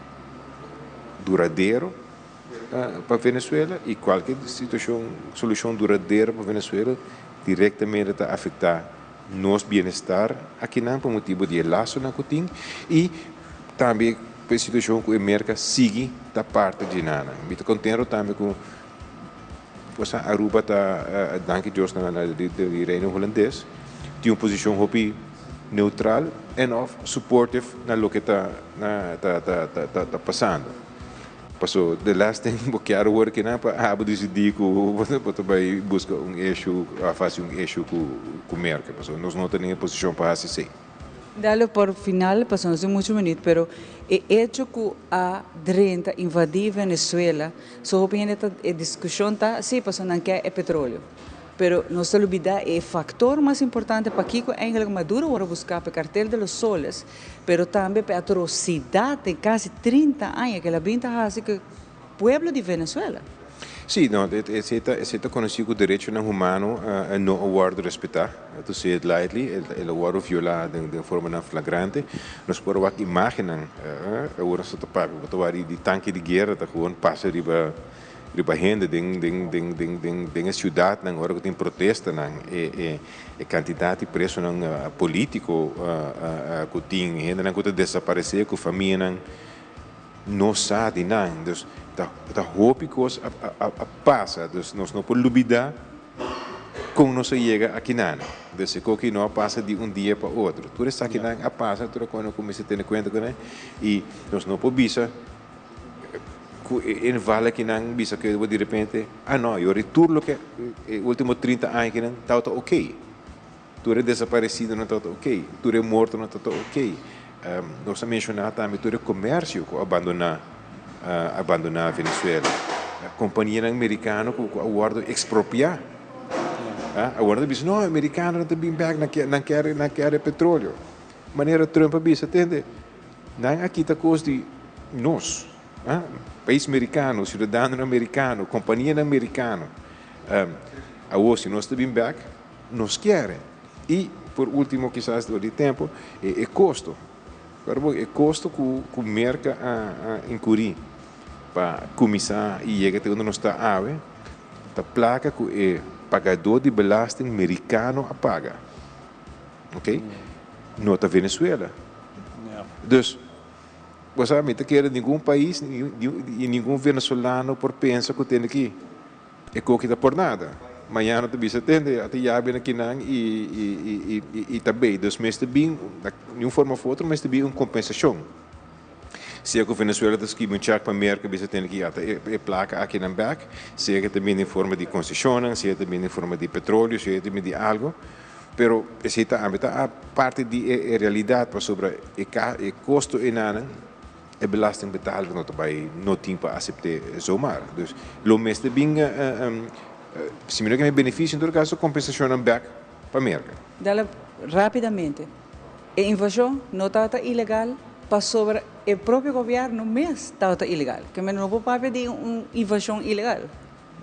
duradero pa Venezuela i kualke situashon, solushon duradero pa Venezuela direktamente ta afektá nos bienestar akinan pa motibu di e lasonan ku tin i tambe pa e situashon ku e Merka sigui ta parti dje nan. Mi ta kontento tambe ku Pues Aruba ta, danki Dios na di Reino Hulandes, tin un posicion hopi neutral en of supportive na loke ta ta ta ta pasando. Paso the last thing bo kier hoor kinan pa abo dicidi cu bo ta bay busca un issue of haci un issue cu Merca. Paso nos no ta den e posicion pa haci esey. Dale por final, paso nos tin mucho minuut, pero e hecho cu a drenta invadi Venezuela, so hopi hende ta, e discusion ta, si, paso nan kier e petroleo. Pero nos ta lubida e factor mas importante pakico eigenlijk Maduro worde busca pa e cartel de los soles, pero tambe pa e atrocidad den casi 30 aña cu el a bin ta haci cu e pueblo di Venezuela. Sí, no, esey ta, esey ta conoci cu derechonan humano no a wordo respeta, to say it lightly, el a wordo viola den den formanan flagrante. Nos por a wak imagennan, awor nos ta papia, bo ta wak di tanke di guera ta gewoon pasa riba Riba hende den den den den den den e ciudadnan ora cu tin protestanan e e e cantidad di presonan politico cu tin hendenan cu ta desaparece cu famianan no sa di nan dus ta ta hopi cos a a a pasa dus nos no por lubida con nos a yega akinan dus e coki no a pasa di un dia pa otro tur esakinan a pasa tur a cuando cuminsa tene cuenta cu nan y nos no por bisa Ku e inval akinan bisa ku di repente, ah no, yori tur loke e ultimo 30 aña akinan tabata ok. Tur e desaparesidonan tabata ok, tur e mortonan tabata ok. Nos a menshoná tambe tur e komersio ku a bandoná a bandoná Venezuela. Kompanianan merikano ku a wòrdu ekspropiá. Awor nan ta bisa, no, e merikanonan ta bin bèk, nan ke nan ke nan ke e petroleo. Manera Trump a bisa, tende. Nan a kita kos di nos, pais merikano, siudadanonan merikano, kompanianan merikano. Awor si nos ta bin bèk, nos kier. I por ultimo kisas dor di tempu, e kosto. Kòrda bo, e kosto ku ku Merka a inkurí pa kuminsá i yega te unda nos ta awe, ta plaka ku e pagadó di belasting merikano a paga. Ok? No ta Venezuela. Dus, bo sa, mi ta kere ningun pais y ningun venezolano por pensa cu tende ki e koki ta por nada. Mañana ta bisa tende, a ta yabi na kinan y y ta bay. Dus mester bin, di un forma of otro, mester bin un compensacion. Sea cu Venezuela ta skibi un check pa Merca bisa tende ki ata e placa akinan bek, sea cu ta bini den forma di concesionnan, sea ta bini den forma di petroleo, sea ta bini di algo. Pero esei ta tambe ta parti di e realidat pasobra e e kosto enanan e belastingbetaler no ta bai no tin pa asept'é zomaar. Dus lo mester bin si mi no ke benefisio en todo kaso kompensashonnan bèk pa Merka. Dale rapidamente. E invashon no tabata ilegal pasobra e propio gobièrnu mes tabata ilegal. Ke men no por papia di un invashon ilegal.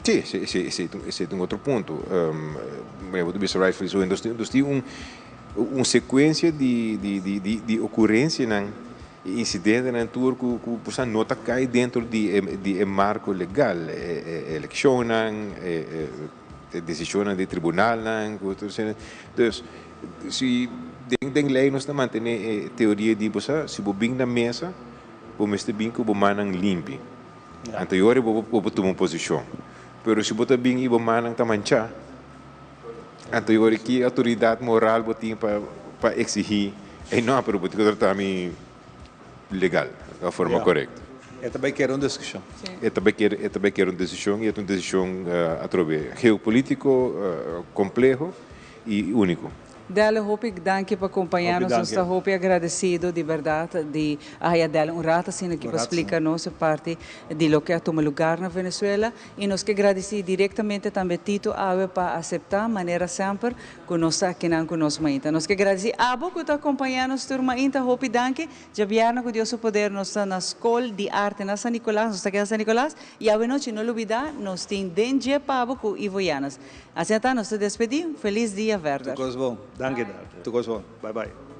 Sí, esei esei esei ta un otro punto. Bo ta bisa rightfully so. Entonces nos tin un un secuencia di di di di di ocurencianan y incidentenan tur cu cu por sa no ta cay dentro di e di e marco legal. E e eleccionnan, e e decisionnan di tribunalnan cu tur esei. Dus si den den ley nos ta mantene e teoria di bo sa si bo bin na mesa bo mester bin cu bo mannan limpi. Anto yori bo bo por tuma un posishon. Pero si bo ta bin i bo mannan ta manchá, anto yori ki outoridat moral bo tin pa pa eksihí, Ey no, pero bo tin ku trata mi legal, na forma korekto. E ta bai kere un diskushon. E ta bai kere, e ta bai kere un desishon i e ta un desishon atrobe geopolítiko kompleho i úniko. Dèle hopi danki pa kompañá nos. Nos ta hopi agradesido di bèrdat di a haya Dèle un rat asina aki pa splika nos e parti di loke a tuma lugar na Venezuela. I nos ke gradisí direktamente tambe Tito awe pa aseptá manera semper ku nos ta akinan ku nos mainta. Nos ke gradisí abo ku ta kompañá nos tur mainta. Hopi danki. Djabièrnè ku Dios su poder nos ta na Skol di Arte na San Nicolas. Nos ta keda San Nicolas. I awe nochi no lubidá nos tin Den Dje Pabo ku Ivo Yanes. Asina ta, nos ta despedí. Un felis dia verder. Tur kos bon. Danki Dad. Tur kos bon. Bye bye.